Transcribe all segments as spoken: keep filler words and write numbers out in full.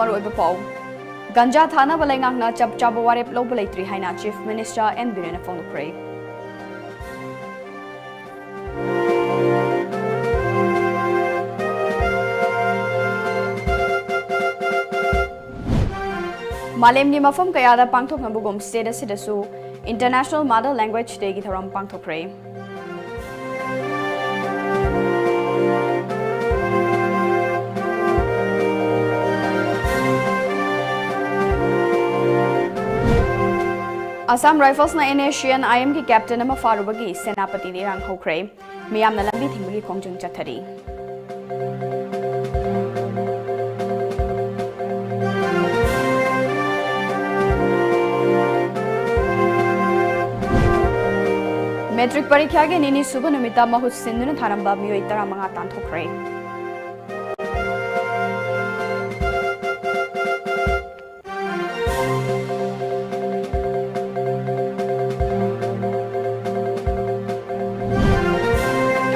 ꯃꯔꯨꯑꯣꯏꯕ ꯄꯥꯎ꯫ ꯒꯟꯖꯥ ꯊꯥꯅꯕ ꯂꯩꯉꯥꯛꯅ ꯆꯞ ꯆꯥꯕ ꯋꯥꯔꯦꯞ ꯂꯧꯕ ꯂꯩꯇ꯭ꯔꯤ ꯍꯥꯏꯅ Chief Minister ꯑꯦꯟ ꯕꯤꯔꯦꯟꯅ ꯐꯣꯡꯗꯣꯛꯈ꯭ꯔꯦ꯫ ꯃꯥꯂꯦꯝꯒꯤ ꯃꯐꯝ ꯀꯌꯥꯗ ꯄꯥꯡꯊꯣꯛꯅꯕꯒꯨꯝ state ꯑꯁꯤꯗꯁꯨ International Mother Language Dayꯒꯤ ꯊꯧꯔꯝ ꯄꯥꯡꯊꯣꯛꯈ꯭ꯔꯦ꯫ Assam Riflesꯅ NSCN-IMꯒꯤ captain ꯑꯃ ꯐꯥꯔꯨꯕꯒꯤ ꯁꯦꯅꯥꯄꯇꯤꯗ ꯏꯔꯥꯡ ꯍꯧꯈ꯭ꯔꯦ꯫ ꯃꯤꯌꯥꯝꯅ ꯂꯝꯕꯤ ꯊꯤꯡꯕꯒꯤ ꯈꯣꯡꯖꯪ ꯆꯠꯊꯔꯤ꯫ Matric ꯄꯔꯤꯈ꯭ꯌꯥꯒꯤ ꯅꯤꯅꯤ ꯁꯨꯕ ꯅꯨꯃꯤꯠꯇ ꯃꯍꯨꯠ ꯁꯤꯟꯗꯨꯅ ꯊꯥꯔꯝꯕ ꯃꯤꯑꯣꯏ ꯇꯔꯥꯃꯉꯥ ꯇꯥꯟꯊꯣꯛꯈ꯭ꯔꯦ꯫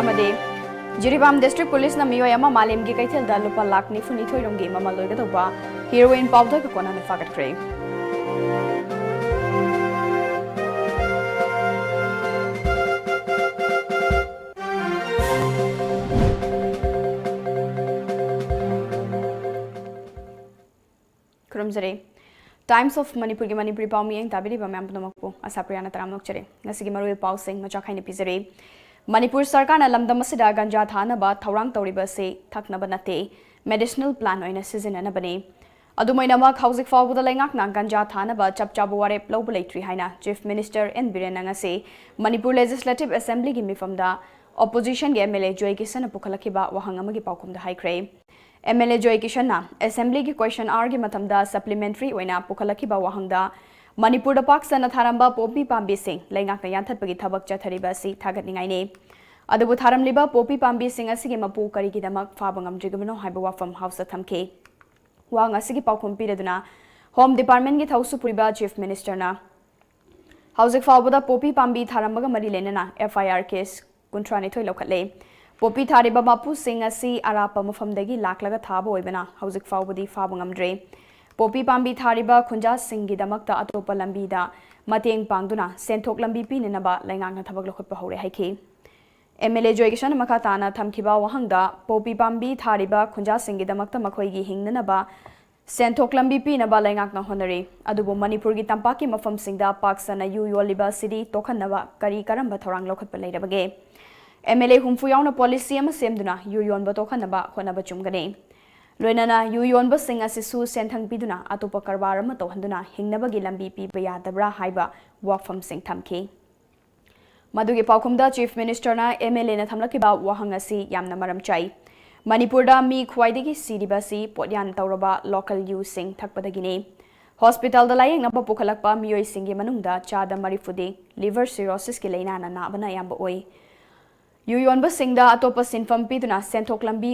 ꯑꯃꯗꯤ ꯖꯤꯔꯤꯕꯥꯝ District Policeꯅ ꯃꯤꯑꯣꯏ ꯑꯃ ꯃꯥꯂꯦꯝꯒꯤ ꯀꯩꯊꯦꯜꯗ ꯂꯨꯄꯥ ꯂꯥꯈ ꯅꯤꯐꯨ ꯅꯤꯊꯣꯏ ꯔꯣꯝꯒꯤ ꯃꯃꯜ ꯑꯣꯏꯒꯗꯧꯕ heroin powderꯒ ꯀꯣꯟꯅꯅ ꯐꯥꯒꯠꯈ꯭ꯔꯦ꯫ ꯈꯨꯔꯨꯝꯖꯔꯤ꯫ Times of Manipurꯒꯤ ꯃꯅꯤꯄꯨꯔꯤ ꯄꯥꯎ ꯃꯤꯠꯌꯦꯡ ꯇꯥꯕꯤꯔꯤꯕ ꯃꯌꯥꯝ ꯄꯨꯝꯅꯃꯛꯄꯨ ꯑꯁꯥꯄ꯭ꯔꯤꯌꯥꯅ ꯇꯔꯥꯝꯅ ꯑꯣꯛꯆꯔꯤ꯫ ꯉꯁꯤꯒꯤ ꯃꯔꯨꯑꯣꯏꯕ ꯄꯥꯎꯁꯤꯡ ꯃꯆꯥ ꯈꯥꯏꯅ ꯄꯤꯖꯔꯤ꯫ ꯃꯅꯤꯄꯨꯔ ꯁꯔꯀꯥꯔꯅ ꯂꯝꯗꯝ ꯑꯁꯤꯗ ꯒꯟꯖꯥ ꯊꯥꯅꯕ ꯊꯧꯔꯥꯡ ꯇꯧꯔꯤꯕ ꯑꯁꯤ ꯊꯛꯅꯕ ꯅꯠꯇꯦ, medicinal plant ꯑꯣꯏꯅ ꯁꯤꯖꯤꯟꯅꯅꯕꯅꯤ꯫ ꯑꯗꯨꯝ ꯑꯣꯏꯅꯃꯛ, ꯍꯧꯖꯤꯛ ꯐꯥꯎꯕꯗ ꯂꯩꯉꯥꯛꯅ ꯒꯟꯖꯥ ꯊꯥꯅꯕ ꯆꯞ ꯆꯥꯕ ꯋꯥꯔꯦꯞ ꯂꯧꯕ ꯂꯩꯇ꯭ꯔꯤ ꯍꯥꯏꯅ Chief Minister ꯑꯦꯟ ꯕꯤꯔꯦꯟꯅ ꯉꯁꯤ ꯃꯅꯤꯄꯨꯔ Legislative Assemblyꯒꯤ ꯃꯤꯐꯝꯗ oppositionꯒꯤ MLA ꯖꯣꯏ ꯀꯤꯁꯟꯅ ꯄꯨꯈꯠꯂꯛꯈꯤꯕ ꯋꯥꯍꯪ ꯑꯃꯒꯤ ꯄꯥꯎꯈꯨꯝꯗ ꯍꯥꯏꯈ꯭ꯔꯦ꯫ MLA ꯖꯣꯏ ꯀꯤꯁꯟꯅ Assemblyꯒꯤ question hourꯒꯤ ꯃꯇꯝꯗ supplementary ꯑꯣꯏꯅ ꯄꯨꯈꯠꯂꯛꯈꯤꯕ ꯋꯥꯍꯪꯗ, ꯃꯅꯤꯄꯨꯔꯗ ꯄꯥꯛ ꯁꯟꯅ ꯊꯥꯔꯝꯕ ꯄꯣꯄꯤ ꯄꯥꯝꯕꯤꯁꯤꯡ ꯂꯩꯉꯥꯛꯅ ꯌꯥꯟꯊꯠꯄꯒꯤ ꯊꯕꯛ ꯆꯠꯊꯔꯤꯕ ꯑꯁꯤ ꯊꯥꯒꯠꯅꯤꯡꯉꯥꯏꯅꯤ꯫ ꯑꯗꯨꯕꯨ ꯊꯥꯔꯝꯂꯤꯕ ꯄꯣꯄꯤ ꯄꯥꯝꯕꯤꯁꯤꯡ ꯑꯁꯤꯒꯤ ꯃꯄꯨ ꯀꯔꯤꯒꯤꯗꯃꯛ ꯐꯥꯕ ꯉꯝꯗ꯭ꯔꯤꯕꯅꯣ ꯍꯥꯏꯕ ꯋꯥꯐꯝ Houseꯇ ꯊꯝꯈꯤ꯫ ꯋꯥꯍꯪ ꯑꯁꯤꯒꯤ ꯄꯥꯎꯈꯨꯝ ꯄꯤꯔꯗꯨꯅ Home Departmentꯀꯤ ꯊꯧꯁꯨ ꯄꯨꯔꯤꯕ Chief Ministerꯅ ꯍꯧꯖꯤꯛ ꯐꯥꯎꯕꯗ ꯄꯣꯄꯤ ꯄꯥꯝꯕꯤ ꯊꯥꯔꯝꯕꯒ ꯃꯔꯤ ꯂꯩꯅꯅ FIR case ꯀꯨꯟꯊ꯭ꯔꯥ ꯅꯤꯊꯣꯏ ꯂꯧꯈꯠꯂꯦ꯫ ꯄꯣꯄꯤ ꯊꯥꯔꯤꯕ ꯃꯄꯨꯁꯤꯡ ꯑꯁꯤ ꯑꯔꯥꯞꯄ ꯃꯐꯝꯗꯒꯤ ꯂꯥꯛꯂꯒ ꯊꯥꯕ ꯑꯣꯏꯕꯅ ꯍꯧꯖꯤꯛ ꯐꯥꯎꯕꯗꯤ ꯐꯥꯕ ꯉꯝꯗ꯭ꯔꯤ꯫ ꯄꯣꯄꯤ ꯄꯥꯝꯕꯤ ꯊꯥꯔꯤꯕ ꯈꯨꯟꯖꯥꯁꯤꯡꯒꯤꯗꯃꯛꯇ ꯑꯇꯣꯞꯄ ꯂꯝꯕꯤꯗ ꯃꯇꯦꯡ ꯄꯥꯡꯗꯨꯅ ꯁꯦꯟꯊꯣꯛ ꯂꯝꯕꯤ ꯄꯤꯅꯅꯕ ꯂꯩꯉꯥꯛꯅ ꯊꯕꯛ ꯂꯧꯈꯠꯄ ꯍꯧꯔꯦ ꯍꯥꯏꯈꯤ꯫ ꯑꯦꯝ ꯑꯦꯜ ꯑꯦ ꯖꯣꯏꯀꯤꯁꯟꯅ ꯃꯈꯥ ꯇꯥꯅ ꯊꯝꯈꯤꯕ ꯋꯥꯍꯪꯗ, ꯄꯣꯄꯤ ꯄꯥꯝꯕꯤ ꯊꯥꯔꯤꯕ ꯈꯨꯟꯖꯥꯁꯤꯡꯒꯤꯗꯃꯛꯇ ꯃꯈꯣꯏꯒꯤ ꯍꯤꯡꯅꯅꯕ ꯁꯦꯟꯊꯣꯛ ꯂꯝꯕꯤ ꯄꯤꯅꯕ ꯂꯩꯉꯥꯛꯅ ꯍꯣꯠꯅꯔꯤ, ꯑꯗꯨꯕꯨ ꯃꯅꯤꯄꯨꯔꯒꯤ ꯇꯝꯄꯥꯛꯀꯤ ꯃꯐꯝꯁꯤꯡꯗ ꯄꯥꯛ ꯁꯟꯅ ꯌꯨ ꯌꯣꯜꯂꯤꯕ ꯑꯁꯤꯗꯤ ꯇꯣꯛꯍꯟꯅꯕ ꯀꯔꯤ ꯀꯔꯝꯕ ꯊꯧꯔꯥꯡ ꯂꯧꯈꯠꯄ ꯂꯩꯔꯕꯒꯦ? ꯑꯦꯝ ꯑꯦꯜ ꯑꯦ ꯍꯨꯝꯐꯨ ꯌꯥꯎꯅ ꯄꯣꯂꯤꯁꯤ ꯑꯃ ꯁꯦꯝꯗꯨꯅ ꯌꯨ ꯌꯣꯟꯕ ꯇꯣꯛꯍꯟꯅꯕ ꯍꯣꯠꯅꯕ ꯆꯨꯝꯒꯅꯤ꯫ ꯂꯣꯏꯅꯅ ꯌꯨ ꯌꯣꯟꯕꯁꯤꯡ ꯑꯁꯤꯁꯨ ꯁꯦꯟꯊꯪ ꯄꯤꯗꯨꯅ ꯑꯇꯣꯞꯄ ꯀꯔꯕꯥꯔ ꯑꯃ ꯇꯧꯍꯟꯗꯨꯅ ꯍꯤꯡꯅꯕꯒꯤ ꯂꯝꯕꯤ ꯄꯤꯕ ꯌꯥꯗꯕ꯭ꯔꯥ ꯍꯥꯏꯕ ꯋꯥꯐꯝꯁꯤꯡ ꯊꯝꯈꯤ꯫ ꯃꯗꯨꯒꯤ ꯄꯥꯎꯈꯨꯝꯗ ꯆꯤꯐ ꯃꯤꯅꯤꯁꯇꯔꯅ ꯑꯦꯝ ꯑꯦꯜ ꯑꯦꯅ ꯊꯝꯂꯛꯈꯤꯕ ꯋꯥꯍꯪ ꯑꯁꯤ ꯌꯥꯝꯅ ꯃꯔꯝ ꯆꯥꯏ꯫ ꯃꯅꯤꯄꯨꯔꯗ ꯃꯤ ꯈ꯭ꯋꯥꯏꯗꯒꯤ ꯁꯤꯔꯤꯕ ꯑꯁꯤ ꯄꯣꯠꯌꯥꯟ ꯇꯧꯔꯕ ꯂꯣꯀꯦꯜ ꯌꯨꯁꯤꯡ ꯊꯛꯄꯗꯒꯤꯅꯤ꯫ ꯍꯣꯁꯄꯤꯇꯥꯜꯗ ꯂꯥꯌꯦꯡꯅꯕ ꯄꯨꯈꯠꯂꯛꯄ ꯃꯤꯑꯣꯏꯁꯤꯡꯒꯤ ꯃꯅꯨꯡꯗ ꯆꯥꯗ ꯃꯔꯤꯐꯨꯗꯤ ꯂꯤꯚꯔ ꯁꯤꯔꯣꯁꯤꯁꯀꯤ ꯂꯥꯏꯅꯥꯅ ꯅꯥꯕꯅ ꯑꯌꯥꯝꯕ ꯑꯣꯏ꯫ ꯌꯨ ꯌꯣꯟꯕꯁꯤꯡꯗ ꯑꯇꯣꯞꯄ ꯁꯤꯟꯐꯝ ꯄꯤꯗꯨꯅ ꯁꯦꯟꯊꯣꯛ ꯂꯝꯕꯤ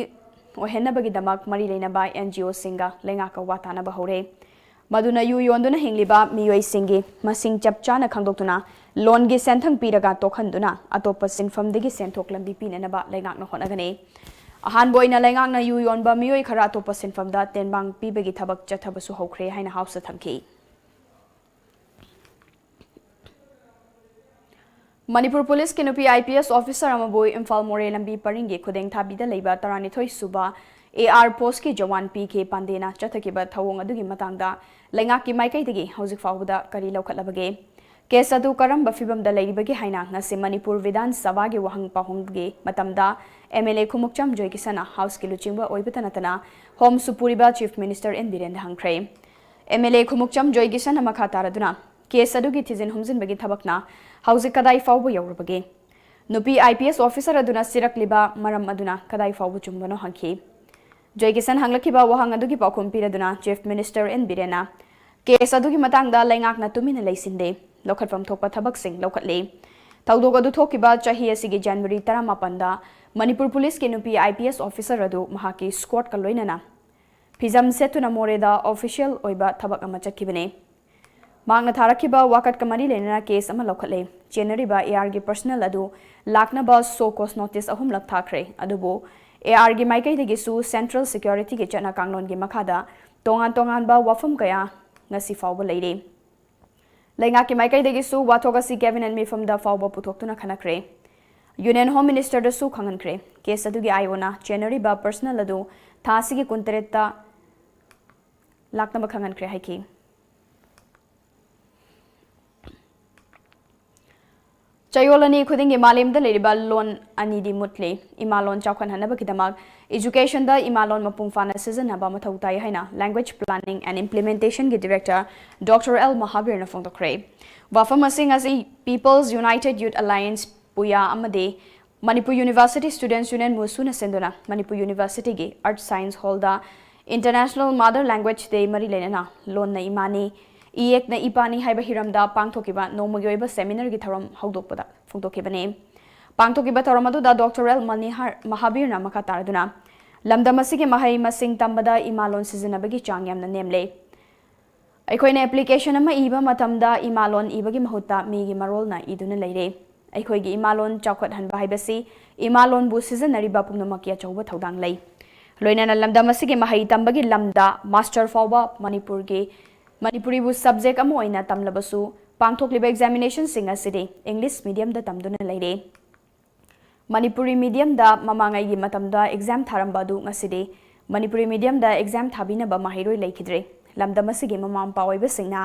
ꯑꯣꯏꯍꯟꯅꯕꯒꯤꯗꯃꯛ ꯃꯔꯤ ꯂꯩꯅꯕ ꯑꯦꯟ ꯖꯤ ꯑꯣꯁꯤꯡꯒ ꯂꯩꯉꯥꯛꯀ ꯋꯥ ꯇꯥꯅꯕ ꯍꯧꯔꯦ꯫ ꯃꯗꯨꯅ ꯌꯨ ꯌꯣꯟꯗꯨꯅ ꯍꯤꯡꯂꯤꯕ ꯃꯤꯑꯣꯏꯁꯤꯡꯒꯤ ꯃꯁꯤꯡ ꯆꯞ ꯆꯥꯅ ꯈꯪꯗꯣꯛꯇꯨꯅ ꯂꯣꯟꯒꯤ ꯁꯦꯟꯊꯪ ꯄꯤꯔꯒ ꯇꯣꯛꯍꯟꯗꯨꯅ ꯑꯇꯣꯞꯄ ꯁꯤꯟꯐꯝꯗꯒꯤ ꯁꯦꯟꯊꯣꯛ ꯂꯝꯕꯤ ꯄꯤꯅꯅꯕ ꯂꯩꯉꯥꯛꯅ ꯍꯣꯠꯅꯒꯅꯤ꯫ ꯑꯍꯥꯟꯕ ꯑꯣꯏꯅ ꯂꯩꯉꯥꯛꯅ ꯌꯨ ꯌꯣꯟꯕ ꯃꯤꯑꯣꯏ ꯈꯔ ꯑꯇꯣꯞꯄ ꯁꯤꯟꯐꯝꯗ ꯇꯦꯟꯕꯥꯡ ꯄꯤꯕꯒꯤ ꯊꯕꯛ ꯆꯠꯊꯕꯁꯨ ꯍꯧꯈ꯭ꯔꯦ ꯍꯥꯏꯅ ꯍꯥꯎꯁꯇ ꯊꯝꯈꯤ꯫ ꯃꯅꯤꯄꯨꯔ ꯄꯨꯂꯤꯁꯀꯤ ꯅꯨꯄꯤ ꯑꯥꯏ ꯄꯤ ꯑꯦꯁ ꯑꯣꯐꯤꯁꯥꯔ ꯑꯃꯕꯨ ꯏꯝꯐꯥꯜ ꯃꯣꯔꯦ ꯂꯝꯕꯤ ꯄꯔꯤꯡꯒꯤ ꯈꯨꯗꯦꯡ ꯊꯥꯕꯤꯗ ꯂꯩꯕ ꯇꯔꯥꯅꯤꯊꯣꯏ ꯁꯨꯕ A R ꯄꯣꯁꯀꯤ Jawan P K ꯄꯥꯟꯗꯦꯅ ꯆꯠꯊꯈꯤꯕ ꯊꯧꯑꯣꯡ ꯑꯗꯨꯒꯤ ꯃꯇꯥꯡꯗ ꯂꯩꯉꯥꯛꯀꯤ ꯃꯥꯏꯀꯩꯗꯒꯤ ꯍꯧꯖꯤꯛ ꯐꯥꯎꯕꯗ ꯀꯔꯤ ꯂꯧꯈꯠꯂꯕꯒꯦ? ꯀꯦꯁ ꯑꯗꯨ ꯀꯔꯝꯕ ꯐꯤꯕꯝꯗ ꯂꯩꯔꯤꯕꯒꯦ ꯍꯥꯏꯅ ꯉꯁꯤ ꯃꯅꯤꯄꯨꯔ ꯕꯤꯙꯥꯟ ꯁꯚꯥꯒꯤ ꯋꯥꯍꯪ ꯄꯥꯎꯍꯪꯒꯤ ꯃꯇꯝꯗ ꯑꯦꯝ ꯑꯦꯜ ꯑꯦ ꯈꯨꯃꯨꯛꯆꯝ ꯖꯣꯏꯀꯤꯁꯟꯅ ꯍꯥꯎꯁꯀꯤ ꯂꯨꯆꯤꯡꯕ ꯑꯣꯏꯕꯇ ꯅꯠꯇꯅ ꯍꯣꯝꯁꯨ ꯄꯨꯔꯤꯕ ꯆꯤꯐ ꯃꯤꯅꯤꯁꯇꯔ ꯑꯦꯟ ꯕꯤꯔꯦꯟꯗ ꯍꯪꯈ꯭ꯔꯦ꯫ ꯑꯦꯝ ꯑꯦꯜ ꯑꯦ ꯈꯨꯃꯨꯛꯆꯝ ꯖꯣꯏꯀꯤꯁꯟꯅ ꯃꯈꯥ ꯇꯥꯔꯗꯨꯅ, ꯀꯦꯁ ꯑꯗꯨꯒꯤ ꯊꯤꯖꯤꯟ ꯍꯨꯝꯖꯤꯟꯕꯒꯤ ꯊꯕꯛꯅ ꯍꯧꯖꯤꯛ ꯀꯗꯥꯏ ꯐꯥꯎꯕ ꯌꯧꯔꯕꯒꯦ? ꯅꯨꯄꯤ ꯑꯥꯏ ꯄꯤ ꯑꯦꯁ ꯑꯣꯐꯤꯁꯥꯔ ꯑꯗꯨꯅ ꯁꯤꯔꯛꯂꯤꯕ ꯃꯔꯝ ꯑꯗꯨꯅ ꯀꯗꯥꯏ ꯐꯥꯎꯕ ꯆꯨꯝꯕꯅꯣ ꯍꯪꯈꯤ꯫ ꯖꯣꯏꯀꯤꯁꯟ ꯍꯪꯂꯛꯈꯤꯕ ꯋꯥꯍꯪ ꯑꯗꯨꯒꯤ ꯄꯥꯎꯈꯨꯝ ꯄꯤꯔꯗꯨꯅ ꯆꯤꯐ ꯃꯤꯅꯤꯁꯇꯔ ꯑꯦꯟ ꯕꯤꯔꯦꯟꯅ, ꯀꯦꯁ ꯑꯗꯨꯒꯤ ꯃꯇꯥꯡꯗ ꯂꯩꯉꯥꯛꯅ ꯇꯨꯃꯤꯟꯅ ꯂꯩꯁꯤꯟꯗꯦ꯫ ꯂꯧꯈꯠꯐꯝ ꯊꯣꯛꯄ ꯊꯕꯛꯁꯤꯡ ꯂꯧꯈꯠꯂꯤ꯫ ꯊꯧꯗꯣꯛ ꯑꯗꯨ ꯊꯣꯛꯈꯤꯕ ꯆꯍꯤ ꯑꯁꯤꯒꯤ ꯖꯅꯋꯥꯔꯤ ꯇꯔꯥꯃꯥꯄꯟꯗ ꯃꯅꯤꯄꯨꯔ ꯄꯨꯂꯤꯁꯀꯤ ꯅꯨꯄꯤ ꯑꯥꯏ ꯄꯤ ꯑꯦꯁ ꯑꯣꯐꯤꯁꯥꯔ ꯑꯗꯨ ꯃꯍꯥꯛꯀꯤ ꯁ꯭ꯀꯣꯠꯀ ꯂꯣꯏꯅꯅ ꯐꯤꯖꯝ ꯁꯦꯠꯇꯨꯅ ꯃꯣꯔꯦꯗ ꯑꯣꯐꯤꯁꯤꯌꯦꯜ ꯑꯣꯏꯕ ꯊꯕꯛ ꯑꯃ ꯆꯠꯈꯤꯕꯅꯤ꯫ ꯃꯍꯥꯛꯅ ꯊꯥꯔꯛꯈꯤꯕ ꯋꯥꯀꯠꯀ ꯃꯔꯤ ꯂꯩꯅꯅ ꯀꯦꯁ ꯑꯃ ꯂꯧꯈꯠꯂꯦ꯫ ꯆꯦꯟꯅꯔꯤꯕ ꯑꯦ ꯑꯥꯔꯒꯤ ꯄꯔꯁꯅꯦꯜ ꯑꯗꯨ ꯂꯥꯛꯅꯕ ꯁꯣ ꯀꯣꯁ ꯅꯣꯇꯤꯁ ꯑꯍꯨꯝꯂꯛ ꯊꯥꯈ꯭ꯔꯦ꯫ ꯑꯗꯨꯕꯨ ꯑꯦ ꯑꯥꯔꯒꯤ ꯃꯥꯏꯀꯩꯗꯒꯤꯁꯨ ꯁꯦꯟꯇ꯭ꯔꯦꯜ ꯁꯦꯀ꯭ꯌꯨꯔꯤꯇꯤꯒꯤ ꯆꯠꯅ ꯀꯥꯡꯂꯣꯟꯒꯤ ꯃꯈꯥꯗ ꯇꯣꯉꯥꯟ ꯇꯣꯉꯥꯟꯕ ꯋꯥꯐꯝ ꯀꯌꯥ ꯉꯁꯤ ꯐꯥꯎꯕ ꯂꯩꯔꯤ꯫ ꯂꯩꯉꯥꯛꯀꯤ ꯃꯥꯏꯀꯩꯗꯒꯤꯁꯨ ꯋꯥꯊꯣꯛ ꯑꯁꯤ ꯀꯦꯕꯤꯅꯦꯠ ꯃꯤꯐꯝꯗ ꯐꯥꯎꯕ ꯄꯨꯊꯣꯛꯇꯨꯅ ꯈꯟꯅꯈ꯭ꯔꯦ꯫ ꯌꯨꯅꯤꯌꯟ ꯍꯣꯝ ꯃꯤꯅꯤꯁꯇꯔꯗꯁꯨ ꯈꯪꯍꯟꯈ꯭ꯔꯦ꯫ ꯀꯦꯁ ꯑꯗꯨꯒꯤ ꯑꯥꯏ ꯑꯣꯅ ꯆꯦꯟꯅꯔꯤꯕ ꯄꯔꯁꯅꯦꯜ ꯑꯗꯨ ꯊꯥ ꯑꯁꯤꯒꯤ ꯀꯨꯟꯇꯔꯦꯠꯇ ꯂꯥꯛꯅꯕ ꯈꯪꯍꯟꯈ꯭ꯔꯦ ꯍꯥꯏꯈꯤ꯫ ꯆꯌꯣꯜ ꯑꯅꯤ ꯈꯨꯗꯤꯡꯒꯤ ꯃꯥꯂꯦꯝꯗ ꯂꯩꯔꯤꯕ ꯂꯣꯟ ꯑꯅꯤꯗꯤ ꯃꯨꯠꯂꯤ꯫ ꯏꯃꯥ ꯂꯣꯟ ꯆꯥꯎꯈꯠꯍꯟꯅꯕꯒꯤꯗꯃꯛ ꯏꯖꯨꯀꯦꯁꯟꯗ ꯏꯃꯥ ꯂꯣꯟ ꯃꯄꯨꯡ ꯐꯥꯅ ꯁꯤꯖꯤꯟꯅꯕ ꯃꯊꯧ ꯇꯥꯏ ꯍꯥꯏꯅ Language Planning and Implementation ꯒꯤ ꯗꯤꯔꯦꯛꯇꯔ ꯗꯣꯛꯇꯔ ꯑꯦꯜ ꯃꯍꯥꯕꯤꯔꯅ ꯐꯣꯡꯗꯣꯛꯈ꯭ꯔꯦ꯫ ꯋꯥꯐꯝ ꯑꯁꯤ ꯉꯁꯤ People's United Youth Alliance, ꯄꯨꯌꯥ, ꯑꯃꯗꯤ ꯃꯅꯤꯄꯨꯔ ꯌꯨꯅꯤꯚꯔꯁꯤꯇꯤ ꯁ꯭ꯇꯨꯗꯦꯟꯠꯁ ꯌꯨꯅꯤꯌꯟ, ꯃꯨꯁꯨꯅ ꯁꯤꯟꯗꯨꯅ ꯃꯅꯤꯄꯨꯔ ꯌꯨꯅꯤꯚꯔꯁꯤꯇꯤꯒꯤ ꯑꯥꯔꯠꯁ ꯁꯥꯏꯟꯁ ꯍꯣꯜꯗ International Mother Language Day ꯃꯔꯤ ꯂꯩꯅꯅ ꯂꯣꯟꯅ ꯏꯃꯥꯅꯤ, ꯏꯌꯦꯛꯅ ꯏꯄꯥꯅꯤ ꯍꯥꯏꯕ ꯍꯤꯔꯝꯗ ꯄꯥꯡꯊꯣꯛꯈꯤꯕ ꯅꯣꯡꯃꯒꯤ ꯑꯣꯏꯕ ꯁꯦꯃꯤꯅꯥꯔꯒꯤ ꯊꯧꯔꯝ ꯍꯧꯗꯣꯛꯄꯗ ꯐꯣꯡꯗꯣꯛꯈꯤꯕꯅꯤ꯫ ꯄꯥꯡꯊꯣꯛꯈꯤꯕ ꯊꯧꯔꯝ ꯑꯗꯨꯗ ꯗꯣꯛꯇꯔ ꯑꯦꯜ ꯃꯅꯤꯍꯥꯔ ꯃꯍꯥꯕꯤꯔꯅ ꯃꯈꯥ ꯇꯥꯔꯗꯨꯅ ꯂꯝꯗꯝ ꯑꯁꯤꯒꯤ ꯃꯍꯩ ꯃꯁꯤꯡ ꯇꯝꯕꯗ ꯏꯃꯥ ꯂꯣꯟ ꯁꯤꯖꯤꯟꯅꯕꯒꯤ ꯆꯥꯡ ꯌꯥꯝꯅ ꯅꯦꯝꯂꯦ꯫ ꯑꯩꯈꯣꯏꯅ ꯑꯦꯄ꯭ꯂꯤꯀꯦꯁꯟ ꯑꯃ ꯏꯕ ꯃꯇꯝꯗ ꯏꯃꯥ ꯂꯣꯟ ꯏꯕꯒꯤ ꯃꯍꯨꯠꯇ ꯃꯤꯒꯤ ꯃꯔꯣꯜꯅ ꯏꯗꯨꯅ ꯂꯩꯔꯦ꯫ ꯑꯩꯈꯣꯏꯒꯤ ꯏꯃꯥ ꯂꯣꯟ ꯆꯥꯎꯈꯠꯍꯟꯕ ꯍꯥꯏꯕꯁꯤ ꯏꯃꯥ ꯂꯣꯟꯕꯨ ꯁꯤꯖꯤꯟꯅꯔꯤꯕ ꯄꯨꯝꯅꯃꯛꯀꯤ ꯑꯆꯧꯕ ꯊꯧꯗꯥꯡ ꯂꯩ꯫ ꯂꯣꯏꯅꯅ ꯂꯝꯗꯝ ꯑꯁꯤꯒꯤ ꯃꯍꯩ ꯇꯝꯕꯒꯤ ꯂꯝꯗ ꯃꯥꯁꯇꯔ ꯐꯥꯎꯕ ꯃꯅꯤꯄꯨꯔꯒꯤ, ꯃꯅꯤꯄꯨꯔꯤꯕꯨ ꯁꯕꯖꯦꯛ ꯑꯃ ꯑꯣꯏꯅ ꯇꯝꯂꯕꯁꯨ, ꯄꯥꯡꯊꯣꯛꯂꯤꯕ ꯑꯦꯛꯖꯥꯃꯤꯅꯦꯁꯟꯁꯤꯡ ꯑꯁꯤꯗꯤ ꯏꯪꯂꯤꯁ ꯃꯤꯗꯤꯌꯝꯗ ꯇꯝꯗꯨꯅ ꯂꯩꯔꯦ꯫ ꯃꯅꯤꯄꯨꯔꯤ ꯃꯤꯗꯤꯌꯝꯗ ꯃꯃꯥꯡꯉꯩꯒꯤ ꯃꯇꯝꯗ ꯑꯦꯛꯖꯥꯝ ꯊꯥꯔꯝꯕ ꯑꯗꯨ ꯉꯁꯤꯗꯤ ꯃꯅꯤꯄꯨꯔꯤ ꯃꯤꯗꯤꯌꯝꯗ ꯑꯦꯛꯖꯥꯝ ꯊꯥꯕꯤꯅꯕ ꯃꯍꯩꯔꯣꯏ ꯂꯩꯈꯤꯗ꯭ꯔꯦ꯫ ꯂꯝꯗꯝ ꯑꯁꯤꯒꯤ ꯃꯃꯥ ꯃꯄꯥ ꯑꯣꯏꯕꯁꯤꯡꯅ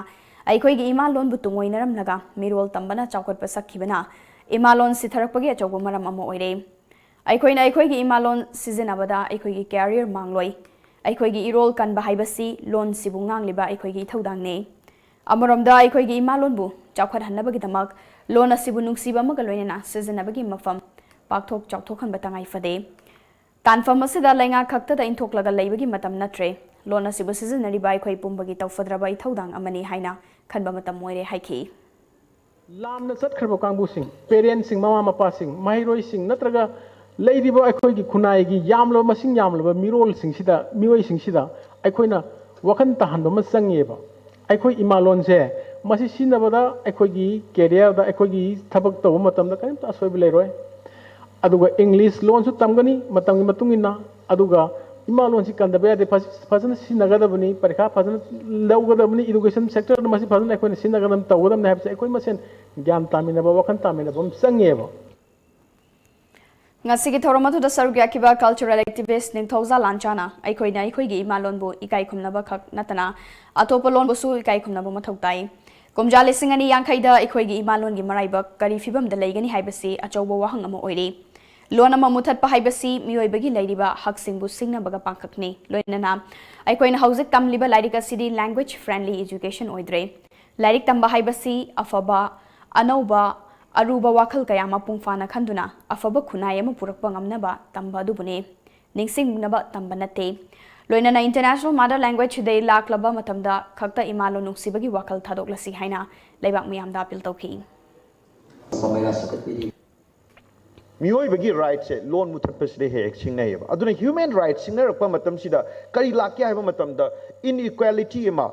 ꯑꯩꯈꯣꯏꯒꯤ ꯏꯃꯥ ꯂꯣꯟꯕꯨ ꯇꯨꯡꯑꯣꯏꯅꯔꯝꯂꯒ ꯃꯤꯔꯣꯜ ꯇꯝꯕꯅ ꯆꯥꯎꯈꯠꯄ ꯁꯛꯈꯤꯕꯅ ꯏꯃꯥ ꯂꯣꯟ ꯁꯤꯊꯔꯛꯄꯒꯤ ꯑꯆꯧꯕ ꯃꯔꯝ ꯑꯃ ꯑꯣꯏꯔꯦ꯫ ꯑꯩꯈꯣꯏꯅ ꯑꯩꯈꯣꯏꯒꯤ ꯏꯃꯥ ꯂꯣꯟ ꯁꯤꯖꯤꯟꯅꯕꯗ ꯑꯩꯈꯣꯏꯒꯤ ꯀꯦꯔꯤꯌꯔ ꯃꯥꯡꯂꯣꯏ꯫ ꯑꯩꯈꯣꯏꯒꯤ ꯏꯔꯣꯜ ꯀꯟꯕ ꯍꯥꯏꯕꯁꯤ ꯂꯣꯟꯁꯤꯕꯨ ꯉꯥꯡꯂꯤꯕ ꯑꯩꯈꯣꯏꯒꯤ ꯏꯊꯧꯗꯥꯡꯅꯤ꯫ ꯑꯃꯔꯣꯝꯗ ꯑꯩꯈꯣꯏꯒꯤ ꯏꯃꯥ ꯂꯣꯟꯕꯨ ꯆꯥꯎꯈꯠꯍꯟꯅꯕꯒꯤꯗꯃꯛ ꯂꯣꯟ ꯑꯁꯤꯕꯨ ꯅꯨꯡꯁꯤꯕ ꯑꯃꯒ ꯂꯣꯏꯅꯅ ꯁꯤꯖꯤꯟꯅꯕꯒꯤ ꯃꯐꯝ ꯄꯥꯛꯊꯣꯛ ꯆꯥꯎꯊꯣꯛꯍꯟꯕ ꯇꯉꯥꯏ ꯐꯗꯦ꯫ ꯇꯥꯟꯐꯝ ꯑꯁꯤꯗ ꯂꯩꯉꯥꯛ ꯈꯛꯇꯗ ꯏꯟꯊꯣꯛꯂꯒ ꯂꯩꯕꯒꯤ ꯃꯇꯝ ꯅꯠꯇ꯭ꯔꯦ꯫ ꯂꯣꯟ ꯑꯁꯤꯕꯨ ꯁꯤꯖꯤꯟꯅꯔꯤꯕ ꯑꯩꯈꯣꯏ ꯄꯨꯝꯕꯒꯤ ꯇꯧꯐꯗ꯭ꯔꯕ ꯏꯊꯧꯗꯥꯡ ꯑꯃꯅꯤ ꯍꯥꯏꯅ ꯈꯟꯕ ꯃꯇꯝ ꯑꯣꯏꯔꯦ ꯍꯥꯏꯈꯤ꯫ ꯂꯥꯝꯅ ꯆꯠꯈ꯭ꯔꯕ ꯀꯥꯡꯕꯨꯁꯤꯡ, ꯄꯦꯔꯦꯟꯁꯁꯤꯡ, ꯃꯃꯥ ꯃꯄꯥꯁꯤꯡ, ꯃꯍꯩꯔꯣꯏꯁꯤꯡ ꯅꯠꯇ꯭ꯔꯒ ꯂꯩꯔꯤꯕ ꯑꯩꯈꯣꯏꯒꯤ ꯈꯨꯟꯅꯥꯏꯒꯤ ꯌꯥꯝꯂꯕ, ꯃꯁꯤꯡ ꯌꯥꯝꯂꯕ ꯃꯤꯔꯣꯜꯁꯤꯡꯁꯤꯗ, ꯃꯤꯑꯣꯏꯁꯤꯡꯁꯤꯗ ꯑꯩꯈꯣꯏꯅ ꯋꯥꯈꯜ ꯇꯥꯍꯟꯕ ꯑꯃ ꯆꯪꯉꯦꯕ꯫ ꯑꯩꯈꯣꯏ ꯏꯃꯥ ꯂꯣꯟꯁꯦ ꯃꯁꯤ ꯁꯤꯖꯤꯟꯅꯕꯗ ꯑꯩꯈꯣꯏꯒꯤ ꯀꯦꯔꯤꯌꯔꯗ, ꯑꯩꯈꯣꯏꯒꯤ ꯊꯕꯛ ꯇꯧꯕ ꯃꯇꯝꯗ ꯀꯔꯤꯝꯇ ꯑꯁꯣꯏꯕ ꯂꯩꯔꯣꯏ꯫ ꯑꯗꯨꯒ ꯏꯪꯂꯤꯁ ꯂꯣꯟꯁꯨ ꯇꯝꯒꯅꯤ ꯃꯇꯝꯒꯤ ꯃꯇꯨꯡ ꯏꯟꯅ, ꯑꯗꯨꯒ ꯏꯃꯥ ꯂꯣꯟꯁꯤ ꯀꯟꯗꯕ ꯌꯥꯗꯦ, ꯐꯖ-, ꯐꯖꯅ ꯁꯤꯖꯤꯟꯅꯒꯗꯕꯅꯤ, ꯄꯔꯤꯈꯥ ꯐꯖꯅ ꯂꯧꯒꯗꯕꯅꯤ, ꯏꯗꯨꯀꯦꯁꯟ ꯁꯦꯛꯇꯔꯗ ꯃꯁꯤ ꯐꯖꯅ ꯑꯩꯈꯣꯏꯅ ꯁꯤꯖꯤꯟꯅꯒꯗꯕꯅꯤ, ꯇꯧꯒꯗꯕꯅꯤ ꯍꯥꯏꯕꯁꯦ ꯑꯩꯈꯣꯏ ꯃꯁꯦꯟ ꯒ꯭ꯌꯥꯟ ꯇꯥꯃꯤꯟꯅꯕ, ꯋꯥꯈꯜ ꯇꯥꯃꯤꯟꯅꯕ ꯑꯃ ꯆꯪꯉꯦꯕ꯫ ꯉꯁꯤꯒꯤ ꯊꯧꯔꯝ ꯑꯗꯨꯗ ꯁꯔꯨꯛ ꯌꯥꯈꯤꯕ cultural activist ꯅꯤꯡꯊꯧꯖꯥ ꯂꯥꯟꯆꯥꯅ ꯑꯩꯈꯣꯏꯅ ꯑꯩꯈꯣꯏꯒꯤ ꯏꯃꯥ ꯂꯣꯟꯕꯨ ꯏꯀꯥꯏ ꯈꯨꯝꯅꯕ ꯈꯛ ꯅꯠꯇꯅ ꯑꯇꯣꯞꯄ ꯂꯣꯟꯕꯨꯁꯨ ꯏꯀꯥꯏ ꯈꯨꯝꯅꯕ ꯃꯊꯧ ꯇꯥꯏ꯫ ꯀꯨꯝꯖꯥ ꯂꯤꯁꯤꯡ ꯑꯅꯤ ꯌꯥꯡꯈꯩꯗ ꯑꯩꯈꯣꯏꯒꯤ ꯏꯃꯥ ꯂꯣꯟꯒꯤ ꯃꯔꯥꯏꯕꯛ ꯀꯔꯤ ꯐꯤꯕꯝꯗ ꯂꯩꯒꯅꯤ ꯍꯥꯏꯕꯁꯤ ꯑꯆꯧꯕ ꯋꯥꯍꯪ ꯑꯃ ꯑꯣꯏꯔꯤ꯫ ꯂꯣꯟ ꯑꯃ ꯃꯨꯊꯠꯄ ꯍꯥꯏꯕꯁꯤ ꯃꯤꯑꯣꯏꯕꯒꯤ ꯂꯩꯔꯤꯕ ꯍꯛꯁꯤꯡꯕꯨ ꯁꯤꯡꯅꯕꯒ ꯄꯥꯡꯈꯛꯅꯤ꯫ ꯂꯣꯏꯅꯅ ꯑꯩꯈꯣꯏꯅ ꯍꯧꯖꯤꯛ ꯇꯝꯂꯤꯕ ꯂꯥꯏꯔꯤꯛ ꯑꯁꯤꯗꯤ language friendly education ꯑꯣꯏꯗ꯭ꯔꯦ꯫ ꯂꯥꯏꯔꯤꯛ ꯇꯝꯕ ꯍꯥꯏꯕꯁꯤ ꯑꯐꯕ, ꯑꯅꯧꯕ, ꯑꯔꯨꯕ ꯋꯥꯈꯜ ꯀꯌꯥ ꯃꯄꯨꯡ ꯐꯥꯅ ꯈꯟꯗꯨꯅ ꯑꯐꯕ ꯈꯨꯟꯅꯥꯏ ꯑꯃ ꯄꯨꯔꯛꯄ ꯉꯝꯅꯕ ꯇꯝꯕ ꯑꯗꯨꯕꯨꯅꯤ꯫ ꯅꯤꯡꯁꯤꯡꯅꯕ ꯇꯝꯕ ꯅꯠꯇꯦ꯫ ꯂꯣꯏꯅꯅ International Mother Language Day ꯂꯥꯛꯂꯕ ꯃꯇꯝꯗ ꯈꯛꯇ ꯏꯃꯥ ꯂꯣꯟ ꯅꯨꯡꯁꯤꯕꯒꯤ ꯋꯥꯈꯜ ꯊꯥꯗꯣꯛꯂꯁꯤ ꯍꯥꯏꯅ ꯂꯩꯕꯥꯛ ꯃꯤꯌꯥꯝꯗ ꯑꯄꯤꯜ ꯇꯧꯈꯤ꯫ ꯃꯤꯑꯣꯏꯕꯒꯤ ꯔꯥꯏꯠꯁꯦ ꯂꯣꯟ ꯃꯨꯊꯠꯄꯁꯤꯗ ꯍꯦꯛ ꯍꯦꯛ ꯁꯤꯡꯅꯩꯌꯦꯕ꯫ ꯑꯗꯨꯅ ꯍ꯭ꯌꯨꯃꯦꯟ ꯔꯥꯏꯠ ꯁꯤꯡꯅꯔꯛꯄ ꯃꯇꯝꯁꯤꯗ ꯀꯔꯤ ꯂꯥꯛꯀꯦ ꯍꯥꯏꯕ ꯃꯇꯝꯗ, ꯏꯟꯏꯀ꯭ꯋꯦꯂꯤꯇꯤ ꯑꯃ,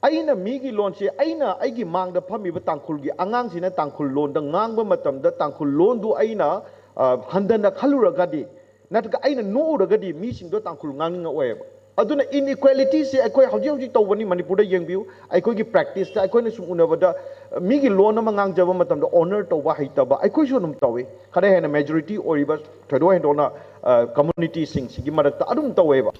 ꯑꯩꯅ ꯃꯤꯒꯤ ꯂꯣꯟꯁꯦ, ꯑꯩꯅ ꯑꯩꯒꯤ ꯃꯥꯡꯗ ꯐꯝꯃꯤꯕ ꯇꯥꯡꯈꯨꯜꯒꯤ ꯑꯉꯥꯡꯁꯤꯅ ꯇꯥꯡꯈꯨꯜ ꯂꯣꯟꯗ ꯉꯥꯡꯕ ꯃꯇꯝꯗ ꯇꯥꯡꯈꯨꯜ ꯂꯣꯟꯗꯨ ꯑꯩꯅ, ꯑ, ꯍꯟꯊꯅ ꯈꯜꯂꯨꯔꯒꯗꯤ, ꯅꯠꯇ꯭ꯔꯒ ꯑꯩꯅ ꯅꯣꯛꯎꯔꯒꯗꯤ ꯃꯤꯁꯤꯡꯗꯣ ꯇꯥꯡꯈꯨꯜ ꯉꯥꯡꯅꯤꯡꯉꯛꯑꯣꯏꯕ꯫ ꯑꯗꯨꯅ ꯏꯟꯏꯀ꯭ꯋꯦꯂꯤꯇꯤꯁꯦ ꯑꯩꯈꯣꯏ ꯍꯧꯖꯤꯛ ꯍꯧꯖꯤꯛ ꯇꯧꯕꯅꯤ ꯃꯅꯤꯄꯨꯔꯗ ꯌꯦꯡꯕꯤꯌꯨ꯫ ꯑꯩꯈꯣꯏꯒꯤ ꯄ꯭ꯔꯦꯛꯇꯤꯁꯇ ꯑꯩꯈꯣꯏꯅ ꯁꯨꯝ ꯎꯅꯕꯗ, ꯃꯤꯒꯤ ꯂꯣꯟ ꯑꯃ ꯉꯥꯡꯖꯕ ꯃꯇꯝꯗ ꯑꯣꯅꯔ ꯇꯧꯕ ꯍꯩꯇꯕ ꯑꯩꯈꯣꯏꯁꯨ ꯑꯗꯨꯝ ꯇꯧꯏ꯫ ꯈꯔ ꯍꯦꯟꯅ ꯃꯦꯖꯣꯔꯤꯇꯤ ꯑꯣꯏꯔꯤꯕ ꯊꯣꯏꯗꯣꯛ ꯍꯦꯟꯗꯣꯛꯅ, ꯑ, ꯀꯝꯃꯨꯅꯤꯇꯤꯁꯤꯡꯁꯤꯒꯤ ꯃꯔꯛꯇ ꯑꯗꯨꯝ ꯇꯧꯋꯦꯕ꯫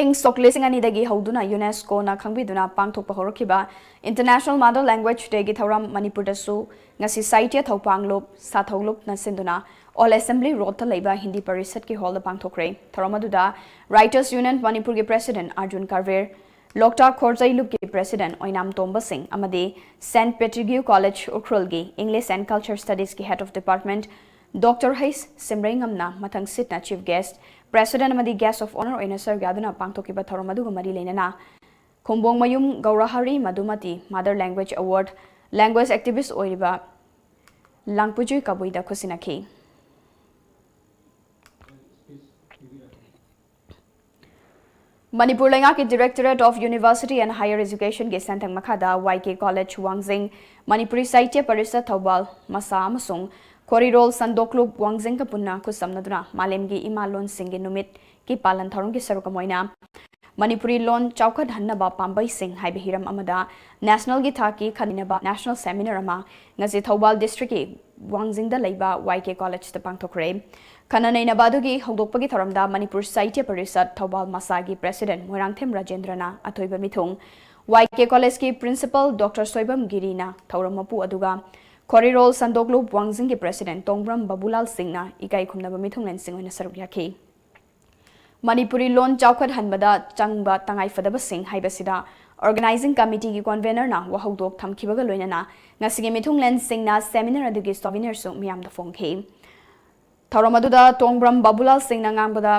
ꯏꯪ ꯁꯣꯛ ꯂꯤꯁꯤꯡ ꯑꯅꯤꯗꯒꯤ ꯍꯧꯗꯨꯅ ꯌꯨꯅꯦꯁꯀꯣꯅ ꯈꯪꯕꯤꯗꯨꯅ ꯄꯥꯡꯊꯣꯛꯄ ꯍꯧꯔꯛꯈꯤꯕ International Mother Language Dayꯒꯤ ꯊꯧꯔꯝ ꯃꯅꯤꯄꯨꯔꯗꯁꯨ ꯉꯁꯤ ꯁꯥꯍꯤꯇ꯭ꯌ ꯊꯧꯄꯥꯡꯂꯨꯞ ꯁꯥꯊꯧꯂꯨꯞꯅ ꯁꯤꯟꯗꯨꯅ Old Assembly Roadꯇ ꯂꯩꯕ ꯍꯤꯟꯗꯤ ꯄꯔꯤꯁꯠꯀꯤ ꯍꯣꯜꯗ ꯄꯥꯡꯊꯣꯛꯈ꯭ꯔꯦ꯫ ꯊꯧꯔꯝ ꯑꯗꯨꯗ Writers Union ꯃꯅꯤꯄꯨꯔꯒꯤ ꯄ꯭ꯔꯦꯁꯤꯗꯦꯟꯠ ꯑꯥꯔꯖꯨꯟ ꯀꯥꯔꯚꯦꯔ, ꯂꯣꯛꯇꯥꯛ ꯈꯣꯔꯖꯩꯂꯨꯞꯀꯤ ꯄ꯭ꯔꯦꯁꯤꯗꯦꯟꯠ ꯑꯣꯏꯅꯥꯝ ꯇꯣꯝꯕ ꯁꯤꯡ ꯑꯃꯗꯤ Saint Pettigrew College ꯎꯈ꯭ꯔꯨꯜꯒꯤ English and Culture Studiesꯀꯤ Head of Department Doctor H ꯁꯤꯝꯔꯩꯉꯝꯅ ꯃꯊꯪꯁꯤꯠꯅ Chief Guest, President ꯑꯃꯗꯤ Guest of Honour ꯑꯣꯏꯅ ꯁꯔꯨꯛ ꯌꯥꯗꯨꯅ ꯄꯥꯡꯊꯣꯛꯈꯤꯕ ꯊꯧꯔꯝ ꯑꯗꯨꯒ ꯃꯔꯤ ꯂꯩꯅꯅ ꯈꯣꯡꯕꯣꯡꯃꯌꯨꯝ ꯒꯧꯔꯍꯔꯤ ꯃꯙꯨꯃꯇꯤ Mother Language Award, language activist ꯑꯣꯏꯔꯤꯕ ꯂꯥꯡꯄꯨꯖꯨꯏ ꯀꯕꯨꯏꯗ ꯈꯨꯠꯁꯤꯟꯅꯈꯤ꯫ ꯃꯅꯤꯄꯨꯔ ꯂꯩꯉꯥꯛꯀꯤ Directorate of University and Higher Educationꯒꯤ ꯁꯦꯟꯊꯪ ꯃꯈꯥꯗ ꯋꯥꯏ ꯀꯦ ꯀꯣꯂꯦꯖ ꯋꯥꯡꯖꯤꯡ, ꯃꯅꯤꯄꯨꯔꯤ ꯁꯥꯍꯤꯇ꯭ꯌ ꯄꯔꯤꯁꯠ ꯊꯧꯕꯥꯜ, ꯃꯁꯥ ꯑꯃꯁꯨꯡ ꯈꯣꯔꯤꯔꯣꯜ ꯁꯟꯗꯣꯛꯂꯨꯞ ꯋꯥꯡꯖꯤꯡꯒ ꯄꯨꯟꯅ ꯈꯨꯠꯁꯝꯅꯗꯨꯅ ꯃꯥꯂꯦꯝꯒꯤ ꯏꯃꯥ ꯂꯣꯟꯁꯤꯡꯒꯤ ꯅꯨꯃꯤꯠꯀꯤ ꯄꯥꯂꯟ ꯊꯧꯔꯝꯒꯤ ꯁꯔꯨꯛ ꯑꯃ ꯑꯣꯏꯅ ꯃꯅꯤꯄꯨꯔꯤ ꯂꯣꯟ ꯆꯥꯎꯈꯠꯍꯟꯅꯕ ꯄꯥꯝꯕꯩꯁꯤꯡ ꯍꯥꯏꯕ ꯍꯤꯔꯝ ꯑꯃꯗ ꯅꯦꯁꯅꯦꯜꯒꯤ ꯊꯥꯛꯀꯤ ꯈꯟꯅꯕ ꯅꯦꯁꯅꯦꯜ ꯁꯦꯃꯤꯅꯥꯔ ꯑꯃ ꯉꯁꯤ ꯊꯧꯕꯥꯜ ꯗꯤꯁꯇ꯭ꯔꯤꯛꯀꯤ ꯋꯥꯡꯖꯤꯡꯗ ꯂꯩꯕ ꯋꯥꯏ ꯀꯦ ꯀꯣꯂꯦꯖꯇ ꯄꯥꯡꯊꯣꯛꯈ꯭ꯔꯦ꯫ ꯈꯟꯅ ꯅꯩꯅꯕ ꯑꯗꯨꯒꯤ ꯍꯧꯗꯣꯛꯄꯒꯤ ꯊꯧꯔꯝꯗ ꯃꯅꯤꯄꯨꯔ ꯁꯥꯍꯤꯇ꯭ꯌ ꯄꯔꯤꯁꯠ ꯊꯧꯕꯥꯜ ꯃꯁꯥꯒꯤ ꯄ꯭ꯔꯦꯁꯤꯗꯦꯟꯠ ꯃꯣꯏꯔꯥꯡꯊꯦꯝ ꯔꯥꯖꯦꯟꯗ꯭ꯔꯅ ꯑꯊꯣꯏꯕ ꯃꯤꯊꯨꯡ, ꯋꯥꯏ ꯀꯦ ꯀꯣꯂꯦꯖꯀꯤ ꯄ꯭ꯔꯤꯟꯁꯤꯄꯜ ꯗꯣꯛꯇꯔ ꯁꯣꯏꯕꯝ ꯒꯤꯔꯤꯅ ꯊꯧꯔꯝ ꯃꯄꯨ ꯑꯗꯨꯒ ꯈꯣꯔꯤꯔꯣꯜ ꯁꯟꯗꯣꯛꯂꯨꯞ ꯋꯥꯡꯖꯤꯡꯒꯤ ꯄ꯭ꯔꯦꯁꯤꯗꯦꯟꯠ ꯇꯣꯡꯕ꯭ꯔꯝ ꯕꯥꯕꯨꯂꯥꯜ ꯁꯤꯡꯅ ꯏꯀꯥꯏ ꯈꯨꯝꯅꯕ ꯃꯤꯊꯨꯡꯂꯦꯟꯁꯤꯡ ꯑꯣꯏꯅ ꯁꯔꯨꯛ ꯌꯥꯈꯤ꯫ ꯃꯅꯤꯄꯨꯔꯤ ꯂꯣꯟ ꯆꯥꯎꯈꯠꯍꯟꯕꯗ ꯆꯪꯕ ꯇꯉꯥꯏꯐꯗꯕꯁꯤꯡ ꯍꯥꯏꯕꯁꯤꯗ ꯑꯣꯔꯒꯅꯥꯏꯖꯤꯡ ꯀꯃꯤꯇꯤꯒꯤ ꯀꯣꯟꯚꯦꯅꯔꯅ ꯋꯥꯍꯧꯗꯣꯛ ꯊꯝꯈꯤꯕꯒ ꯂꯣꯏꯅꯅ ꯉꯁꯤꯒꯤ ꯃꯤꯊꯨꯡꯂꯦꯟꯁꯤꯡꯅ ꯁꯦꯃꯤꯅꯥꯔ ꯑꯗꯨꯒꯤ ꯁꯣꯚꯤꯅꯤꯌꯔꯁꯨ ꯃꯤꯌꯥꯝꯗ ꯐꯣꯡꯈꯤ꯫ ꯊꯧꯔꯝ ꯑꯗꯨꯗ ꯇꯣꯡꯕ꯭ꯔꯝ ꯕꯥꯕꯨꯂꯥꯜ ꯁꯤꯡꯅ ꯉꯥꯡꯕꯗ,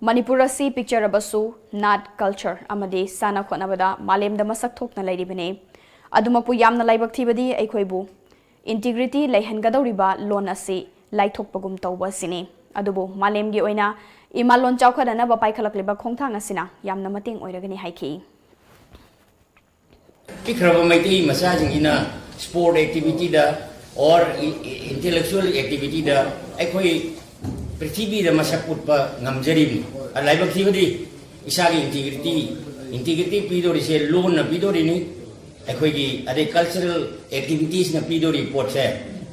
ꯃꯅꯤꯄꯨꯔ ꯑꯁꯤ ꯄꯤꯛꯆꯔꯕꯁꯨ ꯅꯥꯠ, ꯀꯜꯆꯔ ꯑꯃꯗꯤ ꯁꯥꯟꯅ ꯈꯣꯠꯅꯕꯗ ꯃꯥꯂꯦꯝꯗ ꯃꯁꯛ ꯊꯣꯛꯅ ꯂꯩꯔꯤꯕꯅꯤ꯫ ꯑꯗꯨꯃꯛꯄꯨ ꯌꯥꯝꯅ ꯂꯥꯏꯕꯛ ꯊꯤꯕꯗꯤ ꯑꯩꯈꯣꯏꯕꯨ ꯏꯟꯇꯤꯒ꯭ꯔꯤꯇꯤ ꯂꯩꯍꯟꯒꯗꯧꯔꯤꯕ ꯂꯣꯟ ꯑꯁꯤ ꯂꯥꯏꯊꯣꯛꯄꯒꯨꯝ ꯇꯧꯕ ꯑꯁꯤꯅꯤ꯫ ꯑꯗꯨꯕꯨ ꯃꯥꯂꯦꯝꯒꯤ ꯑꯣꯏꯅ ꯏꯃꯥ ꯂꯣꯟ ꯆꯥꯎꯈꯠꯅꯅꯕ ꯄꯥꯏꯈꯠꯂꯛꯂꯤꯕ ꯈꯣꯡꯊꯥꯡ ꯑꯁꯤꯅ ꯌꯥꯝꯅ ꯃꯇꯦꯡ ꯑꯣꯏꯔꯒꯅꯤ ꯍꯥꯏꯈꯤ꯫ ꯄꯤꯛꯈ꯭ꯔꯕ ꯃꯩꯇꯩ ꯃꯆꯥꯁꯤꯡꯁꯤꯅ ꯁ꯭ꯄꯣꯔꯠ ꯑꯦꯛꯇꯤꯚꯤꯇꯤꯗ ꯑꯣꯔ ꯏꯟꯇꯦꯂꯦꯛꯆꯨꯋꯦꯜ ꯑꯦꯛꯇꯤꯚꯤꯇꯤꯗ ꯑꯩꯈꯣꯏ ꯄ꯭ꯔꯤꯊꯤꯕꯤꯗ ꯃꯁꯛ ꯎꯠꯄ ꯉꯝꯖꯔꯤꯕꯅꯤ꯫ ꯂꯥꯏꯕꯛ ꯊꯤꯕꯗꯤ ꯏꯁꯥꯒꯤ ꯏꯟꯇꯤꯒ꯭ꯔꯤꯇꯤ, ꯏꯟꯇꯤꯒ꯭ꯔꯤꯇꯤ ꯄꯤꯗꯣꯔꯤꯁꯦ ꯂꯣꯟꯅ ꯄꯤꯗꯣꯔꯤꯅꯤ꯫ ꯑꯩꯈꯣꯏꯒꯤ ꯑꯗꯩ ꯀꯜꯆꯔꯦꯜ ꯑꯦꯛꯇꯤꯚꯤꯇꯤꯁꯅ ꯄꯤꯗꯣꯔꯤ ꯄꯣꯠꯁꯦ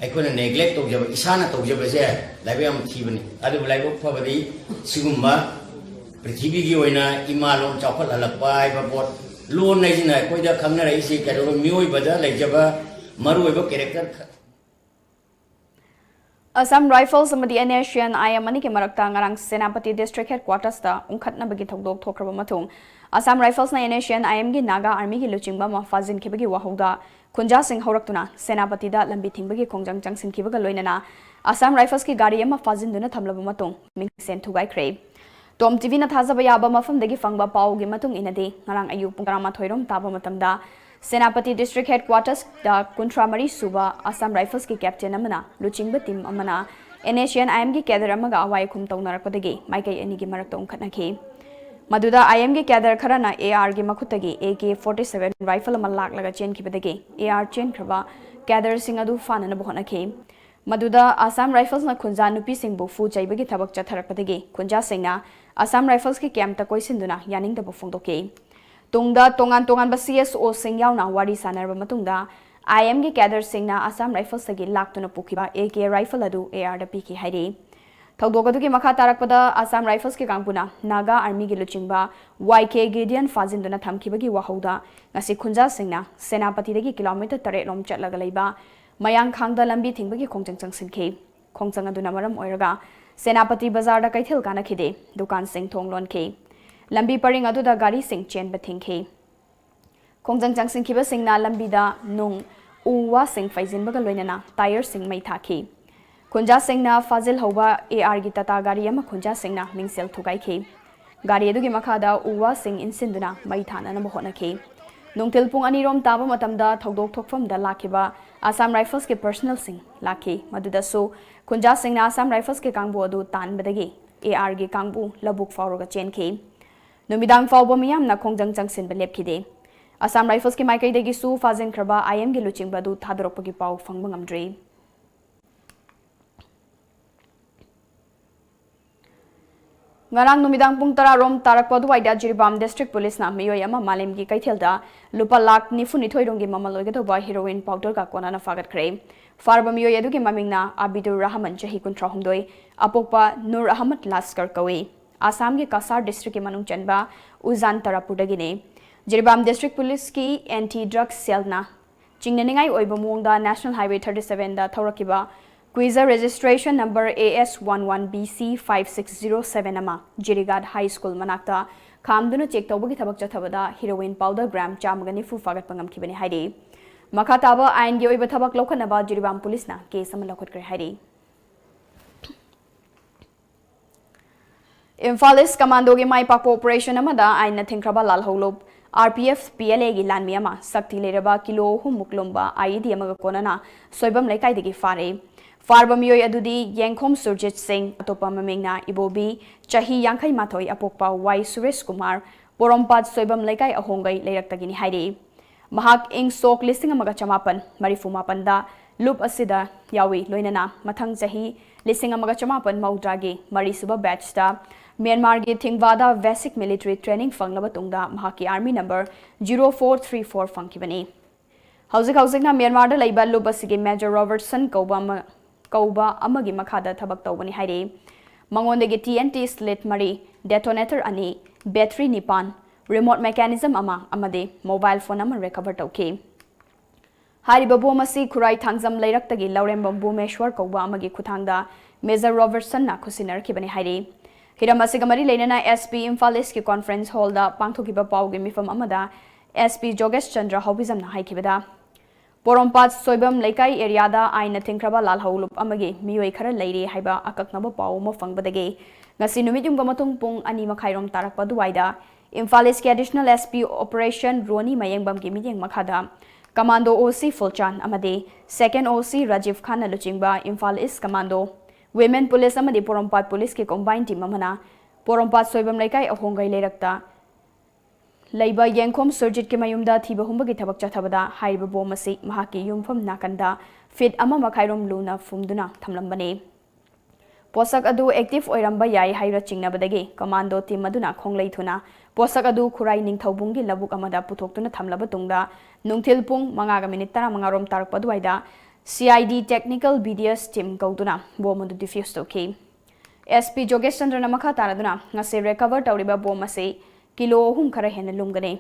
ꯑꯩꯈꯣꯏꯅ ꯅꯦꯒ꯭ꯂꯦꯛ ꯇꯧꯖꯕ, ꯏꯁꯥꯅ ꯇꯧꯖꯕꯁꯦ ꯂꯥꯏꯕꯛ ꯌꯥꯝ ꯊꯤꯕꯅꯤ꯫ ꯑꯗꯨꯕꯨ ꯂꯥꯏꯕꯛ ꯐꯕꯗꯤ ꯁꯤꯒꯨꯝꯕ ꯄ꯭ꯔꯤꯊꯤꯕꯤꯒꯤ ꯑꯣꯏꯅ ꯏꯃꯥ ꯂꯣꯟ ꯆꯥꯎꯈꯠꯍꯜꯂꯛꯄ ꯍꯥꯏꯕ ꯄꯣꯠ, ꯂꯣꯟ ꯍꯥꯏꯁꯤꯅ ꯑꯩꯈꯣꯏꯗ ꯈꯪꯅꯔꯛꯏꯁꯤ ꯀꯩꯗꯧꯕ ꯃꯤꯑꯣꯏꯕꯗ ꯂꯩꯖꯕ ꯃꯔꯨꯑꯣꯏꯕ ꯀꯦꯔꯦꯛꯇꯔ ꯈ- ꯑꯁꯥꯝ ꯔꯥꯏꯐꯜꯁ ꯑꯃꯗꯤ NSCN-IM ꯑꯅꯤꯒꯤ ꯃꯔꯛꯇ ꯉꯔꯥꯡ ꯁꯦꯅꯥꯄꯇꯤ ꯗꯤꯁꯇ꯭ꯔꯤꯛ ꯍꯦꯗꯀ꯭ꯋꯥꯇꯔꯁꯇ ꯎꯪꯈꯠꯅꯕꯒꯤ ꯊꯧꯗꯣꯛ ꯊꯣꯛꯈ꯭ꯔꯕ ꯃꯇꯨꯡ, ꯑꯁꯥꯝ ꯔꯥꯏꯐꯜꯁꯅ NSCN-IM-ꯒꯤ ꯅꯥꯒꯥ ꯑꯥꯔꯃꯤꯒꯤ ꯂꯨꯆꯤꯡꯕ ꯑꯃ ꯐꯥꯖꯤꯟꯈꯤꯕꯒꯤ ꯋꯥꯍꯧꯗ ꯈꯨꯟꯖꯥꯁꯤꯡ ꯍꯧꯔꯛꯇꯨꯅ ꯁꯦꯅꯥꯄꯇꯤꯗ ꯂꯝꯕꯤ ꯊꯤꯡꯕꯒꯤ ꯈꯣꯡꯖꯪ ꯆꯪꯁꯤꯟꯈꯤꯕꯒ ꯂꯣꯏꯅꯅ ꯑꯁꯥꯝ ꯔꯥꯏꯐꯜꯁꯀꯤ ꯒꯥꯔꯤ ꯑꯃ ꯐꯥꯖꯤꯟꯗꯨꯅ ꯊꯝꯂꯕ ꯃꯇꯨꯡ ꯃꯤꯡꯁꯦꯟ ꯊꯨꯒꯥꯏꯈ꯭ꯔꯦ꯫ ꯇꯣꯝ ꯇꯤꯚꯤꯅ ꯊꯥꯖꯕ ꯌꯥꯕ ꯃꯐꯝꯗꯒꯤ ꯐꯪꯕ ꯄꯥꯎꯒꯤ ꯃꯇꯨꯡ ꯏꯟꯅꯗꯤ, ꯉꯔꯥꯡ ꯑꯌꯨꯛ ꯄꯨꯡ ꯇꯔꯥꯃꯥꯊꯣꯏ ꯔꯣꯝ ꯇꯥꯕ ꯃꯇꯝꯗ ꯁꯦꯅꯥꯄꯇꯤ ꯗꯤꯁꯇ꯭ꯔꯤꯛ ꯍꯦꯗꯀ꯭ꯋꯥꯇꯔꯁꯇ ꯀꯨꯟꯊ꯭ꯔꯥ ꯃꯔꯤ ꯁꯨꯕ ꯑꯁꯥꯝ ꯔꯥꯏꯐꯜꯁꯀꯤ ꯀꯦꯞꯇꯦꯟ ꯑꯃꯅ ꯂꯨꯆꯤꯡꯕ ꯇꯤꯝ ꯑꯃꯅ NSCN-IM-ꯒꯤ ꯀꯦꯗꯔ ꯑꯃꯒ ꯑꯋꯥꯏ ꯑꯈꯨꯝ ꯇꯧꯅꯔꯛꯄꯗꯒꯤ ꯃꯥꯏꯀꯩ ꯑꯅꯤꯒꯤ ꯃꯔꯛꯇ ꯎꯪꯈꯠꯅꯈꯤ꯫ ꯃꯗꯨꯗ I M ꯒꯤ cadre ꯈꯔꯅ A R ꯒꯤ ꯃꯈꯨꯠꯇꯒꯤ A K forty seven rifle ꯑꯃ ꯂꯥꯛꯂꯒ ꯆꯦꯟꯈꯤꯕꯗꯒꯤ A R ꯆꯦꯟꯈ꯭ꯔꯕ cadreꯁꯤꯡ ꯑꯗꯨ ꯐꯥꯅꯅꯕ ꯍꯣꯠꯅꯈꯤ꯫ ꯃꯗꯨꯗ Assam Riflesꯅ ꯈꯨꯟꯖꯥ ꯅꯨꯄꯤꯁꯤꯡꯕꯨ ꯐꯨ ꯆꯩꯕꯒꯤ ꯊꯕꯛ ꯆꯠꯊꯔꯛꯄꯗꯒꯤ ꯈꯨꯟꯖꯥꯁꯤꯡꯅ Assam Riflesꯀꯤ campꯇ ꯀꯣꯏꯁꯤꯟꯗꯨꯅ ꯌꯥꯅꯤꯡꯗꯕ ꯐꯣꯡꯗꯣꯛꯈꯤ꯫ ꯇꯨꯡꯗ ꯇꯣꯉꯥꯟ ꯇꯣꯉꯥꯟꯕ C S Oꯁꯤꯡ ꯌꯥꯎꯅ ꯋꯥꯔꯤ ꯁꯥꯟꯅꯔꯕ ꯃꯇꯨꯡꯗ I M ꯒꯤ cadreꯁꯤꯡꯅ Assam Riflesꯇꯒꯤ ꯂꯥꯛꯇꯨꯅ ꯄꯨꯈꯤꯕ A K rifle ꯑꯗꯨ A Rꯗ ꯄꯤꯈꯤ ꯍꯥꯏꯔꯤ꯫ ꯊꯧꯗꯣꯛ ꯑꯗꯨꯒꯤ ꯃꯈꯥ ꯇꯥꯔꯛꯄꯗ Assam Riflesꯀꯤ ꯀꯥꯡꯕꯨꯅ Naga Armyꯒꯤ ꯂꯨꯆꯤꯡꯕ Y K Gideon ꯐꯥꯖꯤꯟꯗꯨꯅ ꯊꯝꯈꯤꯕꯒꯤ ꯋꯥꯍꯧꯗ ꯉꯁꯤ ꯈꯨꯟꯖꯥꯁꯤꯡꯅ ꯁꯦꯅꯥꯄꯇꯤꯗꯒꯤ kilometre ꯇꯔꯦꯠ ꯂꯣꯝ ꯆꯠꯂꯒ ꯂꯩꯕ ꯃꯌꯥꯡꯈꯥꯡꯗ ꯂꯝꯕꯤ ꯊꯤꯡꯕꯒꯤ ꯈꯣꯡꯖꯪ ꯆꯪꯁꯤꯟꯈꯤ꯫ ꯈꯣꯡꯖꯪ ꯑꯗꯨꯅ ꯃꯔꯝ ꯑꯣꯏꯔꯒ ꯁꯦꯅꯥꯄꯇꯤ ꯕꯖꯥꯔꯗ ꯀꯩꯊꯦꯜ ꯀꯥꯅꯈꯤꯗꯦ, ꯗꯨꯀꯥꯟꯁꯤꯡ ꯊꯣꯡ ꯂꯣꯟꯈꯤ꯫ ꯂꯝꯕꯤ ꯄꯔꯤꯡ ꯑꯗꯨꯗ ꯒꯥꯔꯤꯁꯤꯡ ꯆꯦꯟꯕ ꯊꯤꯡꯈꯤ꯫ ꯈꯣꯡꯖꯪ ꯆꯪꯁꯤꯟꯈꯤꯕꯁꯤꯡꯅ ꯂꯝꯕꯤꯗ ꯅꯨꯡ, ꯎ ꯋꯥꯁꯤꯡ ꯐꯩꯖꯤꯟꯕꯒ ꯂꯣꯏꯅꯅ tyreꯁꯤꯡ ꯃꯩ ꯊꯥꯈꯤ꯫ ꯈꯨꯟꯖꯥꯁꯤꯡꯅ ꯐꯥꯖꯤꯜꯍꯧꯕ A Rꯒꯤ Tata ꯒꯥꯔꯤ ꯑꯃ ꯈꯨꯟꯖꯥꯁꯤꯡꯅ ꯃꯤꯡꯁꯦꯜ ꯊꯨꯒꯥꯏꯈꯤ꯫ ꯒꯥꯔꯤ ꯑꯗꯨꯒꯤ ꯃꯈꯥꯗ ꯎ ꯋꯥꯁꯤꯡ ꯏꯟꯁꯤꯟꯗꯨꯅ ꯃꯩ ꯊꯥꯅꯅꯕ ꯍꯣꯠꯅꯈꯤ꯫ ꯅꯨꯡꯊꯤꯜ ꯄꯨꯡ ꯑꯅꯤ ꯔꯣꯝ ꯇꯥꯕ ꯃꯇꯝꯗ ꯊꯧꯗꯣꯛ ꯊꯣꯛꯐꯝꯗ ꯂꯥꯛꯈꯤꯕ Assam Riflesꯀꯤ personnelꯁꯤꯡ ꯂꯥꯛꯈꯤ꯫ ꯃꯗꯨꯗꯁꯨ ꯈꯨꯟꯖꯥꯁꯤꯡꯅ Assam Riflesꯀꯤ ꯀꯥꯡꯕꯨ ꯑꯗꯨ ꯇꯥꯟꯕꯗꯒꯤ A Rꯒꯤ ꯀꯥꯡꯕꯨ ꯂꯧꯕꯨꯛ ꯐꯥꯎꯔꯒ ꯆꯦꯟꯈꯤ꯫ ꯅꯨꯃꯤꯗꯥꯡ ꯐꯥꯎꯕ ꯃꯤꯌꯥꯝꯅ ꯈꯣꯡꯖꯪ ꯆꯪꯁꯤꯟꯕ ꯂꯦꯞꯈꯤꯗꯦ꯫ Assam Riflesꯀꯤ ꯃꯥꯏꯀꯩꯗꯒꯤꯁꯨ ꯐꯥꯖꯤꯟꯈ꯭ꯔꯕ I Mꯒꯤ ꯂꯨꯆꯤꯡꯕ ꯑꯗꯨ ꯊꯥꯗꯣꯔꯛꯄꯒꯤ ꯄꯥꯎ ꯐꯪꯕ ꯉꯝꯗ꯭ꯔꯤ꯫ ꯉꯔꯥꯡ ꯅꯨꯃꯤꯗꯥꯡ ꯄꯨꯡ ꯇꯔꯥ ꯔꯣꯝ ꯇꯥꯔꯛꯄ ꯑꯗꯨꯋꯥꯏꯗ ꯖꯤꯔꯤꯕꯥꯝ District Policeꯅ ꯃꯤꯑꯣꯏ ꯑꯃ ꯃꯥꯂꯦꯝꯒꯤ ꯀꯩꯊꯦꯜꯗ ꯂꯨꯄꯥ ꯂꯥꯈ ꯅꯤꯐꯨ ꯅꯤꯊꯣꯏ ꯔꯣꯝꯒꯤ ꯃꯃꯜ ꯑꯣꯏꯒꯗꯧꯕ heroin powderꯒ ꯀꯣꯟꯅꯅ ꯐꯥꯒꯠꯈ꯭ꯔꯦ꯫ ꯐꯥꯔꯕ ꯃꯤꯑꯣꯏ ꯑꯗꯨꯒꯤ ꯃꯃꯤꯡꯅ ꯑꯕꯤꯗꯨꯔ ꯔꯍꯃꯟ, ꯆꯍꯤ ꯀꯨꯟꯊ꯭ꯔꯥ ꯍꯨꯝꯗꯣꯏ, ꯑꯄꯣꯛꯄ ꯅꯨꯔ ꯑꯍꯃꯗ ꯂꯥꯁꯀꯔ ꯀꯧꯏ꯫ ꯑꯁꯥꯝꯒꯤ ꯀꯁꯥꯔ districtꯀꯤ ꯃꯅꯨꯡ ꯆꯟꯕ ꯎꯖꯥꯟ ꯇꯔꯥꯄꯨꯔꯗꯒꯤꯅꯤ꯫ ꯖꯤꯔꯤꯕꯥꯝ District Policeꯀꯤ Anti Drug Cellꯅ ꯆꯤꯡꯅꯅꯤꯡꯉꯥꯏ ꯑꯣꯏꯕ ꯃꯑꯣꯡꯗ National Highway thirty sevenꯗ ꯊꯧꯔꯛꯈꯤꯕ Kwizz registration number A S one one B C five six zero seven ꯑꯃ ꯖꯤꯔꯤꯒꯥꯠ High School ꯃꯅꯥꯛꯇ ꯈꯥꯝꯗꯨꯅ check ꯇꯧꯕꯒꯤ ꯊꯕꯛ ꯆꯠꯊꯕꯗ heroin powder gram ꯆꯥꯝꯃꯒ ꯅꯤꯐꯨ ꯐꯥꯒꯠꯄ ꯉꯝꯈꯤꯕꯅꯤ ꯍꯥꯏꯔꯤ꯫ ꯃꯈꯥ ꯇꯥꯕ ꯑꯥꯏꯟꯒꯤ ꯑꯣꯏꯕ ꯊꯕꯛ ꯂꯧꯈꯠꯅꯕ ꯖꯤꯔꯤꯕꯥꯝ Policeꯅ case ꯑꯃ ꯂꯧꯈꯠꯈ꯭ꯔꯦ ꯍꯥꯏꯔꯤ꯫ ꯏꯝꯐꯥꯜ East Commandoꯒꯤ ꯃꯥꯏ ꯄꯥꯛꯄ operation ꯑꯃꯗ ꯑꯥꯏꯟꯅ ꯊꯤꯡꯈ꯭ꯔꯕ ꯂꯥꯜꯍꯧꯂꯨꯞ RPF PLAꯒꯤ ꯂꯥꯟꯃꯤ ꯑꯃ ꯁꯛꯇꯤ ꯂꯩꯔꯕ ꯀꯤꯂꯣ ꯑꯍꯨꯝ ꯃꯨꯛ ꯂꯨꯝꯕ IED ꯑꯃꯒ ꯀꯣꯟꯅꯅ ꯁꯣꯏꯕꯝ ꯂꯩꯀꯥꯏꯗꯒꯤ ꯐꯥꯔꯦ꯫ ꯐꯥꯔꯕ ꯃꯤꯑꯣꯏ ꯑꯗꯨꯗꯤ ꯌꯦꯡꯈꯣꯝ ꯁꯨꯔꯖꯤꯠ ꯁꯤꯡ, ꯑꯇꯣꯞꯄ ꯃꯃꯤꯡꯅ ꯏꯕꯣꯕꯤ, ꯆꯍꯤ ꯌꯥꯡꯈꯩ ꯃꯥꯊꯣꯏ, ꯑꯄꯣꯛꯄ ꯋꯥꯏ ꯁꯨꯔꯦꯁ ꯀꯨꯃꯥꯔ, ꯄꯣꯔꯣꯝꯄꯥꯠ ꯁꯣꯏꯕꯝ ꯂꯩꯀꯥꯏ ꯑꯍꯣꯡꯒꯩ ꯂꯩꯔꯛꯇꯒꯤꯅꯤ ꯍꯥꯏꯔꯤ꯫ ꯃꯍꯥꯛ ꯏꯪ ꯁꯣꯛ ꯂꯤꯁꯤꯡ ꯑꯃꯒ ꯆꯃꯥꯄꯟ ꯃꯔꯤꯐꯨ ꯃꯥꯄꯟꯗ ꯂꯨꯞ ꯑꯁꯤꯗ ꯌꯥꯎꯏ, ꯂꯣꯏꯅꯅ ꯃꯊꯪ ꯆꯍꯤ ꯂꯤꯁꯤꯡ ꯑꯃꯒ ꯆꯃꯥꯄꯟ ꯃꯧꯗ꯭ꯔꯥꯒꯤ ꯃꯔꯤꯁꯨꯕ batchꯇ ꯃ꯭ꯌꯥꯟꯃꯥꯔꯒꯤ ꯊꯤꯡꯕꯥꯗ basic military training ꯐꯪꯂꯕ ꯇꯨꯡꯗ ꯃꯍꯥꯛꯀꯤ army number zero four three four ꯐꯪꯈꯤꯕꯅꯤ꯫ ꯍꯧꯖꯤꯛ ꯍꯧꯖꯤꯛꯅ ꯃ꯭ꯌꯥꯟꯃꯥꯔꯗ ꯂꯩꯕ ꯂꯨꯞ ꯑꯁꯤꯒꯤ Major Robertson ꯀꯧꯕ ꯑꯃ, ꯀꯧꯕ ꯑꯃꯒꯤ ꯃꯈꯥꯗ ꯊꯕꯛ ꯇꯧꯕꯅꯤ ꯍꯥꯏꯔꯤ꯫ ꯃꯉꯣꯟꯗꯒꯤ TNT slate ꯃꯔꯤ, detonator ꯑꯅꯤ, battery ꯅꯤꯄꯥꯟ, remote mechanism ꯑꯃ ꯑꯃꯗꯤ mobile phone ꯑꯃ recover ꯇꯧꯈꯤ꯫ ꯍꯥꯏꯔꯤꯕ ꯕꯣꯝ ꯑꯁꯤ ꯈꯨꯔꯥꯏ ꯊꯥꯡꯖꯝ ꯂꯩꯔꯛꯇꯒꯤ ꯂꯧꯔꯦꯝꯕꯝ ꯕꯣꯃꯦꯁ꯭ꯋꯔ ꯀꯧꯕ ꯑꯃꯒꯤ ꯈꯨꯠꯊꯥꯡꯗ Major Robertsonꯅ ꯈꯨꯠꯁꯤꯟꯅꯔꯛꯈꯤꯕꯅꯤ ꯍꯥꯏꯔꯤ꯫ ꯍꯤꯔꯝ ꯑꯁꯤꯒ ꯃꯔꯤ ꯂꯩꯅꯅ SP ꯏꯝꯐꯥꯜ ꯏꯁꯀꯤ conference hallꯗ ꯄꯥꯡꯊꯣꯛꯈꯤꯕ ꯄꯥꯎꯒꯤ ꯃꯤꯐꯝ ꯑꯃꯗ SP ꯖꯣꯒꯦꯁ ꯆꯟꯗ꯭ꯔ ꯍꯥꯎꯕꯤꯖꯝꯅ ꯍꯥꯏꯈꯤꯕꯗ, ꯄꯣꯔꯣꯝꯄꯥꯠ ꯁꯣꯏꯕꯝ ꯂꯩꯀꯥꯏ areaꯗ ꯑꯥꯏꯟꯅ ꯊꯤꯡꯈ꯭ꯔꯕ ꯂꯥꯜꯍꯧ ꯂꯨꯞ ꯑꯃꯒꯤ ꯃꯤꯑꯣꯏ ꯈꯔ ꯂꯩꯔꯤ ꯍꯥꯏꯕ ꯑꯀꯛꯅꯕ ꯄꯥꯎ ꯑꯃ ꯐꯪꯕꯗꯒꯤ ꯉꯁꯤ ꯅꯨꯃꯤꯠ ꯌꯨꯡꯕ ꯃꯇꯨꯡ ꯄꯨꯡ ꯑꯅꯤ ꯃꯈꯥꯏꯔꯣꯝ ꯇꯥꯔꯛꯄ ꯑꯗꯨꯋꯥꯏꯗ ꯏꯝꯐꯥꯜ ꯏꯁꯀꯤ Additional SP Operation ꯔꯣꯅꯤ ꯃꯌꯦꯡꯕꯝꯒꯤ ꯃꯤꯠꯌꯦꯡ ꯃꯈꯥꯗ Commando OC ꯐꯨꯜꯆꯥꯟ ꯑꯃꯗꯤ Second OC ꯔꯥꯖꯤꯕ ꯈꯥꯟꯅ ꯂꯨꯆꯤꯡꯕ ꯏꯝꯐꯥꯜ ꯏꯁ Commando, Women Police ꯑꯃꯗꯤ ꯄꯣꯔꯣꯝꯄꯥꯠ Policeꯀꯤ combine team ꯑꯃꯅ ꯄꯣꯔꯣꯝꯄꯥꯠ ꯁꯣꯏꯕꯝ ꯂꯩꯀꯥꯏ ꯑꯍꯣꯡꯒꯩ ꯂꯩꯔꯛꯇ ꯂꯩꯕ ꯌꯦꯡꯈꯣꯝ ꯁꯨꯔꯖꯤꯠꯀꯤ ꯃꯌꯨꯝꯗ ꯊꯤꯕ ꯍꯨꯝꯕꯒꯤ ꯊꯕꯛ ꯆꯠꯊꯕꯗ ꯍꯥꯏꯔꯤꯕ ꯕꯣꯝ ꯑꯁꯤ ꯃꯍꯥꯛꯀꯤ ꯌꯨꯝꯐꯝ ꯅꯥꯀꯟꯗ feet ꯑꯃ ꯃꯈꯥꯏꯔꯣꯝ ꯂꯨꯅ ꯐꯨꯝꯗꯨꯅ ꯊꯝꯂꯝꯕꯅꯤ꯫ ꯄꯣꯠꯁꯛ ꯑꯗꯨ active ꯑꯣꯏꯔꯝꯕ ꯌꯥꯏ ꯍꯥꯏꯅ ꯆꯤꯡꯅꯕꯗꯒꯤ commando team ꯑꯗꯨꯅ ꯈꯣꯡꯂꯩ ꯊꯨꯅ ꯄꯣꯠꯁꯛ ꯑꯗꯨ ꯈꯨꯔꯥꯏ ꯅꯤꯡꯊꯧꯕꯨꯡꯒꯤ ꯂꯧꯕꯨꯛ ꯑꯃꯗ ꯄꯨꯊꯣꯛꯇꯨꯅ ꯊꯝꯂꯕ ꯇꯨꯡꯗ ꯅꯨꯡꯊꯤꯜ ꯄꯨꯡ ꯃꯉꯥꯒ ꯃꯤꯅꯤꯠ ꯇꯔꯥꯃꯉꯥ ꯔꯣꯝ ꯇꯥꯔꯛꯄ ꯑꯗꯨꯋꯥꯏꯗ CID technical BDS team ꯀꯧꯗꯨꯅ ꯕꯣꯝ ꯑꯗꯨ defuse ꯇꯧꯈꯤ꯫ SP ꯖꯣꯒꯦꯁ ꯆꯟꯗ꯭ꯔꯅ ꯃꯈꯥ ꯇꯥꯔꯗꯨꯅ ꯉꯁꯤ recover ꯇꯧꯔꯤꯕ ꯕꯣꯝ ꯑꯁꯤ ꯀꯤꯂꯣ ꯑꯍꯨꯝ ꯈꯔ ꯍꯦꯟꯅ ꯂꯨꯝꯒꯅꯤ꯫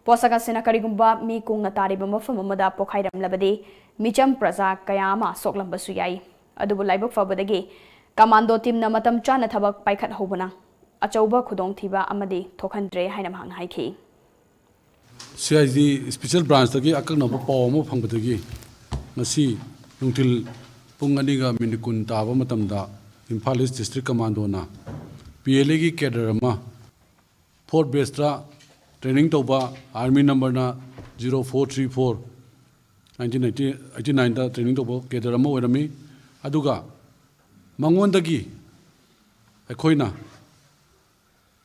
ꯄꯣꯠꯁꯛ ꯑꯁꯤꯅ ꯀꯔꯤꯒꯨꯝꯕ ꯃꯤ ꯀꯨꯡꯅ ꯇꯥꯔꯤꯕ ꯃꯐꯝ ꯑꯃꯗ ꯄꯣꯈꯥꯏꯔꯝꯂꯕꯗꯤ ꯃꯤꯆꯝ ꯄ꯭ꯔꯖꯥ ꯀꯌꯥ ꯑꯃ ꯁꯣꯛꯂꯝꯕꯁꯨ ꯌꯥꯏ꯫ ꯑꯗꯨꯕꯨ ꯂꯥꯏꯕꯛ ꯐꯕꯗꯒꯤ commando teamꯅ ꯃꯇꯝ ꯆꯥꯅ ꯊꯕꯛ ꯄꯥꯏꯈꯠꯍꯧꯕꯅ ꯑꯆꯧꯕ ꯈꯨꯗꯣꯡꯊꯤꯕ ꯑꯃꯗꯤ ꯊꯣꯛꯍꯟꯗ꯭ꯔꯦ ꯍꯥꯏꯅ ꯃꯍꯥꯛꯅ ꯍꯥꯏꯈꯤ꯫ CID special branchꯇꯒꯤ ꯑꯀꯛꯅꯕ ꯄꯥꯎ ꯑꯃ ꯐꯪꯕꯗꯒꯤ ꯉꯁꯤ ꯅꯨꯡꯊꯤꯜ ꯄꯨꯡ ꯑꯅꯤꯒ ꯃꯤꯅꯤꯠ ꯀꯨꯟ ꯇꯥꯕ ꯃꯇꯝꯗ ꯏꯝꯐꯥꯜ ꯏꯁ district commandoꯅ PLAꯒꯤ cadre ꯑꯃ fourth batchꯇ training ꯇꯧꯕ, army numberꯅ zero four three four, nineteen ninety, eighty nineꯗ training ꯇꯧꯕ cadre ꯑꯃ ꯑꯣꯏꯔꯝꯃꯤ꯫ ꯑꯗꯨꯒ ꯃꯉꯣꯟꯗꯒꯤ ꯑꯩꯈꯣꯏꯅ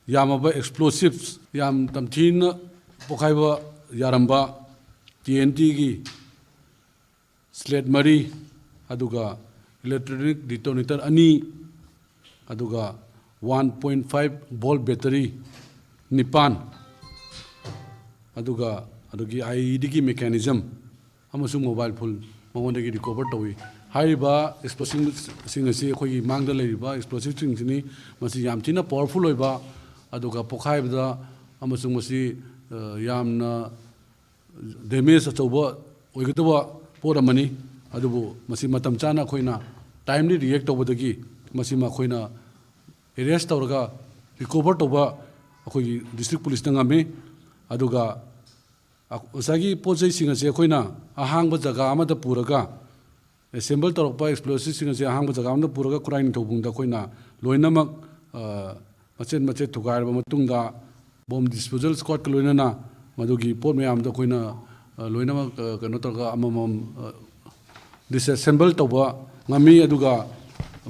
ꯌꯥꯝꯃꯕ explosives, ꯌꯥꯝ ꯇꯝꯊꯤꯅ ꯄꯣꯈꯥꯏꯕ ꯌꯥꯔꯝꯕ TNTꯒꯤ slate ꯃꯔꯤ, ꯑꯗꯨꯒ electronic detonator ꯑꯅꯤ, ꯑꯗꯨꯒ one point five volt battery ꯅꯤꯄꯥꯟ, ꯑꯗꯨꯒ ꯑꯗꯨꯒꯤ IEDꯒꯤ mechanism ꯑꯃꯁꯨꯡ mobile phone ꯃꯉꯣꯟꯗꯒꯤ recover ꯇꯧꯏ꯫ ꯍꯥꯏꯔꯤꯕ explosiveꯁꯤꯡ ꯑꯁꯤ, ꯑꯩꯈꯣꯏꯒꯤ ꯃꯥꯡꯗ ꯂꯩꯔꯤꯕ explosiveꯁꯤꯡꯁꯤꯅꯤ꯫ ꯃꯁꯤ ꯌꯥꯝ ꯊꯤꯅ powerful ꯑꯣꯏꯕ, ꯑꯗꯨꯒ ꯄꯣꯈꯥꯏꯕꯗ ꯑꯃꯁꯨꯡ ꯃꯁꯤ, ꯑ, ꯌꯥꯝꯅ damage ꯑꯆꯧꯕ ꯑꯣꯏꯒꯗꯕ ꯄꯣꯠ ꯑꯃꯅꯤ꯫ ꯑꯗꯨꯕꯨ ꯃꯁꯤ ꯃꯇꯝ ꯆꯥꯅ ꯑꯩꯈꯣꯏꯅ timely react ꯇꯧꯕꯗꯒꯤ ꯃꯁꯤꯃ ꯑꯩꯈꯣꯏꯅ arrest ꯇꯧꯔꯒ recover ꯇꯧꯕ ꯑꯩꯈꯣꯏꯒꯤ district policeꯅ ꯉꯝꯃꯤ꯫ ꯑꯗꯨꯒ ꯉꯁꯥꯏꯒꯤ ꯄꯣꯠ ꯆꯩꯁꯤꯡ ꯑꯁꯤ ꯑꯩꯈꯣꯏꯅ ꯑꯍꯥꯡꯕ ꯖꯒꯥ ꯑꯃꯗ ꯄꯨꯔꯒ, assemble ꯇꯧꯔꯛꯄ explosiveꯁꯤꯡ ꯑꯁꯤ ꯑꯍꯥꯡꯕ ꯖꯒꯥ ꯑꯃꯗ ꯄꯨꯔꯒ ꯈꯨꯔꯥꯏ ꯅꯤꯡꯊꯧꯕꯨꯡꯗ ꯑꯩꯈꯣꯏꯅ ꯂꯣꯏꯅꯃꯛ, ꯑ, ꯃꯆꯦꯠ ꯃꯆꯦꯠ ꯊꯨꯒꯥꯏꯔꯕ ꯃꯇꯨꯡꯗ, bomb disposal squadꯀ ꯂꯣꯏꯅꯅ ꯃꯗꯨꯒꯤ ꯄꯣꯠ ꯃꯌꯥꯝꯗꯣ ꯑꯩꯈꯣꯏꯅ, ꯑ, ꯂꯣꯏꯅꯃꯛ, ꯑ, ꯀꯩꯅꯣ ꯇꯧꯔꯒ ꯑꯃꯃꯝ, ꯑ, disassemble ꯇꯧꯕ ꯉꯝꯃꯤ꯫ ꯑꯗꯨꯒ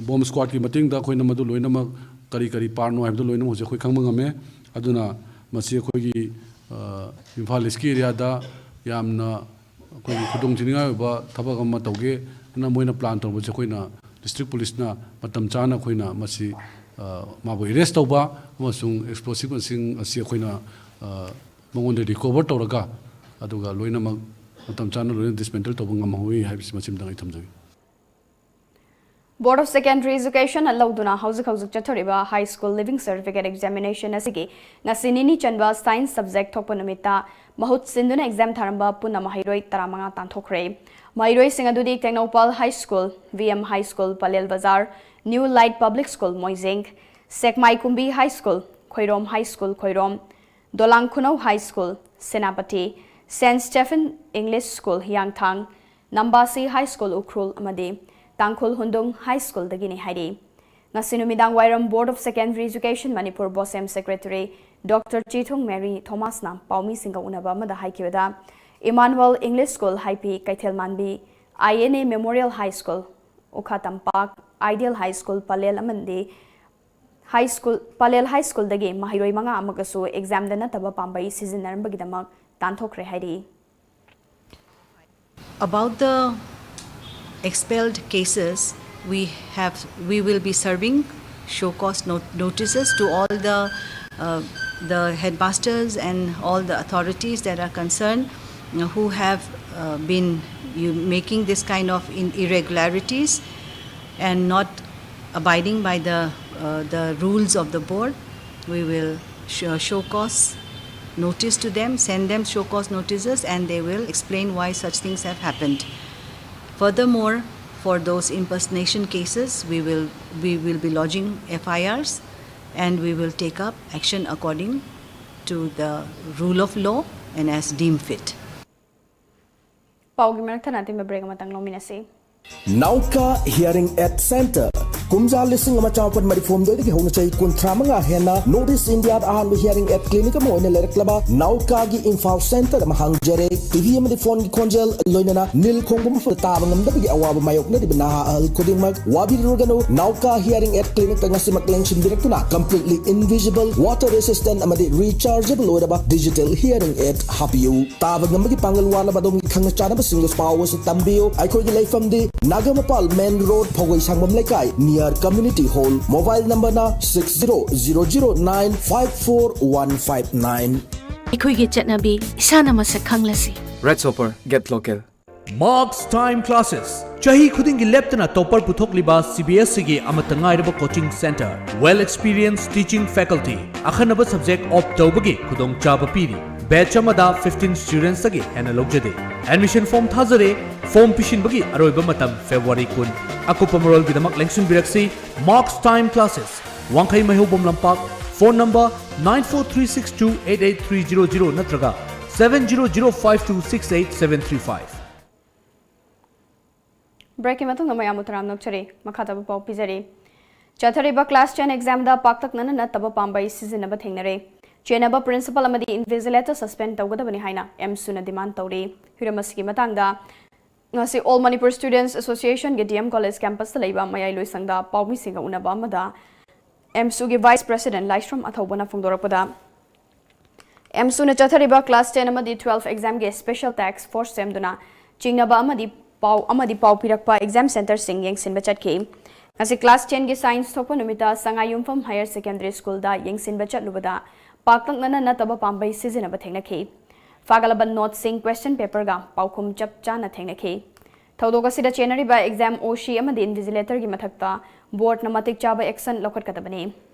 bomb squadꯀꯤ ꯃꯇꯦꯡꯗ ꯑꯩꯈꯣꯏꯅ ꯃꯗꯨ ꯂꯣꯏꯅꯃꯛ ꯀꯔꯤ ꯀꯔꯤ partꯅꯣ ꯍꯥꯏꯕꯗꯨ ꯂꯣꯏꯅꯃꯛ ꯍꯧꯖꯤꯛ ꯑꯩꯈꯣꯏ ꯈꯪꯕ ꯉꯝꯃꯦ꯫ ꯑꯗꯨꯅ ꯃꯁꯤ ꯑꯩꯈꯣꯏꯒꯤ, ꯑ, ꯏꯝꯐꯥꯜ Eastꯀꯤ areaꯗ ꯌꯥꯝꯅ ꯑꯩꯈꯣꯏꯒꯤ ꯈꯨꯗꯣꯡꯊꯤꯅꯤꯡꯉꯥꯏ ꯑꯣꯏꯕ ꯊꯕꯛ ꯑꯃ ꯇꯧꯒꯦꯅ ꯃꯣꯏꯅ plan ꯇꯧꯕꯁꯦ, ꯑꯩꯈꯣꯏꯅ district policeꯅ ꯃꯇꯝ ꯆꯥꯅ ꯑꯩꯈꯣꯏꯅ ꯃꯁꯤ, ꯑ, ꯃꯥꯕꯨ arrest ꯇꯧꯕ ꯑꯃꯁꯨꯡ explosiveꯁꯤꯡ ꯑꯁꯤ ꯑꯩꯈꯣꯏꯅ, ꯑ, ꯃꯉꯣꯟꯗ recover ꯇꯧꯔꯒ, ꯑꯗꯨꯒ ꯂꯣꯏꯅꯃꯛ ꯃꯇꯝ ꯆꯥꯅ ꯂꯣꯏꯅ dismantle ꯇꯧꯕ ꯉꯝꯍꯧꯏ ꯍꯥꯏꯕꯁꯤ ꯃꯁꯤꯃꯇꯪ ꯑꯩ ꯊꯝꯖꯒꯦ꯫ Board of Secondary Educationꯅ ꯂꯧꯗꯨꯅ ꯍꯧꯖꯤꯛ ꯍꯧꯖꯤꯛ ꯆꯠꯊꯔꯤꯕ High School Leaving Certificate Examination ꯑꯁꯤꯒꯤ ꯉꯁꯤ ꯅꯤꯅꯤ ꯆꯟꯕ Science subject ꯊꯣꯛꯄ ꯅꯨꯃꯤꯠꯇ ꯃꯍꯨꯠ ꯁꯤꯟꯗꯨꯅ exam ꯊꯥꯔꯝꯕ ꯄꯨꯟꯅ ꯃꯍꯩꯔꯣꯏ ꯇꯔꯥꯃꯉꯥ ꯇꯥꯟꯊꯣꯛꯈ꯭ꯔꯦ꯫ ꯃꯍꯩꯔꯣꯏꯁꯤꯡ ꯑꯗꯨꯗꯤ Tengnoupal High School, VM High School, Pallel ꯕꯖꯥꯔ, New Light Public School, ꯃꯣꯏꯖꯤꯡ, ꯁꯦꯛꯃꯥꯏ ꯀꯨꯝꯕꯤ High School, Khoirom High School, Khoirom, ꯗꯣꯂꯥꯡ ꯈꯨꯅꯧ High School, Senapati, Saint Stephen English School, ꯍꯤꯌꯥꯡꯊꯥꯡ, ꯅꯝꯕꯥꯁꯤ High School, ꯎꯈ꯭ꯔꯨꯜ ꯑꯃꯗꯤ ꯇꯥꯡꯈꯨꯜ ꯍꯨꯟꯗꯨꯡ High Schoolꯗꯒꯤꯅꯤ ꯍꯥꯏꯔꯤ꯫ ꯉꯁꯤ ꯅꯨꯃꯤꯗꯥꯡ ꯋꯥꯏꯔꯝ Board of Secondary Education Manipur BOSEM Secretary doctor Chethung Mary ꯊꯣꯃꯥꯁꯅ ꯄꯥꯎꯃꯤꯁꯤꯡꯒ ꯎꯅꯕ ꯑꯃꯗ ꯍꯥꯏꯈꯤꯕꯗ, ꯏꯃꯥꯅꯨꯋꯦꯜ ꯏꯪꯂꯤꯁ ꯁ꯭ꯀꯨꯜ ꯍꯥꯏꯄꯤ ꯀꯩꯊꯦꯜ ꯃꯥꯟꯕꯤ, I N A memorial high school, ꯎꯈꯥ ꯇꯝꯄꯥꯛ ꯑꯥꯏꯗꯤꯌꯦꯜ ꯍꯥꯏ ꯁ꯭ꯀꯨꯜ ꯄꯂꯦꯜ ꯑꯃꯗꯤ ꯍꯥꯏ ꯁ꯭ꯀꯨꯜ, ꯄꯂꯦꯜ ꯍꯥꯏ ꯁ꯭ꯀꯨꯜꯗꯒꯤ ꯃꯍꯩꯔꯣꯏ ꯃꯉꯥ ꯑꯃꯒꯁꯨ ꯑꯦꯛꯖꯥꯝꯗ ꯅꯠꯇꯕ ꯄꯥꯝꯕꯩ ꯁꯤꯖꯤꯟꯅꯔꯝꯕꯒꯤꯗꯃꯛ ꯇꯥꯟꯊꯣꯛꯈ꯭ꯔꯦ ꯍꯥꯏꯔꯤ꯫ About the expelled cases, we have, we will be serving show cause not-, notices to all the, uh, the headmasters and all the authorities that are concerned, uh, who have, uh, been, you, making this kind of in-, irregularities and not abiding by the, uh, the rules of the board. We will show, show cause notice to them, send them show cause notices, and they will explain why such things have happened. Furthermore, for those impersonation cases, we will, we will be lodging F I Rs and we will take up action according to the rule of law and as deemed fit. ꯄꯥꯎꯒꯤ ꯃꯔꯛ ꯊꯠꯅ ꯑꯇꯦꯟꯕ break ꯑꯃꯇꯪ ꯂꯧꯃꯤꯟꯅꯁꯤ꯫ ꯅꯥꯎꯀꯥ hearing ꯑꯦꯗ centre. ꯀꯨꯝꯖꯥ ꯂꯤꯁꯤꯡ ꯑꯃ ꯆꯥꯃꯥꯄꯟ ꯃꯔꯤꯐꯨ ꯍꯨꯝꯗꯣꯏꯗꯒꯤ ꯍꯧꯅ ꯆꯍꯤ ꯀꯨꯟꯊ꯭ꯔꯥ ꯃꯉꯥ ꯍꯦꯟꯅ ꯅꯣꯔꯠ ꯏꯁ ꯏꯟꯗꯤꯌꯥꯗ ꯑꯍꯥꯟꯕ ꯍꯤꯌꯔꯤꯡ ꯑꯦꯗ ꯀ꯭ꯂꯤꯅꯤꯛ ꯑꯃ ꯑꯣꯏꯅ ꯂꯩꯔꯛꯂꯕ ꯅꯥꯎꯀꯥꯒꯤ ꯏꯝꯐꯥꯜ ꯁꯦꯟꯇꯔ ꯑꯃ ꯍꯥꯡꯖꯔꯦ꯫ ꯇꯤꯚꯤ ꯑꯃꯗꯤ ꯐꯣꯟꯒꯤ ꯈꯣꯟꯖꯦꯜ, ꯂꯣꯏꯅꯅ ꯅꯤꯜ ꯈꯣꯡꯕ ꯃꯐꯝꯗ ꯇꯥꯕ ꯉꯝꯗꯕꯒꯤ ꯑꯋꯥꯕ ꯃꯥꯌꯣꯛꯅꯔꯤꯕ ꯅꯍꯥ ꯑꯍꯜ ꯈꯨꯗꯤꯡꯃꯛ ꯋꯥꯕꯤꯔꯨꯔꯒꯅꯨ꯫ ꯅꯥꯎꯀꯥ ꯍꯤꯌꯔꯤꯡ ꯑꯦꯗ ꯀ꯭ꯂꯤꯅꯤꯛꯇ ꯉꯁꯤꯃꯛ ꯂꯦꯡꯁꯤꯟꯕꯤꯔꯛꯇꯨꯅ completely invisible, water resistant ꯑꯃꯗꯤ rechargeable ꯑꯣꯏꯔꯕ digital hearing aid ꯍꯥꯞꯄꯤꯌꯨ꯫ ꯇꯥꯕ ꯉꯝꯕꯒꯤ ꯄꯥꯡꯒꯜ ꯋꯥꯠꯂꯕ ꯑꯗꯣꯝꯒꯤ ꯈꯪꯅ ꯆꯥꯟꯅꯕꯁꯤꯡꯗꯁꯨ ꯄꯥꯎ ꯑꯁꯤ ꯇꯝꯕꯤꯌꯨ꯫ ꯑꯩꯈꯣꯏꯒꯤ ꯂꯩꯐꯝꯗꯤ ꯅꯥꯒꯥꯃꯄꯥꯜ ꯃꯦꯟ ꯔꯣꯗ, ꯐꯧꯒꯩ ꯁꯪꯕꯝ ꯂꯩꯀꯥꯏ, near community hall꯫ ꯃꯣꯕꯥꯏꯜ ꯅꯝꯕꯔꯅ six zero zero zero nine five four one five nine꯫ ꯑꯩꯈꯣꯏꯒꯤ ꯆꯠꯅꯕꯤ ꯏꯁꯥꯅ ꯃꯁꯛ ꯈꯪꯂꯁꯤ꯫ Red Chopper, get local. Marks Time Classes, ꯆꯍꯤ ꯈꯨꯗꯤꯡꯒꯤ ꯂꯦꯞꯇꯅ ꯇꯣꯞꯄꯔ ꯄꯨꯊꯣꯛꯂꯤꯕ ꯁꯤ ꯕꯤ ꯑꯦꯁ ꯏꯒꯤ ꯑꯃꯠꯇ ꯉꯥꯏꯔꯕ coaching centre, well experienced teaching faculty, ꯑꯈꯟꯅꯕ subject opt ꯇꯧꯕꯒꯤ ꯈꯨꯗꯣꯡꯆꯥꯕ ꯄꯤꯔꯤ꯫ Batch ꯑꯃꯗ fifteen studentsꯇꯒꯤ ꯍꯦꯟꯅ ꯂꯧꯖꯗꯦ꯫ Admission form ꯊꯥꯖꯔꯦ꯫ Form ꯄꯤꯁꯤꯟꯕꯒꯤ ꯑꯔꯣꯏꯕ ꯃꯇꯝ February ꯀꯨꯟ꯫ ꯑꯀꯨꯞꯄ ꯃꯔꯣꯜꯒꯤꯗꯃꯛ ꯂꯦꯡꯁꯤꯟꯕꯤꯔꯛꯁꯤ꯫ Marks Time Classes, ꯋꯥꯡꯈꯩ ꯃꯩꯍꯧꯕꯝ ꯂꯝꯄꯥꯛ, phone number nine four three six two eight eight three zero zero ꯅꯠꯇ꯭ꯔꯒ seven zero zero five two six eight seven three five꯫ ꯕ꯭ꯔꯦꯛꯀꯤ ꯃꯇꯨꯡꯗ ꯃꯌꯥꯝꯕꯨ ꯇꯔꯥꯝꯅ ꯑꯣꯛꯆꯔꯤ꯫ ꯃꯈꯥ ꯇꯥꯕ ꯄꯥꯎ ꯄꯤꯖꯔꯤ꯫ ꯆꯠꯊꯔꯤꯕ class ten examꯗ ꯄꯥꯛꯇꯛꯅꯅ ꯅꯠꯇꯕ ꯄꯥꯝꯕꯩ ꯁꯤꯖꯤꯟꯅꯕ ꯊꯦꯡꯅꯔꯦ꯫ ꯆꯦꯟꯅꯕ principal ꯑꯃꯗꯤ invigilator suspend ꯇꯧꯒꯗꯕꯅꯤ ꯍꯥꯏꯅ ꯑꯦꯝꯁꯨꯅ demand ꯇꯧꯔꯤ꯫ ꯍꯤꯔꯝ ꯑꯁꯤꯒꯤ ꯃꯇꯥꯡꯗ ꯉꯁꯤ All Manipur Students Association ꯒꯤ D M College campus ꯇ ꯂꯩꯕ ꯃꯌꯥꯏ ꯂꯣꯏꯁꯪꯗ ꯄꯥꯎꯃꯤꯁꯤꯡꯒ ꯎꯅꯕ ꯑꯃꯗ ꯑꯦꯝꯁꯨꯒꯤ vice president ꯂꯥꯏꯁ꯭ꯔꯝ ꯑꯊꯧꯕꯅ ꯐꯣꯡꯗꯣꯔꯛꯄꯗ, ꯑꯦꯝꯁꯨꯅ ꯆꯠꯊꯔꯤꯕ class ten ꯑꯃꯗꯤ twelve exam ꯒꯤ special task force ꯁꯦꯝꯗꯨꯅ ꯆꯤꯡꯅꯕ ꯑꯃꯗꯤ ꯄꯥꯎ ꯑꯃꯗꯤ ꯄꯥꯎ ꯄꯤꯔꯛꯄ exam centre ꯁꯤꯡ ꯌꯦꯡꯁꯤꯟꯕ ꯆꯠꯈꯤ꯫ ꯉꯁꯤ class ten ꯒꯤ science ꯊꯣꯛꯄ ꯅꯨꯃꯤꯠꯇ ꯁꯉꯥꯏꯌꯨꯝꯐꯝ Higher Secondary School ꯗ ꯌꯦꯡꯁꯤꯟꯕ ꯆꯠꯂꯨꯕꯗ ꯄꯥꯛꯇꯛꯅꯅ ꯅꯠꯇꯕ ꯄꯥꯝꯕꯩ ꯁꯤꯖꯤꯟꯅꯕ ꯊꯦꯡꯅꯈꯤ꯫ ꯐꯥꯒꯠꯂꯕ note ꯁꯤꯡ, question paper ꯒ ꯄꯥꯎꯈꯨꯝ ꯆꯞ ꯆꯥꯅ ꯊꯦꯡꯅꯈꯤ꯫ ꯊꯧꯗꯣꯛ ꯑꯁꯤꯗ ꯆꯦꯟꯅꯔꯤꯕ exam O C ꯑꯃꯗꯤ invigilator ꯒꯤ ꯃꯊꯛꯇ board ꯅ ꯃꯇꯤꯛ ꯆꯥꯕ action ꯂꯧꯈꯠꯀꯗꯕꯅꯤ꯫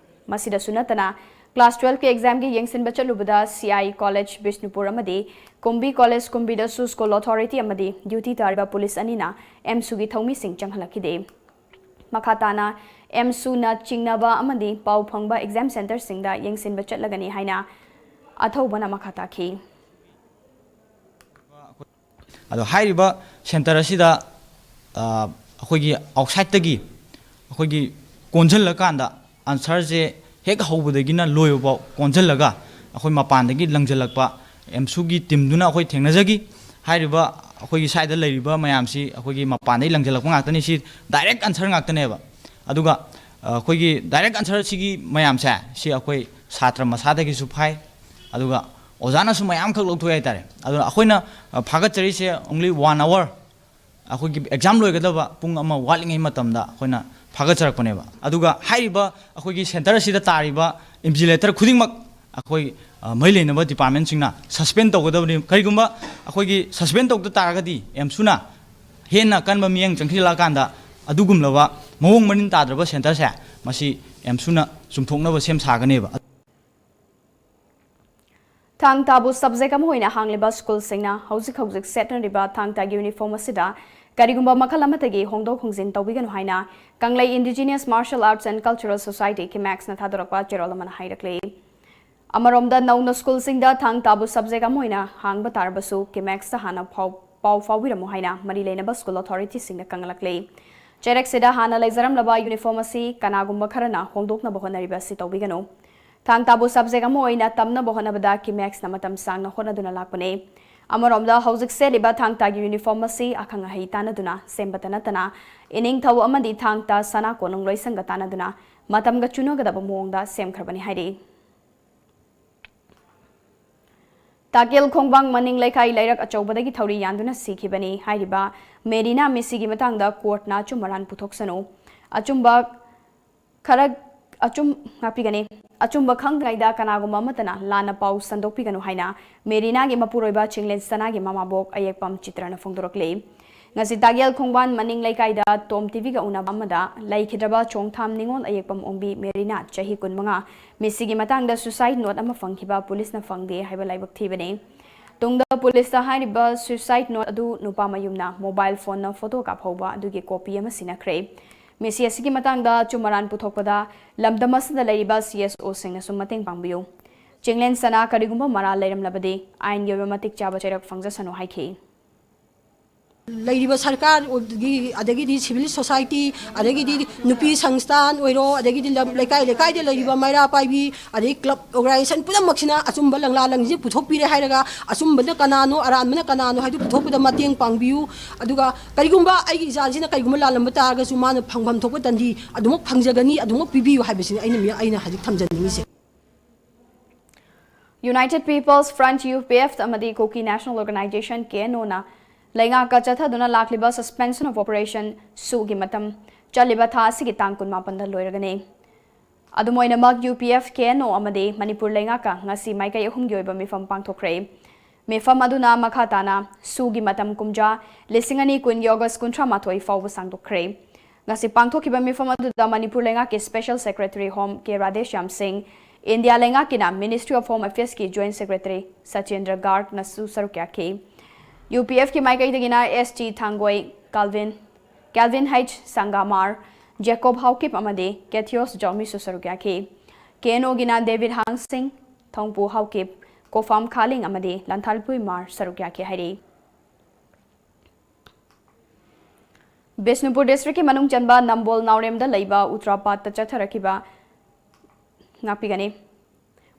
ꯃꯁꯤꯗꯁꯨ ꯅꯠꯇꯅ, class twelve ꯀꯤ exam ꯒꯤ ꯌꯦꯡꯁꯤꯟꯕ ꯆꯠꯂꯨꯕꯗ C I College ꯕꯤꯁꯅꯨꯄꯨꯔ ꯑꯃꯗꯤ ꯀꯨꯝꯕꯤ College ꯀꯨꯝꯕꯤꯗꯁꯨ school authority ꯑꯃꯗꯤ duty ꯇꯥꯔꯤꯕ police ꯑꯅꯤꯅ ꯑꯦꯝꯁꯨꯒꯤ ꯊꯧꯃꯤꯁꯤꯡ ꯆꯪꯍꯜꯂꯛꯈꯤꯗꯦ꯫ ꯃꯈꯥ ꯇꯥꯅ ꯑꯦꯝꯁꯨꯅ ꯆꯤꯡꯅꯕ ꯑꯃꯗꯤ ꯄꯥꯎ ꯐꯪꯕ exam centre ꯁꯤꯡꯗ ꯌꯦꯡꯁꯤꯟꯕ ꯆꯠꯂꯒꯅꯤ ꯍꯥꯏꯅ ꯑꯊꯧꯕꯅ ꯃꯈꯥ ꯇꯥꯈꯤ꯫ ꯑꯗꯣ ꯍꯥꯏꯔꯤꯕ centre ꯑꯁꯤꯗ, ꯑ, ꯑꯩꯈꯣꯏꯒꯤ outside ꯇꯒꯤ ꯑꯩꯈꯣꯏꯒꯤ ꯀꯣꯟꯁꯤꯜꯂꯀꯥꯟꯗ answer ꯁꯦ ꯍꯦꯛ ꯍꯧꯕꯗꯒꯤꯅ ꯂꯣꯏꯕꯐꯥꯎ ꯀꯣꯟꯁꯤꯜꯂꯒ ꯑꯩꯈꯣꯏ ꯃꯄꯥꯟꯗꯒꯤ ꯂꯪꯁꯤꯜꯂꯛꯄ ꯑꯦꯝꯁꯨꯒꯤ team ꯗꯨꯅ ꯑꯩꯈꯣꯏ ꯊꯦꯡꯅꯖꯈꯤ꯫ ꯍꯥꯏꯔꯤꯕ ꯑꯩꯈꯣꯏꯒꯤ ꯁ꯭ꯋꯥꯏꯗ ꯂꯩꯔꯤꯕ ꯃꯌꯥꯝꯁꯤ ꯑꯩꯈꯣꯏꯒꯤ ꯃꯄꯥꯟꯗꯒꯤ ꯂꯪꯁꯤꯜꯂꯛꯄ ꯉꯥꯛꯇꯅꯤ꯫ ꯁꯤ direct answer ꯉꯥꯛꯇꯅꯦꯕ꯫ ꯑꯗꯨꯒ, ꯑ, ꯑꯩꯈꯣꯏꯒꯤ direct answer ꯁꯤꯒꯤ ꯃꯌꯥꯝꯁꯦ, ꯁꯤ ꯑꯩꯈꯣꯏ ꯁꯥꯇ꯭ꯔ ꯃꯁꯥꯗꯒꯤꯁꯨ ꯐꯥꯏ, ꯑꯗꯨꯒ ꯑꯣꯖꯥꯅꯁꯨ ꯃꯌꯥꯝꯈꯛ ꯂꯧꯊꯣꯛꯑꯦ ꯍꯥꯏꯇꯥꯔꯦ꯫ ꯑꯗꯨꯅ ꯑꯩꯈꯣꯏꯅ, ꯑ, ꯐꯥꯒꯠꯆꯔꯤꯁꯦ only one hour, ꯑꯩꯈꯣꯏꯒꯤ exam ꯂꯣꯏꯒꯗꯕ ꯄꯨꯡ ꯑꯃ ꯋꯥꯠꯂꯤꯉꯩ ꯃꯇꯝꯗ ꯑꯩꯈꯣꯏꯅ ꯐꯥꯒꯠꯆꯔꯛꯄꯅꯦꯕ꯫ ꯑꯗꯨꯒ ꯍꯥꯏꯔꯤꯕ ꯑꯩꯈꯣꯏꯒꯤ centre ꯑꯁꯤꯗ ꯇꯥꯔꯤꯕ invigilator ꯈꯨꯗꯤꯡꯃꯛ ꯑꯩꯈꯣꯏ, ꯑ, ꯃꯔꯤ ꯂꯩꯅꯕ department ꯁꯤꯡꯅ suspend ꯇꯧꯒꯗꯕꯅꯤ꯫ ꯀꯔꯤꯒꯨꯝꯕ ꯑꯩꯈꯣꯏꯒꯤ suspend ꯇꯧꯗ ꯇꯥꯔꯒꯗꯤ ꯑꯦꯝꯁꯨꯅ ꯍꯦꯟꯅ ꯀꯟꯕ ꯃꯤꯠꯌꯦꯡ ꯆꯪꯁꯤꯜꯂꯛꯑꯀꯥꯟꯗ ꯑꯗꯨꯒꯨꯝꯂꯕ ꯃꯑꯣꯡ ꯃꯔꯤꯟ ꯇꯥꯗ꯭ꯔꯕ centre ꯁꯦ ꯃꯁꯤ ꯑꯦꯝꯁꯨꯅ ꯆꯨꯝꯊꯣꯛꯅꯕ ꯁꯦꯝ ꯁꯥꯒꯅꯦꯕ꯫ ꯊꯥꯡ ꯇꯥꯕꯨ subject ꯑꯃ ꯑꯣꯏꯅ ꯍꯥꯡꯂꯤꯕ school ꯁꯤꯡꯅ ꯍꯧꯖꯤꯛ ꯍꯧꯖꯤꯛ ꯁꯦꯠꯅꯔꯤꯕ ꯊꯥꯡ ꯇꯥꯒꯤ uniform ꯑꯁꯤꯗ ꯀꯔꯤꯒꯨꯝꯕ ꯃꯈꯜ ꯑꯃꯠꯇꯒꯤ ꯍꯣꯡꯗꯣꯛ ꯍꯣꯡꯖꯤꯟ ꯇꯧꯕꯤꯒꯅꯨ ꯍꯥꯏꯅ ꯀꯪꯂꯩ Indigenous Martial Arts and Cultural Society, ꯀꯤꯃꯦꯛꯁꯅ ꯊꯥꯗꯣꯔꯛꯄ ꯆꯦꯔꯣꯜ ꯑꯃꯅ ꯍꯥꯏꯔꯛꯂꯤ꯫ ꯑꯃꯔꯣꯝꯗ, ꯅꯧꯅ school ꯁꯤꯡꯗ ꯊꯥꯡ ꯇꯥꯕꯨ subject ꯑꯃ ꯑꯣꯏꯅ ꯍꯥꯡꯕ ꯇꯥꯔꯕꯁꯨ ꯀꯤꯃꯦꯛꯁꯇ ꯍꯥꯟꯅ ꯐꯥꯎ-, ꯄꯥꯎ ꯐꯥꯎꯕꯤꯔꯝꯃꯨ ꯍꯥꯏꯅ ꯃꯔꯤ ꯂꯩꯅꯕ school authority ꯁꯤꯡꯅ ꯀꯪꯂꯛꯂꯤ꯫ ꯆꯩꯔꯛꯁꯤꯗ ꯍꯥꯟꯅ ꯂꯩꯖꯔꯝꯂꯕ uniform ꯑꯁꯤ ꯀꯅꯥꯒꯨꯝꯕ ꯈꯔꯅ ꯍꯣꯡꯗꯣꯛꯅꯕ ꯍꯣꯠꯅꯔꯤꯕ ꯑꯁꯤ ꯇꯧꯕꯤꯒꯅꯨ꯫ ꯊꯥꯡ ꯇꯥꯕꯨ subject ꯑꯃ ꯑꯣꯏꯅ ꯇꯝꯅꯕ ꯍꯣꯠꯅꯕꯗ ꯀꯤꯃꯦꯛꯁꯅ ꯃꯇꯝ ꯁꯥꯡꯅ ꯍꯣꯠꯅꯗꯨꯅ ꯂꯥꯛꯄꯅꯤ꯫ ꯑꯃꯔꯣꯝꯗ ꯍꯧꯖꯤꯛ ꯁꯦꯠꯂꯤꯕ ꯊꯥꯡ ꯇꯥꯒꯤ uniform ꯑꯁꯤ ꯑꯈꯪ ꯑꯍꯩ ꯇꯥꯟꯅꯗꯨꯅ ꯁꯦꯝꯕꯇ ꯅꯠꯇꯅ ꯏꯅꯤꯡꯊꯧ ꯑꯃꯗꯤ ꯊꯥꯡ ꯇꯥ ꯁꯅꯥ ꯀꯣꯅꯨꯡ ꯂꯣꯏꯁꯪꯒ ꯇꯥꯟꯅꯗꯨꯅ ꯃꯇꯝꯒ ꯆꯨꯅꯒꯗꯕ ꯃꯑꯣꯡꯗ ꯁꯦꯝꯈ꯭ꯔꯕꯅꯤ ꯍꯥꯏꯔꯤ꯫ ꯇꯥꯀꯦꯜ ꯈꯣꯡꯕꯥꯡ ꯃꯅꯤꯡ ꯂꯩꯀꯥꯏ ꯂꯩꯔꯛ ꯑꯆꯧꯕꯗꯒꯤ ꯊꯧꯔꯤ ꯌꯥꯟꯗꯨꯅ ꯁꯤꯈꯤꯕꯅꯤ ꯍꯥꯏꯔꯤꯕ ꯃꯦꯔꯤꯅꯥ ꯃꯤꯁꯤꯒꯤ ꯃꯇꯥꯡꯗ courtꯅ ꯑꯆꯨꯝ ꯑꯔꯥꯟ ꯄꯨꯊꯣꯛꯁꯅꯨ, ꯑꯆꯨꯝꯕ ꯈꯔ, ꯑꯆꯨꯝ, ꯉꯥꯛꯄꯤꯒꯅꯤ꯫ ꯑꯆꯨꯝꯕ ꯈꯪꯗ꯭ꯔꯤꯉꯩꯗ ꯀꯅꯥꯒꯨꯝꯕ ꯑꯃꯠꯇꯅ ꯂꯥꯟꯅ ꯄꯥꯎ ꯁꯟꯗꯣꯛꯄꯤꯒꯅꯨ ꯍꯥꯏꯅ ꯃꯦꯔꯤꯅꯥꯒꯤ ꯃꯄꯨꯔꯣꯏꯕ ꯆꯤꯡꯂꯦꯟ ꯁꯅꯥꯒꯤ ꯃꯃꯥꯕꯣꯛ ꯑꯌꯦꯛꯄꯝ ꯆꯤꯇ꯭ꯔꯅ ꯐꯣꯡꯗꯣꯔꯛꯂꯤ꯫ ꯉꯁꯤ ꯇꯥꯒꯦꯜ ꯈꯣꯡꯕꯥꯟ ꯃꯅꯤꯡ ꯂꯩꯀꯥꯏꯗ ꯇꯣꯝ ꯇꯤꯚꯤꯒ ꯎꯅꯕ ꯑꯃꯗ ꯂꯩꯈꯤꯗ꯭ꯔꯕ ꯆꯣꯡꯊꯥꯝ ꯅꯤꯉꯣꯜ ꯑꯌꯦꯛꯄꯝ ꯑꯣꯡꯕꯤ ꯃꯦꯔꯤꯅꯥ, ꯆꯍꯤ ꯀꯨꯟꯃꯉꯥ, ꯃꯤꯁꯤꯒꯤ ꯃꯇꯥꯡꯗ suicide note ꯑꯃ ꯐꯪꯈꯤꯕ ꯄꯨꯂꯤꯁꯅ ꯐꯪꯗꯦ ꯍꯥꯏꯕ ꯂꯥꯏꯕꯛ ꯊꯤꯕꯅꯤ꯫ ꯇꯨꯡꯗ ꯄꯨꯂꯤꯁꯇ ꯍꯥꯏꯔꯤꯕ suicide note ꯑꯗꯨ ꯅꯨꯄꯥ ꯃꯌꯨꯝꯅ mobile phoneꯅ photo ꯀꯥꯞꯍꯧꯕ ꯑꯗꯨꯒꯤ copy ꯑꯃ ꯁꯤꯟꯅꯈ꯭ꯔꯦ꯫ ꯃꯤꯁꯤ ꯑꯁꯤꯒꯤ ꯃꯇꯥꯡꯗ ꯑꯆꯨꯝ ꯑꯔꯥꯟ ꯄꯨꯊꯣꯛꯄꯗ ꯂꯝꯗꯝ ꯑꯁꯤꯗ ꯂꯩꯔꯤꯕ CSOꯁꯤꯡꯅꯁꯨ ꯃꯇꯦꯡ ꯄꯥꯡꯕꯤꯌꯨ꯫ ꯆꯤꯡꯂꯦꯟ ꯁꯅꯥ ꯀꯔꯤꯒꯨꯝꯕ ꯃꯔꯥꯜ ꯂꯩꯔꯝꯂꯕꯗꯤ ꯑꯥꯏꯟꯒꯤ ꯑꯣꯏꯕ ꯃꯇꯤꯛ ꯆꯥꯕ ꯆꯩꯔꯛ ꯐꯪꯖꯁꯅꯨ ꯍꯥꯏꯈꯤ꯫ ꯂꯩꯔꯤꯕ ꯁꯔꯀꯥꯔ ꯑꯣꯏꯕꯒꯤ, ꯑꯗꯒꯤꯗꯤ civil society, ꯑꯗꯒꯤꯗꯤ ꯅꯨꯄꯤ ꯁꯪꯁꯊꯥꯟ ꯑꯣꯏꯔꯣ, ꯑꯗꯒꯤꯗꯤ ꯂꯝ, ꯂꯩꯀꯥꯏ ꯂꯩꯀꯥꯏꯗ ꯂꯩꯔꯤꯕ ꯃꯩꯔꯥ ꯄꯥꯏꯕꯤ, ꯑꯗꯒꯤ club organization ꯄꯨꯝꯅꯃꯛꯁꯤꯅ ꯑꯆꯨꯝꯕ ꯂꯪꯂꯥ ꯂꯪꯁꯤꯟ ꯄꯨꯊꯣꯛꯄꯤꯔꯦ ꯍꯥꯏꯔꯒ, ꯑꯆꯨꯝꯕꯅ ꯀꯅꯥꯅꯣ, ꯑꯔꯥꯟꯕꯅ ꯀꯅꯥꯅꯣ ꯍꯥꯏꯗꯨ ꯄꯨꯊꯣꯛꯄꯗ ꯃꯇꯦꯡ ꯄꯥꯡꯕꯤꯌꯨ꯫ ꯑꯗꯨꯒ ꯀꯔꯤꯒꯨꯝꯕ ꯑꯩꯒꯤ ꯏꯆꯥꯁꯤꯅ ꯀꯔꯤꯒꯨꯝꯕ ꯂꯥꯜꯂꯝꯕ ꯇꯥꯔꯒꯁꯨ, ꯃꯥꯅ ꯐꯪꯐꯝ ꯊꯣꯛꯄ ꯗꯟꯗꯤ ꯑꯗꯨꯃꯛ ꯐꯪꯖꯒꯅꯤ, ꯑꯗꯨꯃꯛ ꯄꯤꯕꯤꯌꯨ ꯍꯥꯏꯕꯁꯤꯅꯤ ꯑꯩꯅ ꯃꯤ-, ꯑꯩꯅ ꯍꯧꯖꯤꯛ ꯊꯝꯖꯅꯤꯡꯉꯤꯁꯦ꯫ United People's Front, UPF, ꯑꯃꯗꯤ Kuki National Organisation, KNOꯅ ꯂꯩꯉꯥꯛꯀ ꯆꯠꯊꯗꯨꯅ ꯂꯥꯛꯂꯤꯕ suspension of operation ꯁꯨꯒꯤ ꯃꯇꯝ ꯆꯠꯂꯤꯕ ꯊꯥ ꯑꯁꯤꯒꯤ ꯇꯥꯡ ꯀꯨꯟꯃꯥꯄꯟꯗ ꯂꯣꯏꯔꯒꯅꯤ꯫ ꯑꯗꯨꯝ ꯑꯣꯏꯅꯃꯛ, UPF, KNO ꯑꯃꯗꯤ ꯃꯅꯤꯄꯨꯔ ꯂꯩꯉꯥꯛꯀ ꯉꯁꯤ ꯃꯥꯏꯀꯩ ꯑꯍꯨꯝꯒꯤ ꯑꯣꯏꯕ ꯃꯤꯐꯝ ꯄꯥꯡꯊꯣꯛꯈ꯭ꯔꯦ꯫ ꯃꯤꯐꯝ ꯑꯗꯨꯅ ꯃꯈꯥ ꯇꯥꯅ ꯁꯨꯒꯤ ꯃꯇꯝ ꯀꯨꯝꯖꯥ ꯂꯤꯁꯤꯡ ꯑꯅꯤ ꯀꯨꯟꯒꯤ August ꯀꯨꯟꯊ꯭ꯔꯥ ꯃꯥꯊꯣꯏ ꯐꯥꯎꯕ ꯁꯥꯡꯗꯣꯛꯈ꯭ꯔꯦ꯫ ꯉꯁꯤ ꯄꯥꯡꯊꯣꯛꯈꯤꯕ ꯃꯤꯐꯝ ꯑꯗꯨꯗ ꯃꯅꯤꯄꯨꯔ ꯂꯩꯉꯥꯛꯀꯤ Special Secretary Home K Radheshyam ꯁꯤꯡ, ꯏꯟꯗꯤꯌꯥ ꯂꯩꯉꯥꯛꯀꯤꯅ Ministry of Home Affairsꯀꯤ Joint Secretary ꯁꯆꯦꯟꯗ꯭ꯔ ꯒꯥꯔꯒꯅꯁꯨ ꯁꯔꯨꯛ ꯌꯥꯈꯤ꯫ UPFꯀꯤ ꯃꯥꯏꯀꯩꯗꯒꯤꯅ S T Thanggoi, Calvin, Kelvin H Shangamar, Jacob Haokip ꯑꯃꯗꯤ ꯀꯦꯊꯤꯌꯣꯁ ꯖꯥꯎꯃꯤꯁꯨ ꯁꯔꯨꯛ ꯌꯥꯈꯤ꯫ KNOꯒꯤꯅ ꯗꯦꯕꯤꯗ ꯍꯥꯡꯁꯤꯡ, ꯊꯣꯡꯄꯨ ꯍꯥꯎꯀꯤꯞ, ꯀꯣꯐꯥꯝ ꯈꯥꯂꯤꯡ ꯑꯃꯗꯤ ꯂꯟꯊꯥꯜꯄꯨꯏ ꯃꯥꯔ ꯁꯔꯨꯛ ꯌꯥꯈꯤ ꯍꯥꯏꯔꯤ꯫ ꯕꯤꯁꯅꯨꯄꯨꯔ districtꯀꯤ ꯃꯅꯨꯡ ꯆꯟꯕ ꯅꯝꯕꯣꯜ ꯅꯥꯎꯔꯦꯝꯗ ꯂꯩꯕ ꯎꯇ꯭ꯔꯥꯄꯥꯠꯇ ꯆꯠꯊꯔꯛꯈꯤꯕ, ꯉꯥꯛꯄꯤꯒꯅꯤ꯫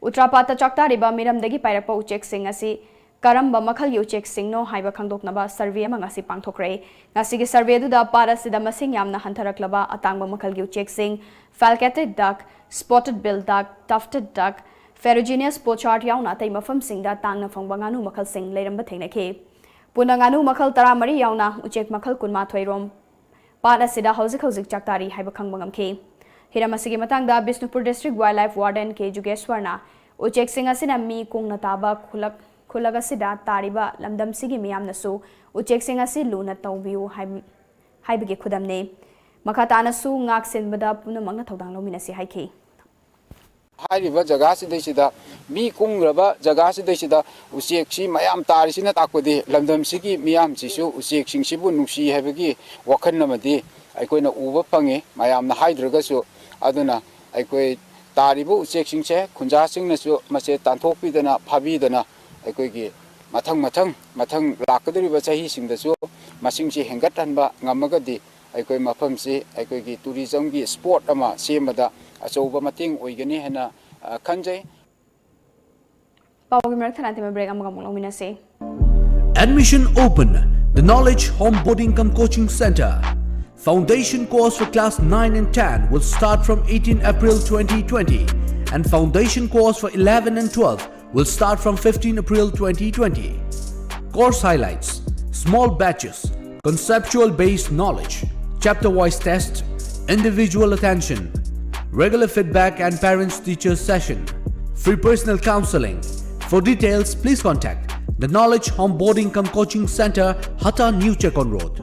ꯎꯇ꯭ꯔꯥꯄꯥꯠꯇ ꯆꯥꯛꯇꯥꯔꯤꯕ ꯃꯤꯔꯝꯗꯒꯤ ꯄꯥꯏꯔꯛꯄ ꯎꯆꯦꯛꯁꯤꯡ ꯑꯁꯤ ꯀꯔꯝꯕ ꯃꯈꯜꯒꯤ ꯎꯆꯦꯛꯁꯤꯡꯅꯣ ꯍꯥꯏꯕ ꯈꯪꯗꯣꯛꯅꯕ ꯁꯔꯚꯦ ꯑꯃ ꯉꯁꯤ ꯄꯥꯡꯊꯣꯛꯈ꯭ꯔꯦ꯫ ꯉꯁꯤꯒꯤ ꯁꯔꯚꯦꯗꯨꯗ ꯄꯥꯠ ꯑꯁꯤꯗ ꯃꯁꯤꯡ ꯌꯥꯝꯅ ꯍꯟꯊꯔꯛꯂꯕ ꯑꯇꯥꯡꯕ ꯃꯈꯜꯒꯤ ꯎꯆꯦꯛꯁꯤꯡ, falcated duck, spotted bill duck, tufted duck, ferruginous pochard ꯌꯥꯎꯅ ꯑꯇꯩ ꯃꯐꯝꯁꯤꯡꯗ ꯇꯥꯡꯅ ꯐꯪꯕ ꯉꯥꯅꯨ ꯃꯈꯜꯁꯤꯡ ꯂꯩꯔꯝꯕ ꯊꯦꯡꯅꯈꯤ꯫ ꯄꯨꯟꯅ ꯉꯥꯅꯨ ꯃꯈꯜ ꯇꯔꯥꯃꯔꯤ ꯌꯥꯎꯅ ꯎꯆꯦꯛ ꯃꯈꯜ ꯀꯨꯟꯃꯥꯊꯣꯏ ꯔꯣꯝ ꯄꯥꯠ ꯑꯁꯤꯗ ꯍꯧꯖꯤꯛ ꯍꯧꯖꯤꯛ ꯆꯥꯛꯇꯥꯔꯤ ꯍꯥꯏꯕ ꯈꯪꯕ ꯉꯝꯈꯤ꯫ ꯍꯤꯔꯝ ꯑꯁꯤꯒꯤ ꯃꯇꯥꯡꯗ ꯕꯤꯁꯅꯨꯄꯨꯔ District Wildlife Warden ꯀꯦ ꯖꯨꯒꯦꯁ꯭ꯋꯔꯅ ꯎꯆꯦꯛꯁꯤꯡ ꯑꯁꯤꯅ ꯃꯤ ꯀꯨꯡꯅ ꯇꯥꯕ ꯈꯨꯜꯂꯛ, ꯈꯨꯜꯂꯛ ꯑꯁꯤꯗ ꯇꯥꯔꯤꯕ ꯂꯝꯗꯝꯁꯤꯒꯤ ꯃꯤꯌꯥꯝꯅꯁꯨ ꯎꯆꯦꯛꯁꯤꯡ ꯑꯁꯤ ꯂꯨꯅ ꯇꯧꯕꯤꯌꯨ ꯍꯥꯏ-, ꯍꯥꯏꯕꯒꯤ ꯈꯨꯗꯝꯅꯤ꯫ ꯃꯈꯥ ꯇꯥꯅꯁꯨ ꯉꯥꯛ ꯁꯦꯟꯕꯗ ꯄꯨꯝꯅꯃꯛꯅ ꯊꯧꯗꯥꯡ ꯂꯧꯃꯤꯟꯅꯁꯤ ꯍꯥꯏꯈꯤ꯫ ꯍꯥꯏꯔꯤꯕ ꯖꯒꯥꯁꯤꯗꯩꯁꯤꯗ, ꯃꯤ ꯀꯨꯡꯈ꯭ꯔꯕ ꯖꯒꯥꯁꯤꯗꯩꯁꯤꯗ ꯎꯆꯦꯛꯁꯤ ꯃꯌꯥꯝ ꯇꯥꯔꯤꯁꯤꯅ ꯇꯥꯛꯄꯗꯤ ꯂꯝꯗꯝꯁꯤꯒꯤ ꯃꯤꯌꯥꯝꯁꯤꯁꯨ ꯎꯆꯦꯛꯁꯤꯡꯁꯤꯕꯨ ꯅꯨꯡꯁꯤ ꯍꯥꯏꯕꯒꯤ ꯋꯥꯈꯜ ꯑꯃꯗꯤ ꯑꯩꯈꯣꯏꯅ ꯎꯕ ꯐꯪꯉꯤ, ꯃꯌꯥꯝꯅ ꯍꯥꯏꯗ꯭ꯔꯒꯁꯨ꯫ ꯑꯗꯨꯅ ꯑꯩꯈꯣꯏ ꯇꯥꯔꯤꯕ ꯎꯆꯦꯛꯁꯤꯡꯁꯦ ꯈꯨꯟꯖꯥꯁꯤꯡꯅꯁꯨ ꯃꯁꯦ ꯇꯥꯟꯊꯣꯛꯄꯤꯗꯅ, ꯐꯥꯕꯤꯗꯅ, ꯑꯩꯈꯣꯏꯒꯤ ꯃꯊꯪ, ꯃꯊꯪ, ꯃꯊꯪ ꯂꯥꯛꯀꯗꯧꯔꯤꯕ ꯆꯍꯤꯁꯤꯡꯗꯁꯨ ꯃꯁꯤꯡꯁꯤ ꯍꯦꯟꯒꯠꯍꯟꯕ ꯉꯝꯃꯒꯗꯤ ꯑꯩꯈꯣꯏ ꯃꯐꯝꯁꯤ ꯑꯩꯈꯣꯏꯒꯤ tourismꯒꯤ spot ꯑꯃ ꯁꯦꯝꯕꯗ ꯑꯆꯧꯕ ꯃꯇꯦꯡ ꯑꯣꯏꯒꯅꯤ ꯍꯥꯏꯅ, ꯑ, ꯈꯟꯖꯩ꯫ ꯄꯥꯎꯒꯤ ꯃꯔꯛ ꯊꯠꯅ ꯇꯦꯝꯕ break ꯑꯃꯒ ꯑꯃꯨꯛ ꯂꯧꯃꯤꯟꯅꯁꯤ꯫ Admission open. The Knowledge Onboarding cum Coaching Center. Foundation course for class nine and ten will start from eighteen April twenty twenty, and foundation course for eleven and twelve will start from fifteen April twenty twenty. Course highlights: small batches, conceptual based knowledge, chapter wise test, individual attention, regular feedback and parents teachers session, free personal counseling. For details, please contact the Knowledge Onboarding cum Coaching Center, Hata, New Chekon Road.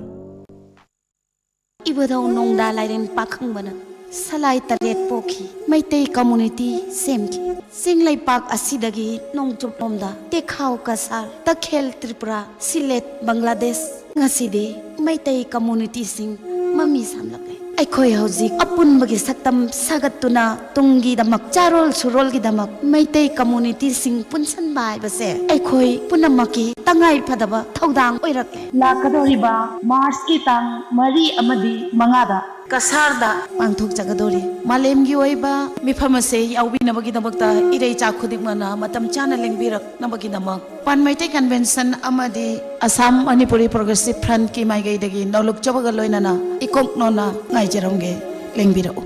ꯏꯕꯨꯙꯧ ꯅꯣꯡꯗꯥ ꯂꯥꯏꯔꯦꯟ ꯄꯥꯈꯪꯕꯅ ꯁꯂꯥꯏ ꯇꯔꯦꯠ ꯄꯣꯛꯈꯤ꯫ Meitei community ꯁꯦꯝꯈꯤ꯫ ꯆꯤꯡ ꯂꯩꯄꯥꯛ ꯑꯁꯤꯗꯒꯤ ꯅꯣꯡꯆꯨꯞꯂꯣꯝꯗ ꯇꯦꯈꯥꯎ ꯀꯁꯥꯔ, ꯇꯈꯦꯜ ꯇ꯭ꯔꯤꯄꯨꯔꯥ, ꯁꯤꯂꯦꯠ ꯕꯪꯒ꯭ꯂꯥꯗꯦꯁ꯫ ꯉꯁꯤꯗꯤ ꯃꯩꯇꯩ communityꯁꯤꯡ ꯃꯃꯤ ꯁꯥꯝꯂꯛꯂꯦ꯫ ꯑꯩꯈꯣꯏ ꯍꯧꯖꯤꯛ ꯑꯄꯨꯟꯕꯒꯤ ꯁꯛꯇꯝ ꯁꯥꯒꯠꯇꯨꯅ ꯇꯨꯡꯒꯤꯗꯃꯛ, ꯆꯥꯔꯣꯜ ꯁꯨꯔꯣꯜꯒꯤꯗꯃꯛ ꯃꯩꯇꯩ communityꯁꯤꯡ ꯄꯨꯟꯁꯤꯟꯕ ꯍꯥꯏꯕꯁꯦ ꯑꯩꯈꯣꯏ ꯄꯨꯝꯅꯃꯛꯀꯤ ꯇꯉꯥꯏ ꯐꯗꯕ ꯊꯧꯗꯥꯡ ꯑꯣꯏꯔꯛꯂꯦ꯫ ꯂꯥꯛꯀꯗꯧꯔꯤꯕ Marchꯀꯤ ꯇꯥꯡ ꯃꯔꯤ ꯑꯃꯗꯤ ꯃꯉꯥꯗ ꯀꯁꯥꯔꯗ ꯄꯥꯡꯊꯣꯛꯆꯒꯗꯧꯔꯤ꯫ ꯃꯥꯂꯦꯝꯒꯤ ꯑꯣꯏꯕ ꯃꯤꯐꯝ ꯑꯁꯦ ꯌꯥꯎꯕꯤꯅꯕꯒꯤꯗꯃꯛꯇ ꯏꯔꯩꯆꯥ ꯈꯨꯗꯤꯡꯃꯛꯅ ꯃꯇꯝ ꯆꯥꯅ ꯂꯦꯡꯕꯤꯔꯛꯅꯕꯒꯤꯗꯃꯛ ꯄꯥꯟ ꯃꯩꯇꯩ ꯀꯟꯚꯦꯟꯁꯟ ꯑꯃꯗꯤ ꯑꯁꯥꯝ ꯃꯅꯤꯄꯨꯔꯤ ꯄ꯭ꯔꯣꯒ꯭ꯔꯦꯁꯤꯞ ꯐ꯭ꯔꯟꯠꯀꯤ ꯃꯥꯏꯀꯩꯗꯒꯤ ꯅꯣꯂꯨꯛꯆꯕꯒ ꯂꯣꯏꯅꯅ ꯏꯀꯣꯛ ꯅꯣꯟꯅ ꯉꯥꯏꯖꯔꯝꯒꯦ꯫ ꯂꯦꯡꯕꯤꯔꯛꯎ꯫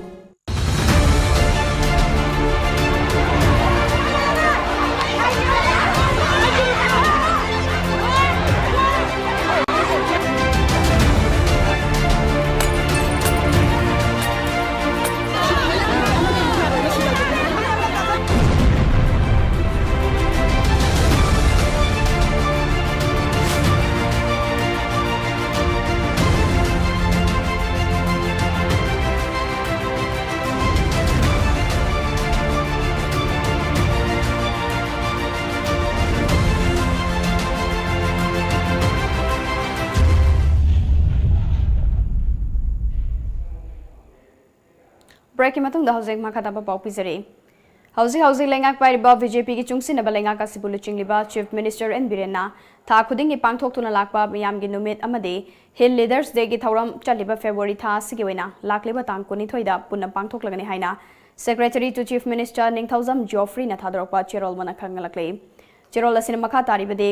ꯕ꯭ꯔꯦꯛꯀꯤ ꯃꯇꯨꯡꯗ ꯍꯧꯖꯤꯛ ꯃꯈꯥ ꯇꯥꯕ ꯄꯥꯎ ꯄꯤꯖꯔꯤ꯫ ꯍꯧꯖꯤꯛ ꯍꯧꯖꯤꯛ ꯂꯩꯉꯥꯛ ꯄꯥꯏꯔꯤꯕ ꯕꯤ ꯖꯦ ꯄꯤꯒꯤ ꯆꯨꯡꯁꯤꯟꯅꯕ ꯂꯩꯉꯥꯛ ꯑꯁꯤꯕꯨ ꯂꯨꯆꯤꯡꯂꯤꯕ ꯆꯤꯐ ꯃꯤꯅꯤꯁꯇꯔ ꯑꯦꯟ ꯕꯤꯔꯦꯟꯅ ꯊꯥ ꯈꯨꯗꯤꯡꯒꯤ ꯄꯥꯡꯊꯣꯛꯇꯨꯅ ꯂꯥꯛꯄ ꯃꯤꯌꯥꯝꯒꯤ ꯅꯨꯃꯤꯠ ꯑꯃꯗꯤ ꯍꯤꯜ ꯂꯤꯗꯔꯁ ꯗꯦꯒꯤ ꯊꯧꯔꯝ ꯆꯠꯂꯤꯕ ꯐꯦꯕ꯭ꯔꯨꯋꯥꯔꯤ ꯊꯥ ꯑꯁꯤꯒꯤ ꯑꯣꯏꯅ ꯂꯥꯛꯂꯤꯕ ꯇꯥꯡ ꯀꯨꯟꯅꯤꯊꯣꯏꯗ ꯄꯨꯟꯅ ꯄꯥꯡꯊꯣꯛꯂꯒꯅꯤ ꯍꯥꯏꯅ Secretary to Chief Minister ꯅꯤꯡꯊꯧꯖꯝ ꯖꯤꯑꯣꯐ꯭ꯔꯤꯅ ꯊꯥꯗꯣꯔꯛꯄ ꯆꯦꯔꯣꯜ ꯑꯃꯅ ꯈꯪꯍꯜꯂꯛꯂꯤ꯫ ꯆꯦꯔꯣꯜ ꯑꯁꯤꯅ ꯃꯈꯥ ꯇꯥꯔꯤꯕꯗꯤ,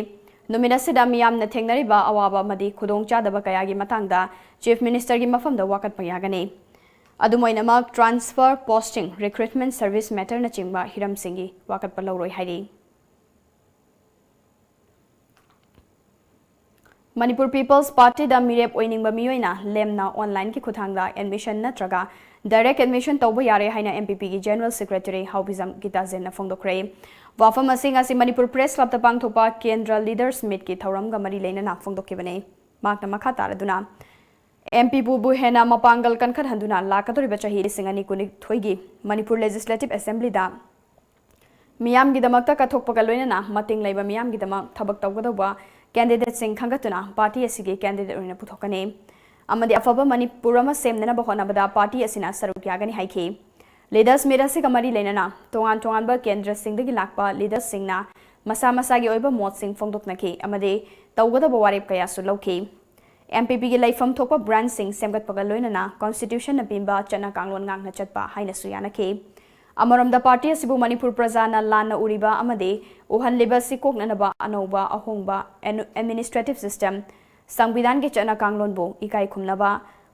ꯅꯨꯃꯤꯠ ꯑꯁꯤꯗ ꯃꯤꯌꯥꯝꯅ ꯊꯦꯡꯅꯔꯤꯕ ꯑꯋꯥꯕ ꯑꯃꯗꯤ ꯈꯨꯗꯣꯡꯆꯥꯗꯕ ꯀꯌꯥꯒꯤ ꯃꯇꯥꯡꯗ ꯆꯤꯐ ꯃꯤꯅꯤꯁꯇꯔꯒꯤ ꯃꯐꯝꯗ ꯋꯥꯀꯠꯄ ꯌꯥꯒꯅꯤ꯫ ꯑꯗꯨꯝ ꯑꯣꯏꯅꯃꯛ, transfer, posting, recruitment service matter ꯅꯆꯤꯡꯕ ꯍꯤꯔꯝꯁꯤꯡꯒꯤ ꯋꯥꯀꯠꯄ ꯂꯧꯔꯣꯏ ꯍꯥꯏꯔꯤ꯫ ꯃꯅꯤꯄꯨꯔ ꯄꯤꯄꯜꯁ ꯄꯥꯔꯇꯤꯗ ꯃꯤꯔꯦꯞ ꯑꯣꯏꯅꯤꯡꯕ ꯃꯤꯑꯣꯏꯅ ꯂꯦꯝꯅ ꯑꯣꯟꯂꯥꯏꯟꯒꯤ ꯈꯨꯠꯊꯥꯡꯗ ꯑꯦꯗꯃꯤꯁꯟ ꯅꯠꯇ꯭ꯔꯒ ꯗꯥꯏꯔꯦꯛ ꯑꯦꯗꯃꯤꯁꯟ ꯇꯧꯕ ꯌꯥꯔꯦ ꯍꯥꯏꯅ ꯑꯦꯝ ꯄꯤ ꯄꯤꯒꯤ ꯖꯦꯅꯔꯦꯜ ꯁꯦꯀ꯭ꯔꯦꯇꯔꯤ ꯍꯥꯎꯕꯤꯖꯝ ꯒꯤꯇꯥꯖꯦꯟꯅ ꯐꯣꯡꯗꯣꯛꯈ꯭ꯔꯦ꯫ ꯋꯥꯐꯝ ꯑꯁꯤ ꯉꯁꯤ ꯃꯅꯤꯄꯨꯔ ꯄ꯭ꯔꯦꯁ ꯀ꯭ꯂꯕꯇ ꯄꯥꯡꯊꯣꯛꯄ ꯀꯦꯟꯗ꯭ꯔ ꯂꯤꯗꯔꯁ ꯃꯤꯠꯀꯤ ꯊꯧꯔꯝꯒ ꯃꯔꯤ ꯂꯩꯅꯅ ꯐꯣꯡꯗꯣꯛꯈꯤꯕꯅꯤ꯫ ꯃꯍꯥꯛꯅ ꯃꯈꯥ ꯇꯥꯔꯗꯨꯅ, ꯑꯦꯝ ꯄꯤꯕꯨꯕꯨ ꯍꯦꯟꯅ ꯃꯄꯥꯡꯒꯜ ꯀꯟꯈꯠꯍꯟꯗꯨꯅ ꯂꯥꯛꯀꯗꯧꯔꯤꯕ ꯆꯍꯤ ꯂꯤꯁꯤꯡ ꯑꯅꯤ ꯀꯨꯟꯅꯤꯊꯣꯏꯒꯤ ꯃꯅꯤꯄꯨꯔ ꯂꯦꯖꯤꯁꯂꯦꯇꯤꯚ ꯑꯦꯁꯦꯝꯕ꯭ꯂꯤꯗ ꯃꯤꯌꯥꯝꯒꯤꯗꯃꯛꯇ ꯀꯠꯊꯣꯛꯄꯒ ꯂꯣꯏꯅꯅ ꯃꯇꯦꯡ ꯂꯩꯕ ꯃꯤꯌꯥꯝꯒꯤꯗꯃꯛ ꯊꯕꯛ ꯇꯧꯒꯗꯧꯕ ꯀꯦꯟꯗꯤꯗꯦꯠꯁꯤꯡ ꯈꯟꯒꯠꯇꯨꯅ ꯄꯥꯔꯇꯤ ꯑꯁꯤꯒꯤ ꯀꯦꯟꯗꯤꯗꯦꯠ ꯑꯣꯏꯅ ꯄꯨꯊꯣꯛꯀꯅꯤ ꯑꯃꯗꯤ ꯑꯐꯕ ꯃꯅꯤꯄꯨꯔ ꯑꯃ ꯁꯦꯝꯅꯅꯕ ꯍꯣꯠꯅꯕꯗ ꯄꯥꯔꯇꯤ ꯑꯁꯤꯅ ꯁꯔꯨꯛ ꯌꯥꯒꯅꯤ ꯍꯥꯏꯈꯤ꯫ ꯂꯤꯗꯔꯁ ꯃꯤꯠ ꯑꯁꯤꯒ ꯃꯔꯤ ꯂꯩꯅꯅ ꯇꯣꯉꯥꯟ ꯇꯣꯉꯥꯟꯕ ꯀꯦꯟꯗ꯭ꯔꯁꯤꯡꯗꯒꯤ ꯂꯥꯛꯄ ꯂꯤꯗꯔꯁꯤꯡꯅ ꯃꯁꯥ ꯃꯁꯥꯒꯤ ꯑꯣꯏꯕ ꯃꯣꯠꯁꯤꯡ ꯐꯣꯡꯗꯣꯛꯅꯈꯤ ꯑꯃꯗꯤ ꯇꯧꯒꯗꯕ ꯋꯥꯔꯦꯞ ꯀꯌꯥꯁꯨ ꯂꯧꯈꯤ꯫ ꯑꯦꯝ ꯄꯤ ꯄꯤꯒꯤ ꯂꯩꯐꯝ ꯊꯣꯛꯄ ꯕ꯭ꯔꯥꯟꯁꯁꯤꯡ ꯁꯦꯝꯒꯠꯄꯒ ꯂꯣꯏꯅꯅ ꯀꯣꯟꯁꯇꯤꯇ꯭ꯌꯨꯁꯟꯅ ꯄꯤꯕ ꯆꯠꯅ ꯀꯥꯡꯂꯣꯟ ꯉꯥꯛꯅ ꯆꯠꯄ ꯍꯥꯏꯅꯁꯨ ꯌꯥꯅꯈꯤ꯫ ꯑꯃꯔꯣꯝꯗ, ꯄꯥꯔꯇꯤ ꯑꯁꯤꯕꯨ ꯃꯅꯤꯄꯨꯔ ꯄ꯭ꯔꯖꯥꯅ ꯂꯥꯟꯅ ꯎꯔꯤꯕ ꯑꯃꯗꯤ ꯎꯍꯜꯂꯤꯕ ꯑꯁꯤ ꯀꯣꯛꯅꯅꯕ ꯑꯅꯧꯕ ꯑꯍꯣꯡꯕ ꯑꯦꯗꯃꯤꯅꯤꯁꯇ꯭ꯔꯦꯇꯤꯚ ꯁꯤꯁꯇꯦꯝ, ꯁꯪꯕꯤꯙꯥꯟꯒꯤ ꯆꯠꯅ ꯀꯥꯡꯂꯣꯟꯕꯨ ꯏꯀꯥꯏ ꯈꯨꯝꯅꯕ,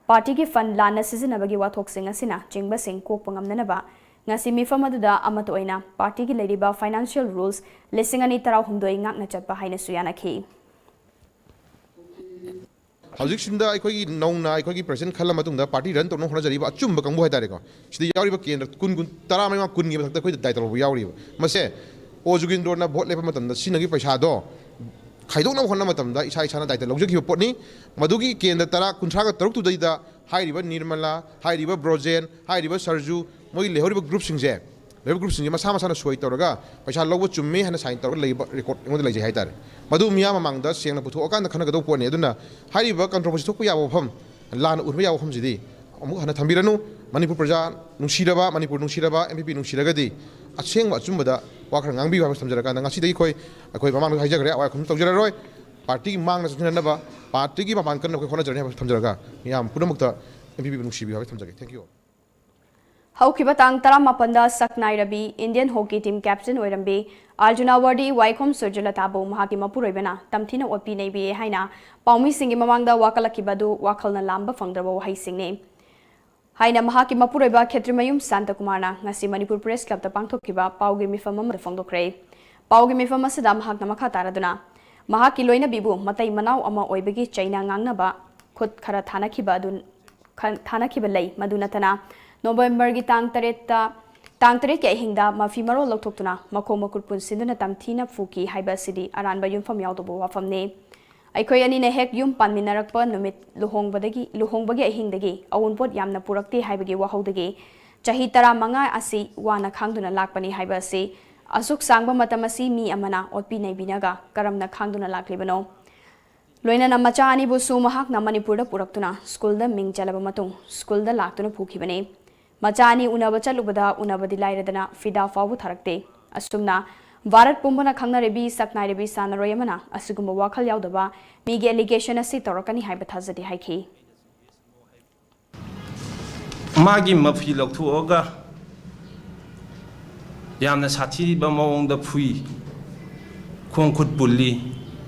ꯄꯥꯔꯇꯤꯒꯤ ꯐꯟ ꯂꯥꯟꯅ ꯁꯤꯖꯤꯟꯅꯕꯒꯤ ꯋꯥꯊꯣꯛꯁꯤꯡ ꯑꯁꯤꯅ ꯆꯤꯡꯕꯁꯤꯡ ꯀꯣꯛꯄ ꯉꯝꯅꯅꯕ ꯉꯁꯤ ꯃꯤꯐꯝ ꯑꯗꯨꯗ ꯑꯃꯠꯇ ꯑꯣꯏꯅ ꯄꯥꯔꯇꯤꯒꯤ ꯂꯩꯔꯤꯕ ꯐꯥꯏꯅꯥꯟꯁꯤꯌꯦꯜ ꯔꯨꯜꯁ ꯂꯤꯁꯤꯡ ꯑꯅꯤ ꯇꯔꯥꯍꯨꯝꯗꯣꯏ ꯉꯥꯛꯅ ꯆꯠꯄ ꯍꯥꯏꯅꯁꯨ ꯌꯥꯅꯈꯤ꯫ ꯍꯧꯖꯤꯛꯁꯤꯗ ꯑꯩꯈꯣꯏꯒꯤ ꯅꯧꯅ ꯑꯩꯈꯣꯏꯒꯤ ꯄ꯭ꯔꯁꯤꯗꯦꯟ ꯈꯜꯂ ꯃꯇꯨꯡꯗ ꯄꯥꯔꯇꯤ ꯔꯟ ꯇꯧꯅꯕ ꯍꯣꯠꯅꯖꯔꯤꯕ ꯑꯆꯨꯝꯕ ꯀꯥꯡꯕꯨ ꯍꯥꯏꯇꯥꯔꯦꯀꯣ, ꯁꯤꯗ ꯌꯥꯎꯔꯤꯕ ꯀꯦꯟꯗ꯭ꯔ ꯀꯨꯟ, ꯀꯨꯟ, ꯇꯔꯥꯃꯔꯤ, ꯀꯨꯟꯒꯤ ꯃꯊꯛꯇ ꯑꯩꯈꯣꯏꯗ ꯗꯥꯏꯇ ꯂꯧꯕ ꯌꯥꯎꯔꯤꯕ꯫ ꯃꯁꯦ ꯑꯣ ꯖꯨꯒꯤꯟꯗ꯭ꯔꯣꯅ ꯚꯣꯠ ꯂꯦꯞꯄ ꯃꯇꯝꯗ ꯁꯤꯖꯤꯟꯅꯈꯤꯕ ꯄꯩꯁꯥꯗꯣ ꯈꯥꯏꯗꯣꯛꯅꯕ ꯍꯣꯠꯅꯕ ꯃꯇꯝꯗ ꯏꯁꯥ ꯏꯁꯥꯅ ꯗꯥꯏꯇ ꯂꯧꯖꯈꯤꯕ ꯄꯣꯠꯅꯤ꯫ ꯃꯗꯨꯒꯤ ꯀꯦꯟꯗ꯭ꯔ ꯇꯔꯥ, ꯀꯨꯟꯊ꯭ꯔꯥꯒ ꯇꯔꯨꯛꯇꯨꯗꯩꯗ ꯍꯥꯏꯔꯤꯕ ꯅꯤꯔꯃꯂꯥ, ꯍꯥꯏꯔꯤꯕ ꯕ꯭ꯔꯣꯖꯦꯟ, ꯍꯥꯏꯔꯤꯕ ꯁꯔꯖꯨ, ꯃꯣꯏ ꯂꯩꯍꯧꯔꯤꯕ ꯒ꯭ꯔꯨꯞꯁꯤꯡꯁꯦ, ꯂꯩꯍꯧꯔꯤꯕ ꯒ꯭ꯔꯨꯞꯁꯤꯡꯁꯦ ꯃꯁꯥ ꯃꯁꯥꯅ ꯁꯣꯏ ꯇꯧꯔꯒ ꯄꯩꯁꯥ ꯂꯧꯕ ꯆꯨꯝꯃꯤ ꯍꯥꯏꯅ ꯁꯥꯏꯟ ꯇꯧꯔꯒ ꯂꯩꯕ ꯔꯦꯀꯣꯔꯗ ꯑꯩꯉꯣꯟꯗ ꯂꯩꯖꯩ ꯍꯥꯏꯇꯥꯔꯦ꯫ ꯃꯗꯨ ꯃꯤꯌꯥꯝ ꯃꯃꯥꯡꯗ ꯁꯦꯡꯅ ꯄꯨꯊꯣꯛꯑꯀꯥꯟꯗ ꯈꯟꯅꯒꯗꯧꯕ ꯄꯣꯠꯅꯤ꯫ ꯑꯗꯨꯅ ꯍꯥꯏꯔꯤꯕ ꯀꯟꯇ꯭ꯔꯣꯚꯔꯁꯤ ꯊꯣꯛꯄ ꯌꯥꯕ ꯋꯥꯐꯝ, ꯂꯥꯟꯅ ꯎꯍꯟꯕ ꯌꯥꯕ ꯋꯥꯐꯝꯁꯤꯗꯤ ꯑꯃꯨꯛ ꯍꯟꯅ ꯊꯝꯕꯤꯔꯅꯨ꯫ ꯃꯅꯤꯄꯨꯔ ꯄ꯭ꯔꯖꯥ ꯅꯨꯡꯁꯤꯔꯕ, ꯃꯅꯤꯄꯨꯔ ꯅꯨꯡꯁꯤꯔꯕ, ꯑꯦꯝ ꯄꯤ ꯄꯤ ꯅꯨꯡꯁꯤꯔꯒꯗꯤ ꯑꯁꯦꯡꯕ ꯑꯆꯨꯝꯕꯗ ꯋꯥ ꯈꯔ ꯉꯥꯡꯕꯤꯌꯨ ꯍꯥꯏꯕꯁꯤ ꯊꯝꯖꯔꯀꯥꯟꯗ, ꯉꯁꯤꯗꯒꯤ ꯑꯩꯈꯣꯏ, ꯑꯩꯈꯣꯏ ꯃꯃꯥꯡꯗꯁꯨ ꯍꯥꯏꯖꯈ꯭ꯔꯦ, ꯑꯋꯥꯏ ꯈꯨꯝ ꯇꯧꯖꯔꯔꯣꯏ꯫ ꯄꯥꯔꯇꯤꯒꯤ ꯃꯥꯡꯗ ꯆꯪꯁꯤꯟꯅꯅꯕ, ꯄꯥꯔꯇꯤꯒꯤ ꯃꯄꯥꯟ ꯀꯟꯅ ꯑꯩꯈꯣꯏ ꯍꯣꯠꯅꯖꯔꯅꯤ ꯍꯥꯏꯕꯁꯤ ꯊꯝꯖꯔꯒ, ꯃꯤꯌꯥꯝ ꯄꯨꯝꯅꯃꯛꯇ ꯑꯦꯝ ꯄꯤ ꯄꯤꯕꯨ ꯅꯨꯡꯁꯤꯕꯤꯌꯨ ꯍꯥꯏꯕꯁꯤ ꯊꯝꯖꯒꯦ꯫ Thank you. ꯍꯧꯈꯤꯕ ꯇꯥꯡ ꯇꯔꯥꯃꯥꯄꯟꯗ ꯁꯛꯅꯥꯏꯔꯕꯤ ꯏꯟꯗꯤꯌꯟ ꯍꯣꯀꯤ ꯇꯤꯝ ꯀꯦꯞꯇꯦꯟ ꯑꯣꯏꯔꯝꯕꯤ ꯑꯔꯖꯨꯅꯥꯋꯔꯗꯤ ꯋꯥꯏꯈꯣꯝ ꯁꯨꯔꯖꯂꯇꯥꯕꯨ ꯃꯍꯥꯛꯀꯤ ꯃꯄꯨꯔꯣꯏꯕꯅ ꯇꯝꯊꯤꯅ ꯑꯣꯠꯄꯤ ꯅꯩꯕꯤꯌꯦ ꯍꯥꯏꯅ ꯄꯥꯎꯃꯤꯁꯤꯡꯒꯤ ꯃꯃꯥꯡꯗ ꯋꯥꯀꯠꯂꯛꯈꯤꯕ ꯑꯗꯨ ꯋꯥꯈꯜꯅ ꯂꯥꯝꯕ ꯐꯪꯗ꯭ꯔꯕ ꯋꯥꯍꯩꯁꯤꯡꯅꯤ ꯍꯥꯏꯅ ꯃꯍꯥꯛꯀꯤ ꯃꯄꯨꯔꯣꯏꯕ ꯈꯦꯇ꯭ꯔꯤꯃꯌꯨꯝ ꯁꯥꯟꯇꯀꯨꯃꯥꯔꯅ ꯉꯁꯤ ꯃꯅꯤꯄꯨꯔ ꯄ꯭ꯔꯦꯁ ꯀ꯭ꯂꯕꯇ ꯄꯥꯡꯊꯣꯛꯈꯤꯕ ꯄꯥꯎꯒꯤ ꯃꯤꯐꯝ ꯑꯃꯗ ꯐꯣꯡꯗꯣꯛꯈ꯭ꯔꯦ꯫ ꯄꯥꯎꯒꯤ ꯃꯤꯐꯝ ꯑꯁꯤꯗ ꯃꯍꯥꯛꯅ ꯃꯈꯥ ꯇꯥꯔꯗꯨꯅ ꯃꯍꯥꯛꯀꯤ ꯂꯣꯏꯅꯕꯤꯕꯨ ꯃꯇꯩ ꯃꯅꯥꯎ ꯑꯃ ꯑꯣꯏꯕꯒꯤ ꯆꯩꯅ ꯉꯥꯡꯅꯕ ꯈꯨꯠ ꯈꯔ ꯊꯥꯅꯈꯤꯕ ꯑꯗꯨ ꯈ-, ꯊꯥꯅꯈꯤꯕ ꯂꯩ꯫ ꯃꯗꯨ ꯅꯠꯇꯅ ꯅꯣꯕꯦꯝꯕꯔꯒꯤ ꯇꯥꯡ ꯇꯔꯦꯠꯇ, ꯇꯥꯡ ꯇꯔꯦꯠꯀꯤ ꯑꯍꯤꯡꯗ ꯃꯐꯤ ꯃꯔꯣꯜ ꯂꯧꯊꯣꯛꯇꯨꯅ ꯃꯈꯣꯡ ꯃꯈꯨꯠ ꯄꯨꯟꯁꯤꯟꯗꯨꯅ ꯇꯝꯊꯤꯅ ꯐꯨꯈꯤ ꯍꯥꯏꯕ ꯑꯁꯤꯗꯤ ꯑꯔꯥꯟꯕ ꯌꯨꯝꯐꯝ ꯌꯥꯎꯗꯕ ꯋꯥꯐꯝꯅꯤ꯫ ꯑꯩꯈꯣꯏ ꯑꯅꯤꯅ ꯍꯦꯛ ꯌꯨꯝ ꯄꯥꯟꯃꯤꯟꯅꯔꯛꯄ ꯅꯨꯃꯤꯠ ꯂꯨꯍꯣꯡꯕꯗꯒꯤ, ꯂꯨꯍꯣꯡꯕꯒꯤ ꯑꯍꯤꯡꯗꯒꯤ ꯑꯋꯨꯟꯄꯣꯠ ꯌꯥꯝꯅ ꯄꯨꯔꯛꯇꯦ ꯍꯥꯏꯕꯒꯤ ꯋꯥꯍꯧꯗꯒꯤ ꯆꯍꯤ ꯇꯔꯥꯃꯉꯥ ꯑꯁꯤ ꯋꯥꯅ ꯈꯥꯡꯗꯨꯅ ꯂꯥꯛꯄꯅꯤ ꯍꯥꯏꯕ ꯑꯁꯤ, ꯑꯁꯨꯛ ꯁꯥꯡꯕ ꯃꯇꯝ ꯑꯁꯤ ꯃꯤ ꯑꯃꯅ ꯑꯣꯠꯄꯤ ꯅꯩꯕꯤꯅꯒ ꯀꯔꯝꯅ ꯈꯥꯡꯗꯨꯅ ꯂꯥꯛꯂꯤꯕꯅꯣ? ꯂꯣꯏꯅꯅ ꯃꯆꯥ ꯑꯅꯤꯕꯨꯁꯨ ꯃꯍꯥꯛꯅ ꯃꯅꯤꯄꯨꯔꯗ ꯄꯨꯔꯛꯇꯨꯅ ꯁ꯭ꯀꯨꯜꯗ ꯃꯤꯡ ꯆꯜꯂꯕ ꯃꯇꯨꯡ ꯁ꯭ꯀꯨꯜꯗ ꯂꯥꯛꯇꯨꯅ ꯐꯨꯈꯤꯕꯅꯤ꯫ ꯃꯆꯥ ꯑꯅꯤ ꯎꯅꯕ ꯆꯠꯂꯨꯕꯗ ꯎꯅꯕꯗꯤ ꯂꯥꯏꯔꯗꯅ ꯐꯤꯗꯥ ꯐꯥꯎꯕ ꯊꯥꯔꯛꯇꯦ꯫ ꯑꯁꯨꯝꯅ ꯚꯥꯔꯠ ꯄꯨꯝꯕꯅ ꯈꯪꯅꯔꯤꯕꯤ ꯁꯛꯅꯥꯏꯔꯕꯤ ꯁꯥꯟꯅꯔꯣꯏ ꯑꯃꯅ ꯑꯁꯤꯒꯨꯝꯕ ꯋꯥꯈꯜ ꯌꯥꯎꯗꯕ ꯃꯤꯒꯤ allegation ꯑꯁꯤ ꯇꯧꯔꯛꯀꯅꯤ ꯍꯥꯏꯕ ꯊꯥꯖꯗꯦ ꯍꯥꯏꯈꯤ꯫ ꯃꯥꯒꯤ ꯃꯐꯤ ꯂꯧꯊꯣꯛꯑꯒ ꯌꯥꯝꯅ ꯁꯥꯊꯤꯕ ꯃꯑꯣꯡꯗ ꯐꯨꯏ, ꯈꯣꯡ ꯈꯨꯠ ꯄꯨꯜꯂꯤ,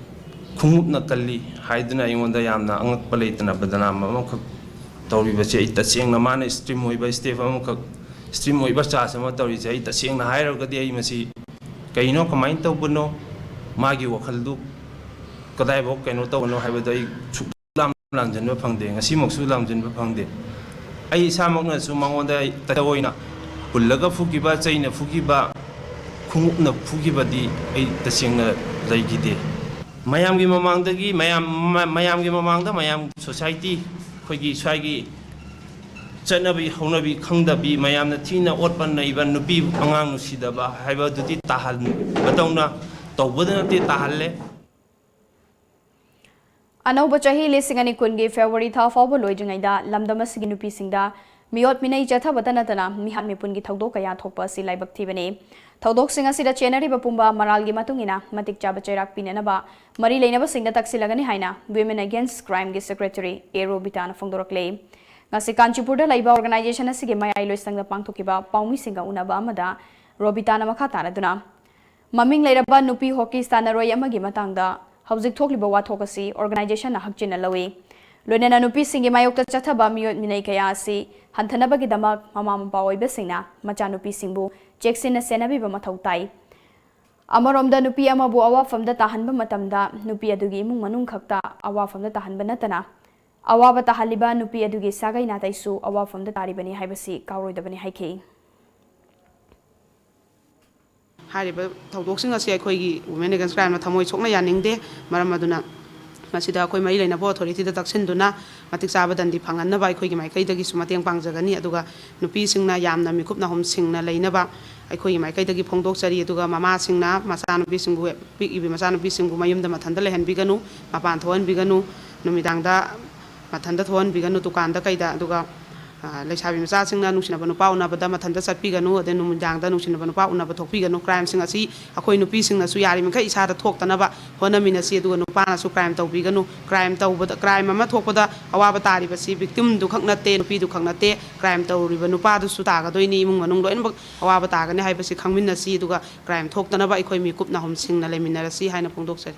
ꯈꯣꯡꯎꯞꯅ ꯀꯜꯂꯤ ꯍꯥꯏꯗꯨꯅ ꯑꯩꯉꯣꯟꯗ ꯌꯥꯝꯅ ꯑꯉꯛꯄ ꯂꯩꯇꯅ ꯕꯗꯅꯥꯝ ꯑꯃꯈꯛ ꯇꯧꯔꯤꯕꯁꯦ, ꯑꯩ ꯇꯁꯦꯡꯅ ꯃꯥꯅ extreme ꯑꯣꯏꯕ step ꯑꯃꯈꯛ, extreme ꯑꯣꯏꯕ charge ꯑꯃ ꯇꯧꯔꯤꯁꯦ, ꯑꯩ ꯇꯁꯦꯡꯅ ꯍꯥꯏꯔꯒꯗꯤ ꯑꯩ ꯃꯁꯤ ꯀꯩꯅꯣ, ꯀꯃꯥꯏꯅ ꯇꯧꯕꯅꯣ, ꯃꯥꯒꯤ ꯋꯥꯈꯜꯗꯨ ꯀꯗꯥꯏꯐꯥꯎ ꯀꯩꯅꯣ ꯇꯧꯕꯅꯣ ꯍꯥꯏꯕꯗꯣ ꯑꯩ ꯁꯨꯛ ꯂꯥꯝ-, ꯂꯥꯝꯖꯤꯟꯕ ꯐꯪꯗꯦ, ꯉꯁꯤꯃꯛꯁꯨ ꯂꯥꯝꯖꯤꯟꯕ ꯐꯪꯗꯦ꯫ ꯑꯩ ꯏꯁꯥꯃꯛꯅꯁꯨ ꯃꯉꯣꯟꯗ ꯑꯩ ꯇꯠꯇ ꯑꯣꯏꯅ ꯄꯨꯜꯂꯒ ꯐꯨꯈꯤꯕ, ꯆꯩꯅ ꯐꯨꯈꯤꯕ, ꯈꯣꯡꯎꯞꯅ ꯐꯨꯈꯤꯕꯗꯤ ꯑꯩ ꯇꯁꯦꯡꯅ ꯂꯩꯈꯤꯗꯦ꯫ ꯃꯌꯥꯝꯒꯤ ꯃꯃꯥꯡꯗꯒꯤ, ꯃꯌꯥꯝ, ꯃ-, ꯃꯌꯥꯝꯒꯤ ꯃꯃꯥꯡꯗ, ꯃꯌꯥꯝ society, ꯑꯩꯈꯣꯏꯒꯤ ꯁ꯭ꯋꯥꯏꯒꯤ ꯆꯠꯅꯕꯤ ꯍꯧꯅꯕꯤ ꯈꯪꯗꯕꯤ, ꯃꯌꯥꯝꯅ ꯊꯤꯅ ꯑꯣꯠꯄ ꯅꯩꯕ, ꯅꯨꯄꯤ ꯑꯉꯥꯡ ꯅꯨꯡꯁꯤꯗꯕ ꯍꯥꯏꯕꯗꯨꯗꯤ ꯇꯥꯍꯟꯕꯗꯧꯅ ꯇꯧꯕꯗ ꯅꯠꯇꯦ, ꯇꯥꯍꯜꯂꯦ꯫ ꯑꯅꯧꯕ ꯆꯍꯤ ꯂꯤꯁꯤꯡ ꯑꯅꯤ ꯀꯨꯟꯒꯤ February ꯊꯥ ꯐꯥꯎꯕ ꯂꯣꯏꯗ꯭ꯔꯤꯉꯩꯗ ꯂꯝꯗꯝ ꯑꯁꯤꯒꯤ ꯅꯨꯄꯤꯁꯤꯡꯗ ꯃꯤꯑꯣꯠ ꯃꯤꯅꯩ ꯆꯠꯊꯕꯇ ꯅꯠꯇꯅ ꯃꯤꯍꯥꯠ ꯃꯤꯄꯨꯟꯒꯤ ꯊꯧꯗꯣꯛ ꯀꯌꯥ ꯊꯣꯛꯄ ꯑꯁꯤ ꯂꯥꯏꯕꯛ ꯊꯤꯕꯅꯤ꯫ ꯊꯧꯗꯣꯛꯁꯤꯡ ꯑꯁꯤꯗ ꯆꯦꯟꯅꯔꯤꯕ ꯄꯨꯝꯕ ꯃꯔꯥꯜꯒꯤ ꯃꯇꯨꯡ ꯏꯟꯅ ꯃꯇꯤꯛ ꯆꯥꯕ ꯆꯩꯔꯥꯛ ꯄꯤꯅꯅꯕ ꯃꯔꯤ ꯂꯩꯅꯕꯁꯤꯡꯗ ꯇꯛꯁꯤꯜꯂꯒꯅꯤ ꯍꯥꯏꯅ Women Against Crimeꯒꯤ Secretary ꯑꯦ ꯔꯣꯕꯤꯇꯥꯅ ꯐꯣꯡꯗꯣꯔꯛꯂꯦ꯫ ꯉꯁꯤ ꯀꯥꯟꯆꯤꯄꯨꯔꯗ ꯂꯩꯕ organization ꯑꯁꯤꯒꯤ ꯃꯌꯥꯏ ꯂꯣꯏꯁꯪꯗ ꯄꯥꯡꯊꯣꯛꯈꯤꯕ ꯄꯥꯎꯃꯤꯁꯤꯡꯒ ꯎꯅꯕ ꯑꯃꯗ ꯔꯣꯕꯤꯇꯥꯅ ꯃꯈꯥ ꯇꯥꯔꯗꯨꯅ, ꯃꯃꯤꯡ ꯂꯩꯔꯕ ꯅꯨꯄꯤ hockey ꯁꯥꯟꯅꯔꯣꯏ ꯑꯃꯒꯤ ꯃꯇꯥꯡꯗ ꯍꯧꯖꯤꯛ ꯊꯣꯛꯂꯤꯕ ꯋꯥꯊꯣꯛ ꯑꯁꯤ organizationꯅ ꯍꯛꯆꯤꯟꯅ ꯂꯧꯏ꯫ ꯂꯣꯏꯅꯅ ꯅꯨꯄꯤꯁꯤꯡꯒꯤ ꯃꯥꯌꯣꯛꯇ ꯆꯠꯊꯕ ꯃꯤꯑꯣꯠ ꯃꯤꯅꯩ ꯀꯌꯥ ꯑꯁꯤ ꯍꯟꯊꯅꯕꯒꯤꯗꯃꯛ ꯃꯃꯥ ꯃꯄꯥ ꯑꯣꯏꯕꯁꯤꯡꯅ ꯃꯆꯥꯅꯨꯄꯤꯁꯤꯡꯕꯨ ꯆꯦꯛꯁꯤꯟꯅ ꯁꯦꯟꯅꯕꯤꯕ ꯃꯊꯧ ꯇꯥꯏ꯫ ꯑꯃꯔꯣꯝꯗ ꯅꯨꯄꯤ ꯑꯃꯕꯨ ꯑꯋꯥꯐꯝꯗ ꯇꯥꯍꯟꯕ ꯃꯇꯝꯗ ꯅꯨꯄꯤ ꯑꯗꯨꯒꯤ ꯏꯃꯨꯡ ꯃꯅꯨꯡ ꯈꯛꯇ ꯑꯋꯥꯐꯝꯗ ꯇꯥꯍꯟꯕ ꯅꯠꯇꯅ ꯑꯋꯥꯕ ꯇꯥꯍꯜꯂꯤꯕ ꯅꯨꯄꯤ ꯑꯗꯨꯒꯤ ꯁꯥꯒꯩ ꯅꯥꯇꯩꯁꯨ ꯑꯋꯥꯐꯝꯗ ꯇꯥꯔꯤꯕꯅꯤ ꯍꯥꯏꯕꯁꯤ ꯀꯥꯎꯔꯣꯏꯗꯕꯅꯤ ꯍꯥꯏꯈꯤ꯫ ꯍꯥꯏꯔꯤꯕ ꯊꯧꯗꯣꯛꯁꯤꯡ ꯑꯁꯤ ꯑꯩꯈꯣꯏꯒꯤ Women Against Crimeꯅ ꯊꯃꯣꯏ ꯁꯣꯛꯅ ꯌꯥꯅꯤꯡꯗꯦ꯫ ꯃꯔꯝ ꯑꯗꯨꯅ ꯃꯁꯤꯗ ꯑꯩꯈꯣꯏ ꯃꯔꯤ ꯂꯩꯅꯕ authorityꯗ ꯇꯛꯁꯤꯟꯗꯨꯅ ꯃꯇꯤꯛ ꯆꯥꯕ ꯗꯟꯗꯤ ꯐꯪꯍꯟꯅꯕ ꯑꯩꯈꯣꯏꯒꯤ ꯃꯥꯏꯀꯩꯗꯒꯤꯁꯨ ꯃꯇꯦꯡ ꯄꯥꯡꯖꯒꯅꯤ꯫ ꯑꯗꯨꯒ ꯅꯨꯄꯤꯁꯤꯡꯅ ꯌꯥꯝꯅ ꯃꯤꯀꯨꯞ ꯅꯥꯍꯨꯝ ꯁꯤꯡꯅ ꯂꯩꯅꯕ ꯑꯩꯈꯣꯏꯒꯤ ꯃꯥꯏꯀꯩꯗꯒꯤ ꯐꯣꯡꯗꯣꯛꯆꯔꯤ꯫ ꯑꯗꯨꯒ ꯃꯃꯥꯁꯤꯡꯅ ꯃꯆꯥꯅꯨꯄꯤꯁꯤꯡꯕꯨ, ꯄꯤꯛꯏꯕꯤ ꯃꯆꯥꯅꯨꯄꯤꯁꯤꯡꯕꯨ ꯃꯌꯨꯝꯗ ꯃꯊꯟꯇ ꯂꯩꯍꯟꯕꯤꯒꯅꯨ, ꯃꯄꯥꯟ ꯊꯣꯛꯍꯟꯕꯤꯒꯅꯨ, ꯅꯨꯃꯤꯗꯥꯡꯗ ꯃꯊꯟꯇ ꯊꯣꯛꯍꯟꯕꯤꯒꯅꯨ ꯗꯨꯀꯥꯟꯗ ꯀꯩꯗ꯫ ꯑꯗꯨꯒ ꯂꯩꯁꯥꯕꯤ ꯃꯆꯥꯁꯤꯡꯅ ꯅꯨꯡꯁꯤꯅꯕ ꯅꯨꯄꯥ ꯎꯅꯕꯗ ꯃꯊꯟꯇ ꯆꯠꯄꯤꯒꯅꯨ, ꯑꯗꯩ ꯅꯨꯃꯤꯗꯥꯡꯗ ꯅꯨꯡꯁꯤꯅꯕ ꯅꯨꯄꯥ ꯎꯅꯕ ꯊꯣꯛꯄꯤꯒꯅꯨ꯫ Crimeꯁꯤꯡ ꯑꯁꯤ ꯑꯩꯈꯣꯏ ꯅꯨꯄꯤꯁꯤꯡꯅꯁꯨ ꯌꯥꯔꯤꯃꯈꯩ ꯏꯁꯥꯗ ꯊꯣꯛꯇꯅꯕ ꯍꯣꯠꯅꯃꯤꯟꯅꯁꯤ, ꯑꯗꯨꯒ ꯅꯨꯄꯥꯅꯁꯨ crime ꯇꯧꯕꯤꯒꯅꯨ꯫ Crime ꯇꯧꯕꯗ, crime ꯑꯃ ꯊꯣꯛꯄꯗ ꯑꯋꯥꯕ ꯇꯥꯔꯤꯕꯁꯤ victimꯗꯨ ꯈꯛ ꯅꯠꯇꯦ, ꯅꯨꯄꯤꯗꯨ ꯈꯛ ꯅꯠꯇꯦ, crime ꯇꯧꯔꯤꯕ ꯅꯨꯄꯥꯗꯨꯁꯨ ꯇꯥꯒꯗꯣꯏꯅꯤ, ꯏꯃꯨꯡ ꯃꯅꯨꯡ ꯂꯣꯏꯅꯃꯛ ꯑꯋꯥꯕ ꯇꯥꯒꯅꯤ ꯍꯥꯏꯕꯁꯤ ꯈꯪꯃꯤꯟꯅꯁꯤ, ꯑꯗꯨꯒ crime ꯊꯣꯛꯇꯅꯕ ꯑꯩꯈꯣꯏ ꯃꯤꯀꯨꯞ ꯅꯥꯍꯨꯝꯁꯤꯡꯅ ꯂꯩꯃꯤꯟꯅꯔꯁꯤ ꯍꯥꯏꯅ ꯐꯣꯡꯗꯣꯛꯆꯔꯤ꯫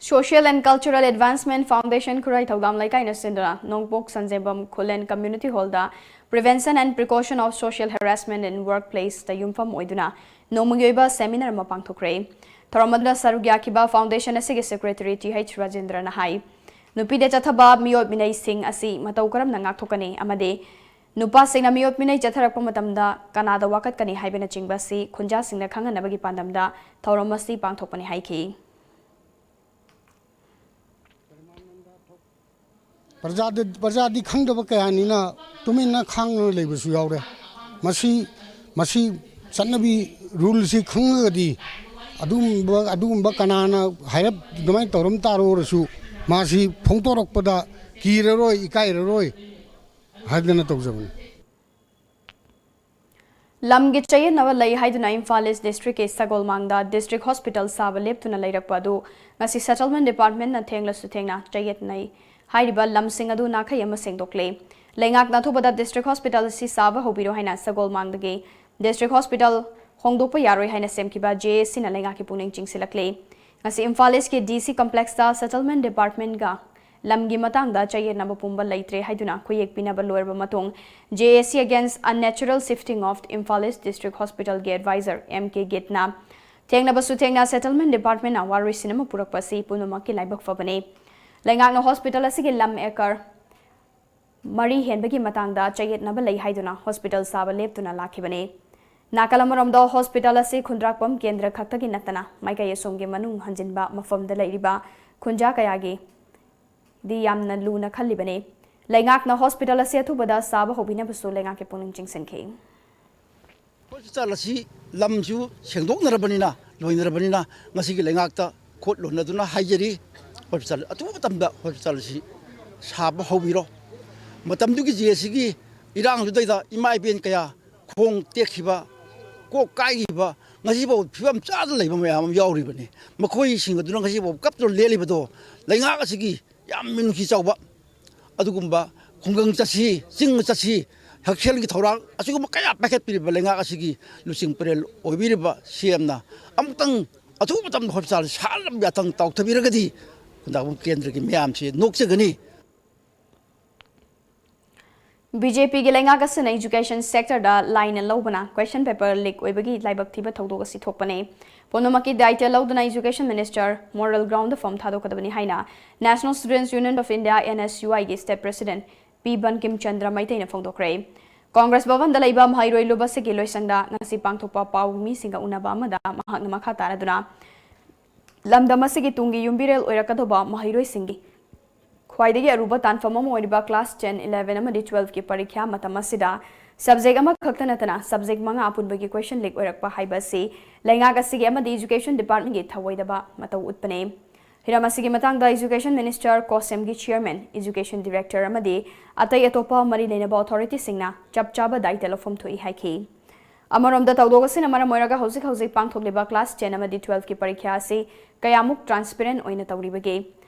Social and Cultural Advancement Foundation ꯈꯨꯔꯥꯏ ꯊꯧꯗꯥꯝ ꯂꯩꯀꯥꯏꯅ ꯁꯤꯟꯗꯨꯅ ꯅꯣꯡꯄꯣꯛ ꯁꯟꯖꯦꯝꯕꯝ ꯈꯨꯂꯦꯟ Community Hallꯗ Prevention and Precaution of Social Harassment in Workplaceꯇ ꯌꯨꯝꯐꯝ ꯑꯣꯏꯗꯨꯅ ꯅꯣꯡꯃꯒꯤ ꯑꯣꯏꯕ seminar ꯑꯃ ꯄꯥꯡꯊꯣꯛꯈ꯭ꯔꯦ꯫ ꯊꯧꯔꯝ ꯑꯗꯨꯗ ꯁꯔꯨꯛ ꯌꯥꯈꯤꯕ foundation ꯑꯁꯤꯒꯤ secretary ꯇꯤ ꯑꯩꯆ ꯔꯥꯖꯦꯟꯗ꯭ꯔꯅ ꯍꯥꯏ, ꯅꯨꯄꯤꯗ ꯆꯠꯊꯕ ꯃꯤꯑꯣꯠ ꯃꯤꯅꯩꯁꯤꯡ ꯑꯁꯤ ꯃꯇꯧ ꯀꯔꯝꯅ ꯉꯥꯛꯊꯣꯛꯀꯅꯤ ꯑꯃꯗꯤ ꯅꯨꯄꯥꯁꯤꯡꯅ ꯃꯤꯑꯣꯠ ꯃꯤꯅꯩ ꯆꯠꯊꯔꯛꯄ ꯃꯇꯝꯗ ꯀꯅꯥꯗ ꯋꯥꯀꯠꯀꯅꯤ ꯍꯥꯏꯕꯅꯆꯤꯡꯕ ꯑꯁꯤ ꯈꯨꯟꯖꯥꯁꯤꯡꯗ ꯈꯪꯍꯟꯅꯕꯒꯤ ꯄꯥꯟꯗꯝꯗ ꯊꯧꯔꯝ ꯑꯁꯤ ꯄꯥꯡꯊꯣꯛꯄꯅꯤ ꯍꯥꯏꯈꯤ꯫ ꯄ꯭ꯔꯖꯥꯗ-, ꯄ꯭ꯔꯖꯥꯗꯤ ꯈꯪꯗꯕ ꯀꯌꯥꯅꯤꯅ ꯇꯨꯃꯤꯟꯅ ꯈꯥꯡꯗꯨꯅ ꯂꯩꯕꯁꯨ ꯌꯥꯎꯔꯦ꯫ ꯃꯁꯤ, ꯃꯁꯤ ꯆꯠꯅꯕꯤ, ruleꯁꯤ ꯈꯪꯉꯒꯗꯤ ꯑꯗꯨꯒꯨꯝꯕ, ꯑꯗꯨꯒꯨꯝꯕ ꯀꯅꯥꯅ ꯍꯥꯏꯔꯞ ꯑꯗꯨꯃꯥꯏꯅ ꯇꯧꯔꯝ ꯇꯥꯔꯣꯔꯁꯨ ꯃꯥꯁꯤ ꯐꯣꯡꯗꯣꯔꯛꯄꯗ ꯀꯤꯔꯔꯣꯏ, ꯏꯀꯥꯏꯔꯔꯣꯏ ꯍꯥꯏꯗꯅ ꯇꯧꯖꯕꯅꯤ꯫ ꯂꯝꯒꯤ ꯆꯌꯦꯠꯅꯕ ꯂꯩ ꯍꯥꯏꯗꯨꯅ ꯏꯝꯐꯥꯜ ꯏꯁ ꯗꯤꯁꯇ꯭ꯔꯤꯛꯀꯤ ꯁꯒꯣꯜꯃꯥꯡꯗ ꯗꯤꯁꯇ꯭ꯔꯤꯛ ꯍꯣꯁꯄꯤꯇꯥꯜ ꯁꯥꯕ ꯂꯦꯞꯇꯨꯅ ꯂꯩꯔꯛꯄ ꯑꯗꯨ ꯉꯁꯤ ꯁꯦꯇꯜꯃꯦꯟ ꯗꯤꯄꯥꯔꯠꯃꯦꯟꯅ ꯊꯦꯡꯂꯁꯨ ꯊꯦꯡꯅ ꯆꯌꯦꯠꯅꯩ꯫ ꯍꯥꯏꯔꯤꯕ ꯂꯝꯁꯤꯡ ꯑꯗꯨ ꯅꯥꯈꯩ ꯑꯃ ꯁꯦꯡꯗꯣꯛꯂꯦ꯫ ꯂꯩꯉꯥꯛꯅ ꯑꯊꯨꯕꯗ ꯗꯤꯁꯇ꯭ꯔꯤꯛ ꯍꯣꯁꯄꯤꯇꯥꯜ ꯑꯁꯤ ꯁꯥꯕ ꯍꯧꯕꯤꯔꯣ ꯍꯥꯏꯅ ꯁꯒꯣꯜꯃꯥꯡꯗꯒꯤ ꯗꯤꯁꯇ꯭ꯔꯤꯛ ꯍꯣꯁꯄꯤꯇꯥꯜ ꯍꯣꯡꯗꯣꯛꯄ ꯌꯥꯔꯣꯏ ꯍꯥꯏꯅ ꯁꯦꯝꯈꯤꯕ ꯖꯦ ꯑꯦ ꯁꯤꯅ ꯂꯩꯉꯥꯛꯀꯤ ꯄꯨꯛꯅꯤꯡ ꯆꯤꯡꯁꯤꯜꯂꯛꯂꯦ꯫ ꯉꯁꯤ ꯏꯝꯐꯥꯜ ꯏꯁꯀꯤ ꯗꯤ ꯁꯤ ꯀꯝꯄ꯭ꯂꯦꯛꯁꯇ ꯁꯦꯇꯜꯃꯦꯟ ꯗꯤꯄꯥꯔꯠꯃꯦꯟꯒ ꯂꯝꯒꯤ ꯃꯇꯥꯡꯗ ꯆꯌꯦꯠꯅꯕ ꯄꯨꯝꯕ ꯂꯩꯇ꯭ꯔꯦ ꯍꯥꯏꯗꯨꯅ ꯈꯨꯌꯦꯛ ꯄꯤꯅꯕ ꯂꯣꯏꯔꯕ ꯃꯇꯨꯡ, J A C against unnatural shifting of Imphal East District Hospitalꯒꯤ advisor M K Gitna ꯊꯦꯡꯅꯕꯁꯨ ꯊꯦꯡꯅ ꯁꯦꯇꯜꯃꯦꯟ ꯗꯤꯄꯥꯔꯠꯃꯦꯟꯅ ꯋꯥꯔꯣꯏꯁꯤꯟ ꯑꯃ ꯄꯨꯔꯛꯄ ꯑꯁꯤ ꯄꯨꯝꯅꯃꯛꯀꯤ ꯂꯥꯏꯕꯛ ꯐꯕꯅꯤ꯫ ꯂꯩꯉꯥꯛꯅ ꯍꯣꯁꯄꯤꯇꯥꯜ ꯑꯁꯤꯒꯤ ꯂꯝ ꯑꯦꯀꯔ ꯃꯔꯤ ꯍꯦꯟꯕꯒꯤ ꯃꯇꯥꯡꯗ ꯆꯌꯦꯠꯅꯕ ꯂꯩ ꯍꯥꯏꯗꯨꯅ ꯍꯣꯁꯄꯤꯇꯥꯜ ꯁꯥꯕ ꯂꯦꯞꯇꯨꯅ ꯂꯥꯛꯈꯤꯕꯅꯤ꯫ ꯅꯥꯀꯜ ꯑꯃꯔꯣꯝꯗ ꯍꯣꯁꯄꯤꯇꯥꯜ ꯑꯁꯤ ꯈꯨꯟꯗ꯭ꯔꯥꯛꯄꯝ ꯀꯦꯟꯗ꯭ꯔ ꯈꯛꯇꯒꯤ ꯅꯠꯇꯅ ꯃꯥꯏꯀꯩ ꯑꯁꯣꯝꯒꯤ ꯃꯅꯨꯡ ꯍꯟꯖꯤꯟꯕ ꯃꯐꯝꯗ ꯂꯩꯔꯤꯕ ꯈꯨꯟꯖꯥ ꯀꯌꯥꯒꯤꯗꯤ ꯌꯥꯝꯅ ꯂꯨꯅ ꯈꯜꯂꯤꯕꯅꯤ꯫ ꯂꯩꯉꯥꯛꯅ ꯍꯣꯁꯄꯤꯇꯥꯜ ꯑꯁꯤ ꯑꯊꯨꯕꯗ ꯁꯥꯕ ꯍꯧꯕꯤꯅꯕꯁꯨ ꯂꯩꯉꯥꯛꯀꯤ ꯄꯨꯛꯅꯤꯡ ꯆꯤꯡꯁꯤꯟꯈꯤ꯫ ꯍꯣꯁꯄꯤꯇꯥꯜ ꯑꯁꯤ ꯂꯝꯁꯨ ꯁꯦꯡꯗꯣꯛꯅꯔꯕꯅꯤꯅ, ꯂꯣꯏꯅꯔꯕꯅꯤꯅ ꯉꯁꯤꯒꯤ ꯂꯩꯉꯥꯛꯇ ꯈꯨꯠ ꯂꯣꯟꯅꯗꯨꯅ ꯍꯥꯏꯖꯔꯤ, ꯍꯣꯁꯄꯤꯇꯥꯜ ꯑꯊꯨꯕ ꯃꯇꯝꯗ ꯍꯣꯁꯄꯤꯇꯥꯜ ꯑꯁꯤ ꯁꯥꯕ ꯍꯧꯕꯤꯔꯣ꯫ ꯃꯇꯝꯗꯨꯒꯤ ꯖꯦ ꯑꯦꯁ ꯁꯤꯒꯤ ꯏꯔꯥꯡꯗꯨꯗꯩꯗ ꯏꯃꯥ ꯏꯕꯦꯟ ꯀꯌꯥ ꯈꯣꯡ ꯇꯦꯛꯈꯤꯕ, ꯀꯣꯛ ꯀꯥꯏꯈꯤꯕ, ꯉꯁꯤꯐꯥꯎ ꯐꯤꯕꯝ ꯆꯥꯗ ꯂꯩꯕ ꯃꯌꯥꯝ ꯑꯃ ꯌꯥꯎꯔꯤꯕꯅꯤ꯫ ꯃꯈꯣꯏꯁꯤꯡ ꯑꯗꯨꯅ ꯉꯁꯤꯐꯥꯎ ꯀꯞꯇꯨꯅ ꯂꯦꯜꯂꯤꯕꯗꯣ ꯂꯩꯉꯥꯛ ꯑꯁꯤꯒꯤ ꯌꯥꯝ ꯃꯤꯅꯨꯡꯁꯤ ꯆꯥꯎꯕ ꯑꯗꯨꯒꯨꯝꯕ ꯈꯨꯡꯒꯪ ꯆꯠꯁꯤ, ꯆꯤꯡ ꯆꯠꯁꯤ, ꯍꯛꯁꯦꯜꯒꯤ ꯊꯧꯔꯥꯡ ꯑꯁꯤꯒꯨꯝꯕ ꯀꯌꯥ ꯄꯥꯏꯈꯠꯄꯤꯔꯤꯕ ꯂꯩꯉꯥꯛ ꯑꯁꯤꯒꯤ ꯂꯨꯆꯤꯡ ꯄꯨꯔꯦꯜ ꯑꯣꯏꯕꯤꯔꯤꯕ ꯁꯤ ꯑꯦꯝꯅ ꯑꯃꯨꯛꯇꯪ ꯑꯊꯨꯕ ꯃꯇꯝꯗ ꯍꯣꯁꯄꯤꯇꯥꯜ ꯁꯥꯠꯂꯕ ꯌꯥꯊꯪ ꯇꯧꯊꯕꯤꯔꯒꯗꯤ ꯈꯨꯟꯗꯥꯛꯐꯝ ꯀꯦꯟꯗ꯭ꯔꯒꯤ ꯃꯤꯌꯥꯝꯁꯤ ꯅꯣꯛꯆꯒꯅꯤ꯫ ꯕꯤ ꯖꯦ ꯄꯤꯒꯤ ꯂꯩꯉꯥꯛ ꯑꯁꯤꯅ education sectorꯗ ꯂꯥꯏꯅ ꯂꯧꯕꯅ question paper leak ꯑꯣꯏꯕꯒꯤ ꯂꯥꯏꯕꯛ ꯊꯤꯕ ꯊꯧꯗꯣꯛ ꯑꯁꯤ ꯊꯣꯛꯄꯅꯤ꯫ ꯄꯨꯝꯅꯃꯛꯀꯤ ꯗꯥꯏꯇ ꯂꯧꯗꯨꯅ education minister moral groundꯗ ꯐꯝ ꯊꯥꯗꯣꯛꯀꯗꯕꯅꯤ ꯍꯥꯏꯅ National Students Union of India, N S U I ꯒꯤ state president ꯄꯤ ꯕꯟꯀꯤꯝ ꯆꯟꯗ꯭ꯔ ꯃꯩꯇꯩꯅ ꯐꯣꯡꯗꯣꯛꯈ꯭ꯔꯦ꯫ ꯀꯣꯡꯒ꯭ꯔꯦꯁ ꯚꯕꯟꯗ ꯂꯩꯕ ꯃꯍꯩꯔꯣꯏ ꯂꯨꯞ ꯑꯁꯤꯒꯤ ꯂꯣꯏꯁꯪꯗ ꯉꯁꯤ ꯄꯥꯡꯊꯣꯛꯄ ꯄꯥꯎ ꯃꯤꯁꯤꯡꯒ ꯎꯅꯕ ꯑꯃꯗ ꯃꯍꯥꯛꯅ ꯃꯈꯥ ꯇꯥꯔꯗꯨꯅ ꯂꯝꯗꯝ ꯑꯁꯤꯒꯤ ꯇꯨꯡꯒꯤ ꯌꯨꯝꯕꯤꯔꯦꯜ ꯑꯣꯏꯔꯛꯀꯗꯧꯕ ꯃꯍꯩꯔꯣꯏꯁꯤꯡꯒꯤ ꯈ꯭ꯋꯥꯏꯗꯒꯤ ꯑꯔꯨꯕ ꯇꯥꯟꯐꯝ ꯑꯃ ꯑꯣꯏꯔꯤꯕ class ten, eleven ꯑꯃꯗꯤ twelveꯀꯤ ꯄꯔꯤꯈ꯭ꯌꯥ ꯃꯇꯝ ꯑꯁꯤꯗ subject ꯑꯃꯈꯛꯇ ꯅꯠꯇꯅ subject ꯃꯉꯥ ꯑꯄꯨꯟꯕꯒꯤ question leak ꯑꯣꯏꯔꯛꯄ ꯍꯥꯏꯕ ꯑꯁꯤ ꯂꯩꯉꯥꯛ ꯑꯁꯤꯒꯤ ꯑꯃꯗꯤ education departmentꯀꯤ ꯊꯧꯑꯣꯏꯗꯕ ꯃꯇꯧ ꯎꯠꯄꯅꯤ꯫ ꯍꯤꯔꯝ ꯑꯁꯤꯒꯤ ꯃꯇꯥꯡꯗ education minister, COHSEMꯒꯤ chairman, education director ꯑꯃꯗꯤ ꯑꯇꯩ ꯑꯇꯣꯞꯄ ꯃꯔꯤ ꯂꯩꯅꯕ authorityꯁꯤꯡꯅ ꯆꯞ ꯆꯥꯕ ꯗꯥꯏꯇ ꯂꯧꯐꯝ ꯊꯣꯛꯏ ꯍꯥꯏꯈꯤ꯫ ꯑꯃꯔꯣꯝꯗ ꯊꯧꯗꯣꯛ ꯑꯁꯤꯅ ꯃꯔꯝ ꯑꯣꯏꯔꯒ ꯍꯧꯖꯤꯛ ꯍꯧꯖꯤꯛ ꯄꯥꯡꯊꯣꯛꯂꯤꯕ class ten ꯑꯃꯗꯤ twelveꯀꯤ ꯄꯔꯤꯈ꯭ꯌꯥ ꯑꯁꯤ ꯀꯌꯥꯃꯨꯛ transparent ꯑꯣꯏꯅ ꯇꯧꯔꯤꯕꯒꯦ?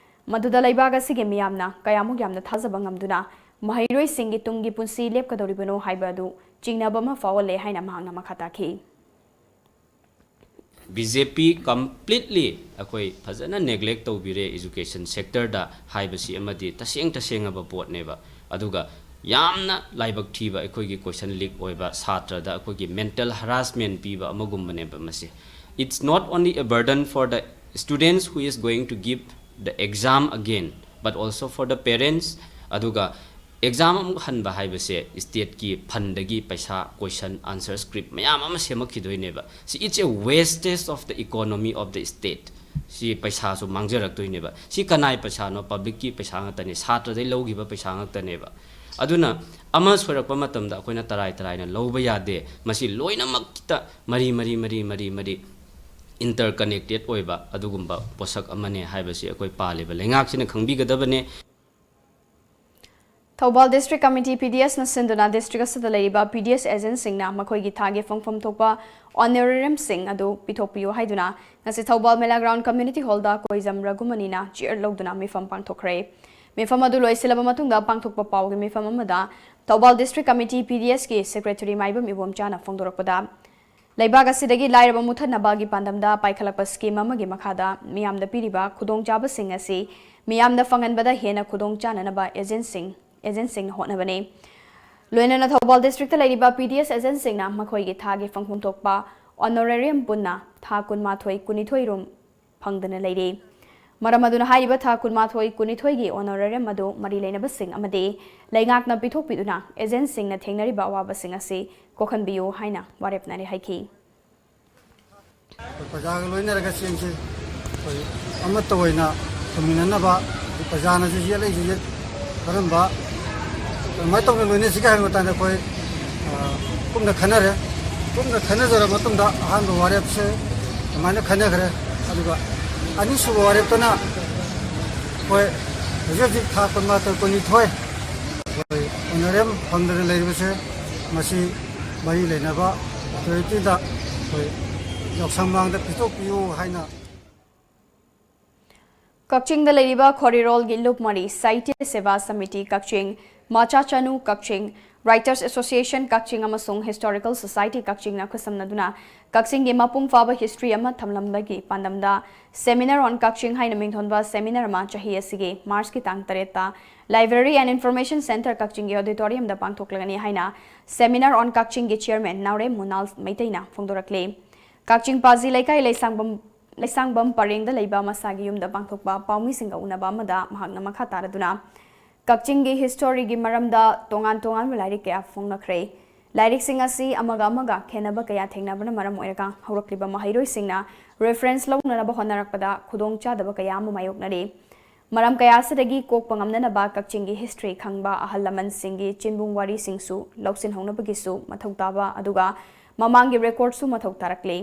ꯃꯗꯨꯗ ꯂꯩꯕꯥꯛ ꯑꯁꯤꯒꯤ ꯃꯤꯌꯥꯝꯅ ꯀꯌꯥꯃꯨꯛ ꯌꯥꯝꯅ ꯊꯥꯖꯕ ꯉꯝꯗꯨꯅ ꯃꯍꯩꯔꯣꯏꯁꯤꯡꯒꯤ ꯇꯨꯡꯒꯤ ꯄꯨꯟꯁꯤ ꯂꯦꯞꯀꯗꯧꯔꯤꯕꯅꯣ ꯍꯥꯏꯕ ꯑꯗꯨ ꯆꯤꯡꯅꯕ ꯑꯃ ꯐꯥꯎꯍꯜꯂꯦ ꯍꯥꯏꯅ ꯃꯍꯥꯛꯅ ꯃꯈꯥ ꯇꯥꯈꯤ꯫ ꯕꯤ ꯖꯦ ꯄꯤ completely ꯑꯩꯈꯣꯏ ꯐꯖꯅ neglect ꯇꯧꯕꯤꯔꯦ education sectorꯗ ꯍꯥꯏꯕꯁꯤ ꯑꯃꯗꯤ ꯇꯁꯦꯡ ꯇꯁꯦꯡꯉꯕ ꯄꯣꯠꯅꯦꯕ꯫ ꯑꯗꯨꯒ ꯌꯥꯝꯅ ꯂꯥꯏꯕꯛ ꯊꯤꯕ ꯑꯩꯈꯣꯏꯒꯤ question leak ꯑꯣꯏꯕ, ꯁꯥꯇ꯭ꯔꯗ ꯑꯩꯈꯣꯏꯒꯤ mental harassment ꯄꯤꯕ ꯑꯃꯒꯨꯝꯕꯅꯦꯕ ꯃꯁꯤ꯫ It's not only a burden for the students who is going to give the exam again, but also for the parents꯫ ꯑꯗꯨꯒ exam ꯑꯃꯨꯛ ꯍꯟꯕ ꯍꯥꯏꯕꯁꯦ stateꯀꯤ fundꯗꯒꯤ ꯄꯩꯁꯥ, question, answer script ꯃꯌꯥꯝ ꯑꯃ ꯁꯦꯝꯃꯛꯈꯤꯗꯣꯏꯅꯦꯕ꯫ ꯁꯤ it's a wastage of the economy of the state꯫ ꯁꯤ ꯄꯩꯁꯥꯁꯨ ꯃꯥꯡꯖꯔꯛꯇꯣꯏꯅꯦꯕ꯫ ꯁꯤ ꯀꯅꯥꯏ ꯄꯩꯁꯥꯅꯣ? Publicꯀꯤ ꯄꯩꯁꯥ ꯉꯥꯛꯇꯅꯦ, ꯁꯥꯇ꯭ꯔꯗꯩ ꯂꯧꯈꯤꯕ ꯄꯩꯁꯥ ꯉꯥꯛꯇꯅꯦꯕ꯫ ꯑꯗꯨꯅ ꯑꯃ ꯁꯣꯏꯔꯛꯄ ꯃꯇꯝꯗ ꯑꯩꯈꯣꯏꯅ ꯇꯔꯥꯏ ꯇꯔꯥꯏꯅ ꯂꯧꯕ ꯌꯥꯗꯦ꯫ ꯃꯁꯤ ꯂꯣꯏꯅꯃꯛꯇ ꯃꯔꯤ ꯃꯔꯤ ꯃꯔꯤ ꯃꯔꯤ ꯃꯔꯤ interconnected ꯑꯣꯏꯕ ꯑꯗꯨꯒꯨꯝꯕ ꯄꯣꯠꯁꯛ ꯑꯃꯅꯦ ꯍꯥꯏꯕꯁꯤ ꯑꯩꯈꯣꯏ ꯄꯥꯜꯂꯤꯕ ꯂꯩꯉꯥꯛꯁꯤꯅ ꯈꯪꯕꯤꯒꯗꯕꯅꯦ꯫ Thoubal District Committee P D S ꯅ ꯁꯤꯟꯗꯨꯅ district ꯑꯁꯤꯗ ꯂꯩꯔꯤꯕ P D S agent ꯁꯤꯡꯅ ꯃꯈꯣꯏꯒꯤ ꯊꯥꯒꯤ ꯐꯪꯐꯝ ꯊꯣꯛꯄ honorarium ꯁꯤꯡ ꯑꯗꯨ ꯄꯤꯊꯣꯛꯄꯤꯌꯨ ꯍꯥꯏꯗꯨꯅ ꯉꯁꯤ ꯊꯧꯕꯥꯜ ꯃꯦꯂꯥ ground community hall ꯗ ꯀꯣꯏꯖꯝ ꯔꯘꯨꯃꯅꯤꯅ chair ꯂꯧꯗꯨꯅ ꯃꯤꯐꯝ ꯄꯥꯡꯊꯣꯛꯈ꯭ꯔꯦ꯫ ꯃꯤꯐꯝ ꯑꯗꯨ ꯂꯣꯏꯁꯤꯜꯂꯕ ꯃꯇꯨꯡꯗ ꯄꯥꯡꯊꯣꯛꯄ ꯄꯥꯎꯒꯤ ꯃꯤꯐꯝ ꯑꯃꯗ Thoubal District Committee P D S ꯀꯤ Secretary ꯃꯥꯏꯕꯝ ꯏꯕꯣꯝꯆꯥꯅ ꯐꯣꯡꯗꯣꯔꯛꯄꯗ, ꯂꯩꯕꯥꯛ ꯑꯁꯤꯗꯒꯤ ꯂꯥꯏꯔꯕ ꯃꯨꯊꯠꯅꯕꯒꯤ ꯄꯥꯟꯗꯝꯗ ꯄꯥꯏꯈꯠꯂꯛꯄ scheme ꯑꯃꯒꯤ ꯃꯈꯥꯗ ꯃꯤꯌꯥꯝꯗ ꯄꯤꯔꯤꯕ ꯈꯨꯗꯣꯡꯆꯥꯕꯁꯤꯡ ꯑꯁꯤ ꯃꯤꯌꯥꯝꯗ ꯐꯪꯍꯟꯕꯗ ꯍꯦꯟꯅ ꯈꯨꯗꯣꯡ ꯆꯥꯅꯅꯕ agent ꯁꯤꯡ, agent ꯁꯤꯡꯅ ꯍꯣꯠꯅꯕꯅꯤ꯫ ꯂꯣꯏꯅꯅ ꯊꯧꯕꯥꯜ district ꯇ ꯂꯩꯔꯤꯕ P D S agent ꯁꯤꯡꯅ ꯃꯈꯣꯏꯒꯤ ꯊꯥꯒꯤ ꯐꯪꯐꯝ ꯊꯣꯛꯄ honorarium ꯄꯨꯟꯅ ꯊꯥ ꯀꯨꯟꯃꯥꯊꯣꯏ, ꯀꯨꯟꯅꯤꯊꯣꯏ ꯔꯣꯝ ꯐꯪꯗꯅ ꯂꯩꯔꯤ꯫ ꯃꯔꯝ ꯑꯗꯨꯅ ꯍꯥꯏꯔꯤꯕ ꯊꯥ ꯀꯨꯟꯃꯥꯊꯣꯏ, ꯀꯨꯟꯅꯤꯊꯣꯏꯒꯤ honorarium ꯑꯗꯨ ꯃꯔꯤ ꯂꯩꯅꯕꯁꯤꯡ ꯑꯃꯗꯤ ꯂꯩꯉꯥꯛꯅ ꯄꯤꯊꯣꯛꯄꯤꯗꯨꯅ agent ꯁꯤꯡꯅ ꯊꯦꯡꯅꯔꯤꯕ ꯑꯋꯥꯕꯁꯤꯡ ꯑꯁꯤ ꯀꯣꯛꯍꯟꯕꯤꯌꯨ ꯍꯥꯏꯅ ꯋꯥꯔꯦꯞꯅꯔꯦ ꯍꯥꯏꯈꯤ꯫ ꯑꯩꯈꯣꯏ ꯄ꯭ꯔꯖꯥꯒ ꯂꯣꯏꯅꯔꯒ ꯆꯦꯡꯁꯤ ꯑꯩꯈꯣꯏ ꯑꯃꯠꯇ ꯑꯣꯏꯅ ꯊꯝꯃꯤꯟꯅꯅꯕ, ꯄ꯭ꯔꯖꯥꯅꯁꯨ ꯌꯦꯠꯂꯛꯏꯁꯦ ꯌꯦꯠ-, ꯀꯔꯝꯕ, ꯀꯃꯥꯏꯅ ꯇꯧꯅ ꯂꯣꯏꯅꯁꯤꯒꯦ ꯍꯥꯏꯕ ꯃꯇꯥꯡꯗ ꯑꯩꯈꯣꯏ, ꯑ, ꯀꯨꯞꯅ ꯈꯟꯅꯔꯦ꯫ ꯀꯨꯞꯅ ꯈꯟꯅꯖꯔꯕ ꯃꯇꯨꯡꯗ ꯑꯍꯥꯟꯕ ꯋꯥꯔꯦꯞꯁꯦ ꯑꯗꯨꯃꯥꯏꯅ ꯈꯟꯅꯈ꯭ꯔꯦ꯫ ꯑꯗꯨꯒ ꯑꯅꯤꯁꯨꯕ ꯋꯥꯔꯦꯞꯇꯅ ꯑꯩꯈꯣꯏ ꯍꯧꯖꯤꯛ ꯍꯧꯖꯤꯛ ꯊꯥ ꯀꯨꯟꯃꯥꯊꯣꯏ, ꯀꯨꯟꯅꯤꯊꯣꯏ ꯑꯩꯈꯣꯏ honorarium ꯐꯪꯗꯅ ꯂꯩꯔꯤꯕꯁꯦ, ꯃꯁꯤ ꯃꯔꯤ ꯂꯩꯅꯕ authority ꯗ ꯑꯩꯈꯣꯏ ꯌꯥꯎꯁꯪ ꯃꯥꯡꯗ ꯄꯤꯊꯣꯛꯄꯤꯌꯨ ꯍꯥꯏꯅ꯫ ꯀꯛꯆꯤꯡꯗ ꯂꯩꯔꯤꯕ ꯈꯣꯔꯤꯔꯣꯜꯒꯤ ꯂꯨꯞ ꯃꯔꯤ, ꯁꯥꯍꯤꯇ꯭ꯌ ꯁꯦꯕꯥ ꯁꯃꯤꯇꯤ ꯀꯛꯆꯤꯡ, ꯃꯆꯥ ꯆꯅꯨ ꯀꯛꯆꯤꯡ, Writers Association ꯀꯛꯆꯤꯡ ꯑꯃꯁꯨꯡ Historical Society ꯀꯛꯆꯤꯡꯅ ꯈꯨꯠꯁꯝꯅꯗꯨꯅ ꯀꯛꯆꯤꯡꯒꯤ ꯃꯄꯨꯡ ꯐꯥꯕ history ꯑꯃ ꯊꯝꯂꯝꯕꯒꯤ ꯄꯥꯟꯗꯝꯗ Seminar on Kakching ꯍꯥꯏꯅ ꯃꯤꯡꯊꯣꯟꯕ seminar ꯑꯃ ꯆꯍꯤ ꯑꯁꯤꯒꯤ March ꯀꯤ ꯇꯥꯡ ꯇꯔꯦꯠꯇ Library and Information Centre ꯀꯛꯆꯤꯡꯒꯤ auditorium ꯗ ꯄꯥꯡꯊꯣꯛꯂꯒꯅꯤ ꯍꯥꯏꯅ Seminar on ꯀꯛꯆꯤꯡꯒꯤ chairman ꯅꯥꯎꯔꯦꯝ ꯃꯨꯅꯥꯜ ꯃꯩꯇꯩꯅ ꯐꯣꯡꯗꯣꯔꯛꯂꯤ꯫ ꯀꯛꯆꯤꯡ ꯄꯥꯖꯤ ꯂꯩꯀꯥꯏ ꯂꯩꯁꯥꯡꯕꯝ, ꯂꯩꯁꯥꯡꯕꯝ ꯄꯔꯦꯡꯗ ꯂꯩꯕ ꯃꯁꯥꯒꯤ ꯌꯨꯝꯗ ꯄꯥꯡꯊꯣꯛꯄ ꯄꯥꯎꯃꯤꯁꯤꯡꯒ ꯎꯅꯕ ꯑꯃꯗ ꯃꯍꯥꯛꯅ ꯃꯈꯥ ꯇꯥꯔꯗꯨꯅ ꯀꯛꯆꯤꯡꯒꯤ history ꯒꯤ ꯃꯔꯝꯗ ꯇꯣꯉꯥꯟ ꯇꯣꯉꯥꯟꯕ ꯂꯥꯏꯔꯤꯛ ꯀꯌꯥ ꯐꯣꯡꯅꯈ꯭ꯔꯦ꯫ ꯂꯥꯏꯔꯤꯛꯁꯤꯡ ꯑꯁꯤ ꯑꯃꯒ ꯑꯃꯒ ꯈꯦꯠꯅꯕ ꯀꯌꯥ ꯊꯦꯡꯅꯕꯅ ꯃꯔꯝ ꯑꯣꯏꯔꯒ ꯍꯧꯔꯛꯂꯤꯕ ꯃꯍꯩꯔꯣꯏꯁꯤꯡꯅ reference ꯂꯧꯅꯅꯕ ꯍꯣꯠꯅꯔꯛꯄꯗ ꯈꯨꯗꯣꯡꯆꯥꯗꯕ ꯀꯌꯥ ꯑꯃ ꯃꯥꯌꯣꯛꯅꯔꯤ꯫ ꯃꯔꯝ ꯀꯌꯥ ꯑꯁꯤꯗꯒꯤ ꯀꯣꯛꯄ ꯉꯝꯅꯅꯕ ꯀꯛꯆꯤꯡꯒꯤ history ꯈꯪꯕ ꯑꯍꯜ ꯂꯃꯟꯁꯤꯡꯒꯤ ꯆꯤꯟꯕꯨꯡ ꯋꯥꯔꯤꯁꯤꯡꯁꯨ ꯂꯧꯁꯤꯟꯍꯧꯅꯕꯒꯤꯁꯨ ꯃꯊꯧ ꯇꯥꯕ, ꯑꯗꯨꯒ ꯃꯃꯥꯡꯒꯤ record ꯁꯨ ꯃꯊꯧ ꯇꯥꯔꯛꯂꯤ꯫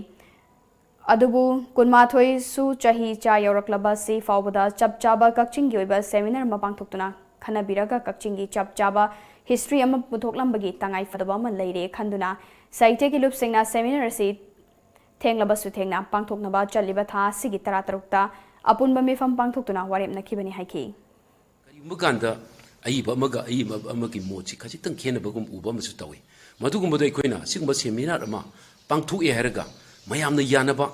ꯑꯗꯨꯕꯨ ꯀꯨꯟꯃꯥꯊꯣꯏꯁꯨ ꯆꯍꯤ ꯆꯥ ꯌꯧꯔꯛꯂꯕ ꯑꯁꯤ ꯐꯥꯎꯕꯗ ꯆꯞ ꯆꯥꯕ ꯀꯛꯆꯤꯡꯒꯤ ꯑꯣꯏꯕ seminar ꯑꯃ ꯄꯥꯡꯊꯣꯛꯇꯨꯅ ꯈꯟꯅꯕꯤꯔꯒ ꯀꯛꯆꯤꯡꯒꯤ ꯆꯞ ꯆꯥꯕ ꯍꯤꯁꯇ꯭ꯔꯤ ꯑꯃ ꯄꯨꯊꯣꯛꯂꯝꯕꯒꯤ ꯇꯉꯥꯏ ꯐꯗꯕ ꯑꯃ ꯂꯩꯔꯦ ꯈꯟꯗꯨꯅ ꯁꯥꯍꯤꯇ꯭ꯌꯒꯤ ꯂꯨꯞꯁꯤꯡꯅ ꯁꯦꯃꯤꯅꯥꯔ ꯑꯁꯤ ꯊꯦꯡꯂꯕꯁꯨ ꯊꯦꯡꯅ ꯄꯥꯡꯊꯣꯛꯅꯕ ꯆꯠꯂꯤꯕ ꯊꯥ ꯑꯁꯤꯒꯤ ꯇꯔꯥꯇꯔꯨꯛꯇ ꯑꯄꯨꯟꯕ ꯃꯤꯐꯝ ꯄꯥꯡꯊꯣꯛꯇꯨꯅ ꯋꯥꯔꯦꯞꯅꯈꯤꯕꯅꯤ ꯍꯥꯏꯈꯤ꯫ ꯀꯔꯤꯒꯨꯝꯕ ꯀꯥꯟꯗ ꯑꯏꯕ ꯑꯃꯒ ꯑꯏꯕ ꯑꯃꯒꯤ ꯃꯣꯠꯁꯤ ꯈꯖꯤꯛꯇꯪ ꯈꯦꯠꯅꯕꯒꯨꯝ ꯎꯕ ꯑꯃꯁꯨ ꯇꯧꯏ꯫ ꯃꯗꯨꯒꯨꯝꯕꯗ ꯑꯩꯈꯣꯏꯅ ꯑꯁꯤꯒꯨꯝꯕ ꯁꯦꯃꯤꯅꯥꯔ ꯑꯃ ꯄꯥꯡꯊꯣꯛꯑꯦ ꯍꯥꯏꯔꯒ ꯃꯌꯥꯝꯅ ꯌꯥꯅꯕ,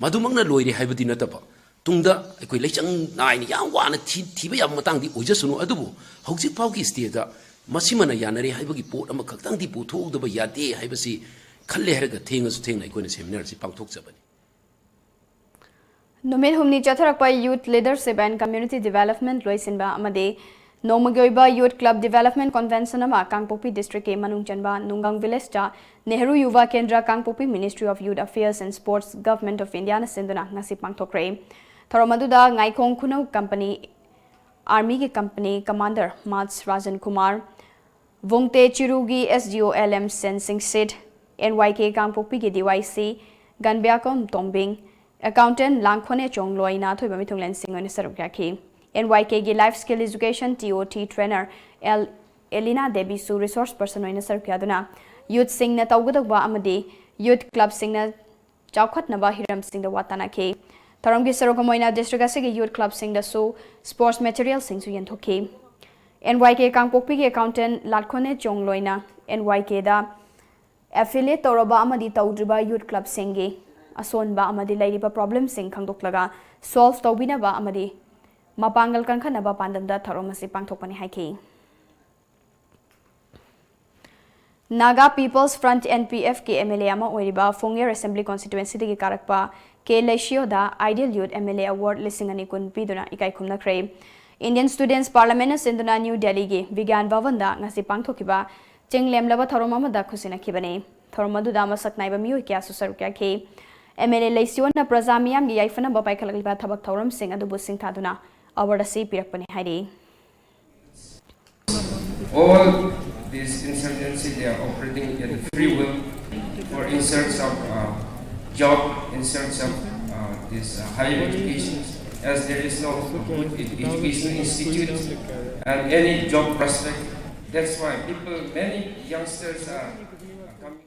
ꯃꯗꯨꯃꯛꯅ ꯂꯣꯏꯔꯦ ꯍꯥꯏꯕꯗꯤ ꯅꯠꯇꯕ, ꯇꯨꯡꯗ ꯑꯩꯈꯣꯏ ꯂꯩꯆꯪ ꯅꯥꯏꯅ ꯌꯥꯝ ꯋꯥꯅ ꯊꯤ-, ꯊꯤꯕ ꯌꯥꯕ ꯃꯇꯥꯡꯗꯤ ꯑꯣꯏꯖꯁꯅꯨ, ꯑꯗꯨꯕꯨ ꯍꯧꯖꯤꯛ ꯐꯥꯎꯒꯤ ꯁ꯭ꯇꯦꯖꯇ ꯃꯁꯤꯃꯅ ꯌꯥꯅꯔꯦ ꯍꯥꯏꯕꯒꯤ ꯄꯣꯠ ꯑꯃꯈꯛꯇꯪꯗꯤ ꯄꯨꯊꯣꯛꯍꯧꯗꯕ ꯌꯥꯗꯦ ꯍꯥꯏꯕꯁꯤ ꯈꯜꯂꯦ ꯍꯥꯏꯔꯒ ꯊꯦꯡꯉꯁꯨ ꯊꯦꯡꯅ ꯑꯩꯈꯣꯏꯅ ꯁꯦꯃꯤꯅꯥꯔꯁꯤ ꯄꯥꯡꯊꯣꯛꯆꯕꯅꯤ꯫ ꯅꯨꯃꯤꯠ ꯍꯨꯝꯅꯤ ꯆꯠꯊꯔꯛꯄ Youth Leadership and Community Development ꯂꯣꯏꯁꯤꯟꯕ ꯑꯃꯗꯤ ꯅꯣꯡꯃꯒꯤ ꯑꯣꯏꯕ Youth Club Development Convention ꯑꯃ ꯀꯥꯡꯄꯣꯛꯄꯤ ꯗꯤꯁꯇ꯭ꯔꯤꯛꯀꯤ ꯃꯅꯨꯡ ꯆꯟꯕ ꯅꯨꯡꯒꯪ ꯚꯤꯂꯦꯖꯇ ꯅꯦꯍꯔꯨ ꯌꯨꯚꯥ ꯀꯦꯟꯗ꯭ꯔ, ꯀꯥꯡꯄꯣꯛꯄꯤ Ministry of Youth Affairs and Sports, Government of India ꯅ ꯁꯤꯟꯗꯨꯅ ꯉꯁꯤ ꯄꯥꯡꯊꯣꯛꯈ꯭ꯔꯦ꯫ ꯊꯧꯔꯝ ꯑꯗꯨꯗ ꯉꯥꯏꯈꯣꯡ ꯈꯨꯅꯧ ꯀꯝꯄꯅꯤ, ꯑꯥꯔꯃꯤꯒꯤ ꯀꯝꯄꯅꯤ ꯀꯃꯥꯟꯗꯔ ꯃꯥꯔꯁ ꯔꯥꯖꯟ ꯀꯨꯃꯥꯔ, ꯚꯣꯡꯇꯦ ꯆꯤꯔꯨꯒꯤ S D O L M Sen Singsit, N Y K ꯀꯥꯡꯄꯣꯛꯄꯤꯒꯤ D Y C ꯒꯟꯕ꯭ꯌꯥꯀꯣꯝ ꯇꯣꯝꯕꯤꯡ, ꯑꯦꯀꯥꯎꯟꯇꯦꯟ ꯂꯥꯡꯈꯣꯅꯦ ꯆꯣꯡꯂꯣꯏꯅ ꯑꯊꯣꯏꯕ ꯃꯤꯊꯨꯡꯂꯦꯟꯁꯤꯡ ꯑꯣꯏꯅ ꯁꯔꯨꯛ ꯌꯥꯈꯤ꯫ N Y K ꯒꯤ Life Skill Education T O T trainer L ꯑꯦꯂꯤꯅꯥ ꯗꯦꯕꯤꯁꯨ resource person ꯑꯣꯏꯅ ꯁꯔꯨꯛ ꯌꯥꯗꯨꯅ youth ꯁꯤꯡꯅ ꯇꯧꯒꯗꯧꯕ ꯑꯃꯗꯤ youth club ꯁꯤꯡꯅ ꯆꯥꯎꯈꯠꯅꯕ ꯍꯤꯔꯝꯁꯤꯡꯗ ꯋꯥ ꯇꯥꯅꯈꯤ꯫ ꯊꯧꯔꯝꯒꯤ ꯁꯔꯨꯛ ꯑꯃ ꯑꯣꯏꯅ ꯗꯤꯁꯇ꯭ꯔꯤꯛ ꯑꯁꯤꯒꯤ youth club ꯁꯤꯡꯗꯁꯨ sports material ꯁꯤꯡꯁꯨ ꯌꯦꯟꯊꯣꯛꯈꯤ꯫ N Y K ꯀꯥꯡꯄꯣꯛꯄꯤꯒꯤ ꯑꯦꯀꯥꯎꯟꯇꯦꯟ ꯂꯥꯠꯈꯣꯅꯦ ꯆꯣꯡꯂꯣꯏꯅ N Y K ꯗ affiliate ꯇꯧꯔꯕ ꯑꯃꯗꯤ ꯇꯧꯗ꯭ꯔꯤꯕ youth club ꯁꯤꯡꯒꯤ ꯑꯁꯣꯟꯕ ꯑꯃꯗꯤ ꯂꯩꯔꯤꯕ problem ꯁꯤꯡ ꯈꯪꯗꯣꯛꯂꯒ solve ꯇꯧꯕꯤꯅꯕ ꯑꯃꯗꯤ ꯃꯄꯥꯡꯒꯜ ꯀꯟꯈꯠꯅꯕ ꯄꯥꯟꯗꯝꯗ ꯊꯧꯔꯝ ꯑꯁꯤ ꯄꯥꯡꯊꯣꯛꯄꯅꯤ ꯍꯥꯏꯈꯤ꯫ Naga People's Front N P F ꯀꯤ M L A ꯑꯃ ꯑꯣꯏꯔꯤꯕ ꯐꯣꯡꯌꯔ Assembly Constituency ꯗꯒꯤ ꯀꯥꯔꯛꯄ ꯀꯦ ꯂꯩꯁꯤꯌꯣꯗ Ideal Youth M L A Award ꯂꯤꯁꯤꯡ ꯑꯅꯤ ꯀꯨꯟ ꯄꯤꯗꯨꯅ ꯏꯀꯥꯏ ꯈꯨꯝꯅꯈ꯭ꯔꯦ꯫ Indian Students Parliament ꯅ ꯁꯤꯟꯗꯨꯅ ꯅ꯭ꯌꯨ ꯗꯦꯜꯂꯤꯒꯤ ꯕꯤꯒ꯭ꯌꯥꯟ ꯚꯕꯟꯗ ꯉꯁꯤ ꯄꯥꯡꯊꯣꯛꯈꯤꯕ ꯆꯤꯡꯂꯦꯝꯂꯕ ꯊꯧꯔꯝ ꯑꯃꯗ ꯈꯨꯠꯁꯤꯟꯅꯈꯤꯕꯅꯤ꯫ ꯊꯧꯔꯝ ꯑꯗꯨꯗ ꯃꯁꯛ ꯅꯥꯏꯕ ꯃꯤꯑꯣꯏ ꯀꯌꯥꯁꯨ ꯁꯔꯨꯛ ꯌꯥꯈꯤ꯫ M L A ꯂꯩꯁꯤꯌꯣꯅ ꯄ꯭ꯔꯖꯥ ꯃꯤꯌꯥꯝꯒꯤ ꯌꯥꯏꯐꯅꯕ ꯄꯥꯏꯈꯠꯂꯛꯂꯤꯕ ꯊꯕꯛ ꯊꯧꯔꯝꯁꯤꯡ ꯑꯗꯨꯕꯨ ꯁꯤꯡꯊꯥꯗꯨꯅ award ꯑꯁꯤ ꯄꯤꯔꯛꯄꯅꯤ ꯍꯥꯏꯔꯤ꯫ All this insurgency, they are operating at the free will for in search of uh, job, in search of uh, this uh, higher education. as there is no good ed- education institute and any job prospect. That's why people, many youngsters are coming.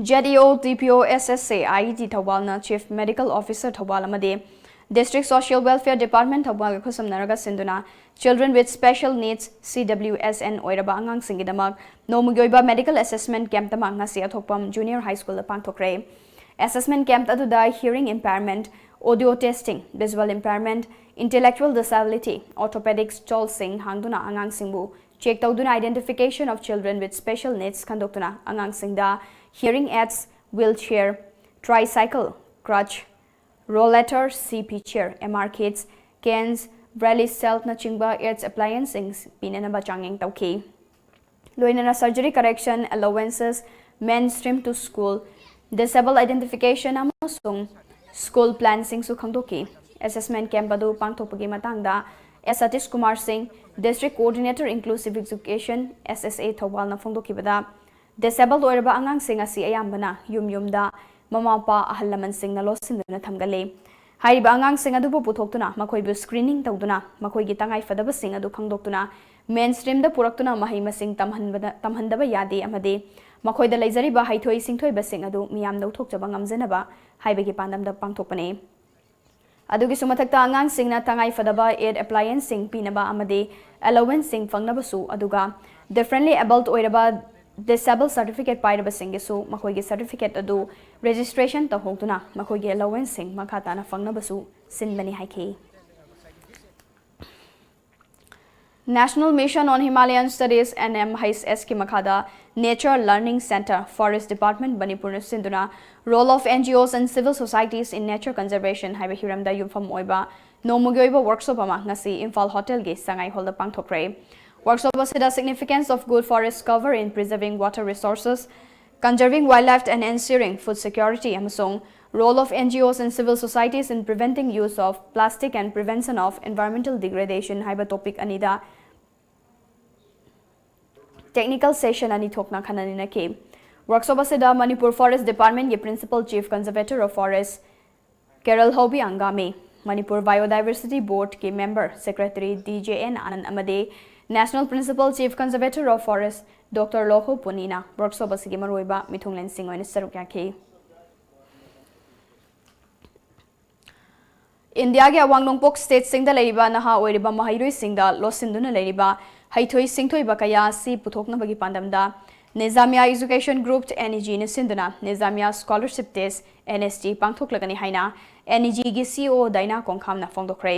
ZEO TPO SSA IET ꯊꯧꯕꯥꯜꯅ Chief Medical Officer Thoubal ꯑꯃꯗꯤ District Social Welfare Department ꯊꯧꯕꯥꯜꯒ ꯈꯨꯠꯁꯝꯅꯔꯒ ꯁꯤꯟꯗꯨꯅ Children with Special Needs CWSN ꯑꯣꯏꯔꯕ ꯑꯉꯥꯡꯁꯤꯡꯒꯤꯗꯃꯛ ꯅꯣꯡꯃꯒꯤ ꯑꯣꯏꯕ Medical Assessment Camp ꯑꯃ ꯉꯁꯤ ꯑꯊꯣꯛꯄꯝ Junior High Schoolꯗ ꯄꯥꯡꯊꯣꯛꯈ꯭ꯔꯦ꯫ Assessment Camp ꯑꯗꯨꯗ hearing impairment, audio testing, visual impairment, intellectual disability, orthopedics ꯁ꯭ꯇꯣꯜꯁꯤꯡ ꯍꯥꯡꯗꯨꯅ ꯑꯉꯥꯡꯁꯤꯡꯕꯨ check ꯇꯧꯗꯨꯅ identification of children with special needs ꯈꯪꯗꯣꯛꯇꯨꯅ ꯑꯉꯥꯡꯁꯤꯡꯗ hearing aids, wheelchair, tricycle, crutch, rollator, CP chair, MR kits, canes, Braille shelf ꯅꯆꯤꯡꯕ aids applianceꯁꯤꯡ ꯄꯤꯅꯅꯕ ꯆꯥꯡꯌꯦꯡ ꯇꯧꯈꯤ꯫ ꯂꯣꯏꯅꯅ surgery correction allowances, mainstream to school, disable identification ꯑꯃꯁꯨꯡ school planꯁꯤꯡꯁꯨ ꯈꯪꯗꯣꯛꯈꯤ꯫ Assessment camp ꯑꯗꯨ ꯄꯥꯡꯊꯣꯛꯄꯒꯤ ꯃꯇꯥꯡꯗ S Satish Kumar ꯁꯤꯡ, District Coordinator Inclusive Education, SSA ꯊꯧꯕꯥꯜꯅ ꯐꯣꯡꯗꯣꯛꯈꯤꯕꯗ, disabled ꯑꯣꯏꯔꯕ ꯑꯉꯥꯡꯁꯤꯡ ꯑꯁꯤ ꯑꯌꯥꯝꯕꯅ ꯌꯨꯝ ꯌꯨꯝꯗ ꯃꯃꯥ ꯃꯄꯥ ꯑꯍꯜ ꯂꯃꯟꯁꯤꯡꯅ ꯂꯣꯠꯁꯤꯟꯗꯨꯅ ꯊꯝꯒꯜꯂꯤ꯫ ꯍꯥꯏꯔꯤꯕ ꯑꯉꯥꯡꯁꯤꯡ ꯑꯗꯨꯕꯨ ꯄꯨꯊꯣꯛꯇꯨꯅ ꯃꯈꯣꯏꯕꯨ screening ꯇꯧꯗꯨꯅ ꯃꯈꯣꯏꯒꯤ ꯇꯉꯥꯏꯐꯗꯕꯁꯤꯡ ꯑꯗꯨ ꯈꯪꯗꯣꯛꯇꯨꯅ mainstreamꯗ ꯄꯨꯔꯛꯇꯨꯅ ꯃꯍꯩ ꯃꯁꯤꯡ ꯇꯝꯍꯟꯕꯗ ꯇꯝꯍꯟꯗꯕ ꯌꯥꯗꯦ ꯑꯃꯗꯤ ꯃꯈꯣꯏꯗ ꯂꯩꯖꯔꯤꯕ ꯍꯩꯊꯣꯏ ꯁꯤꯡꯊꯣꯏꯕꯁꯤꯡ ꯑꯗꯨ ꯃꯤꯌꯥꯝꯗ ꯎꯠꯊꯣꯛꯆꯕ ꯉꯝꯖꯅꯕ ꯍꯥꯏꯕꯒꯤ ꯄꯥꯟꯗꯝꯗ ꯄꯥꯡꯊꯣꯛꯄꯅꯤ꯫ ꯑꯗꯨꯒꯤꯁꯨ ꯃꯊꯛꯇ ꯑꯉꯥꯡꯁꯤꯡꯅ ꯇꯉꯥꯏꯐꯗꯕ aid applianceꯁꯤꯡ ꯄꯤꯅꯕ ꯑꯃꯗꯤ allowanceꯁꯤꯡ ꯐꯪꯅꯕꯁꯨ, ꯑꯗꯨꯒ differently abled ꯑꯣꯏꯔꯕ disable certificate ꯄꯥꯏꯔꯕꯁꯤꯡꯒꯤꯁꯨ ꯃꯈꯣꯏꯒꯤ certificate ꯑꯗꯨ registration ꯇꯧꯍꯧꯗꯨꯅ ꯃꯈꯣꯏꯒꯤ allowanceꯁꯤꯡ ꯃꯈꯥ ꯇꯥꯅ ꯐꯪꯅꯕꯁꯨ ꯁꯤꯟꯕꯅꯤ ꯍꯥꯏꯈꯤ꯫ National Mission on Himalayan Studies, NMHS ꯀꯤ ꯃꯈꯥꯗ Nature Learning Centre, Forest Department, ꯃꯅꯤꯄꯨꯔꯅ ꯁꯤꯟꯗꯨꯅ Role of NGOs and Civil Societies in Nature Conservation ꯍꯥꯏꯕ ꯍꯤꯔꯝꯗ ꯌꯨꯝꯐꯝ ꯑꯣꯏꯕ ꯅꯣꯡꯃꯒꯤ ꯑꯣꯏꯕ workshop ꯑꯃ ꯉꯁꯤ ꯏꯝꯐꯥꯜ ꯍꯣꯇꯦꯜꯒꯤ ꯁꯉꯥꯏ ꯍꯣꯜꯗ ꯄꯥꯡꯊꯣꯛꯈ꯭ꯔꯦ꯫ Workshop ꯑꯁꯤꯗ significance of good forest cover in preserving water resources, conserving wildlife and ensuring food security ꯑꯃꯁꯨꯡ Role of NGOs and Civil Societies in Preventing Use of Plastic and Prevention of Environmental Degradation ꯍꯥꯏꯕ topic ꯑꯅꯤꯗ technical session ꯑꯅꯤ ꯊꯣꯛꯅ ꯈꯟꯅ ꯅꯩꯅꯈꯤ꯫ Workshop ꯑꯁꯤꯗ Manipur Forest Departmentꯀꯤ Principal Chief Conservator of Forest ꯀꯦꯔꯜ ꯍꯧꯕꯤ ꯑꯪꯒꯥꯃꯤ, ꯃꯅꯤꯄꯨꯔ ꯕꯥꯏꯑꯣꯗꯥꯏꯕꯔꯁꯤꯇꯤ ꯕꯣꯔꯗꯀꯤ member secretary D J N Anand ꯑꯃꯗꯤ National Principal Chief Conservator of Forest doctor Loho ꯄꯨꯅꯤꯅ ꯋꯥꯔꯛꯁꯣꯞ ꯑꯁꯤꯒꯤ ꯃꯔꯨꯑꯣꯏꯕ ꯃꯤꯊꯨꯡꯂꯦꯟꯁꯤꯡ ꯑꯣꯏꯅ ꯁꯔꯨꯛ ꯌꯥꯈꯤ꯫ ꯏꯟꯗꯤꯌꯥꯒꯤ ꯑꯋꯥꯡ ꯅꯣꯡꯄꯣꯛ ꯁ꯭ꯇꯦꯠꯁꯤꯡꯗ ꯂꯩꯔꯤꯕ ꯅꯍꯥ ꯑꯣꯏꯔꯤꯕ ꯃꯍꯩꯔꯣꯏꯁꯤꯡꯗ ꯂꯣꯠꯁꯤꯟꯗꯨꯅ ꯂꯩꯔꯤꯕ ꯍꯩꯊꯣꯏ ꯁꯤꯡꯊꯣꯏꯕ ꯀꯌꯥ ꯑꯁꯤ ꯄꯨꯊꯣꯛꯅꯕꯒꯤ ꯄꯥꯟꯗꯝꯗ ꯅꯤꯖꯥꯃꯤꯌꯥ Education Group, N E G, ꯅ ꯁꯤꯟꯗꯨꯅ ꯅꯤꯖꯥꯃꯤꯌꯥ Scholarship Test, N S T, ꯄꯥꯡꯊꯣꯛꯂꯒꯅꯤ ꯍꯥꯏꯅ N E G ꯒꯤ C E O ꯗꯥꯏꯅꯥ ꯀꯣꯡꯈꯥꯝꯅ ꯐꯣꯡꯗꯣꯛꯈ꯭ꯔꯦ꯫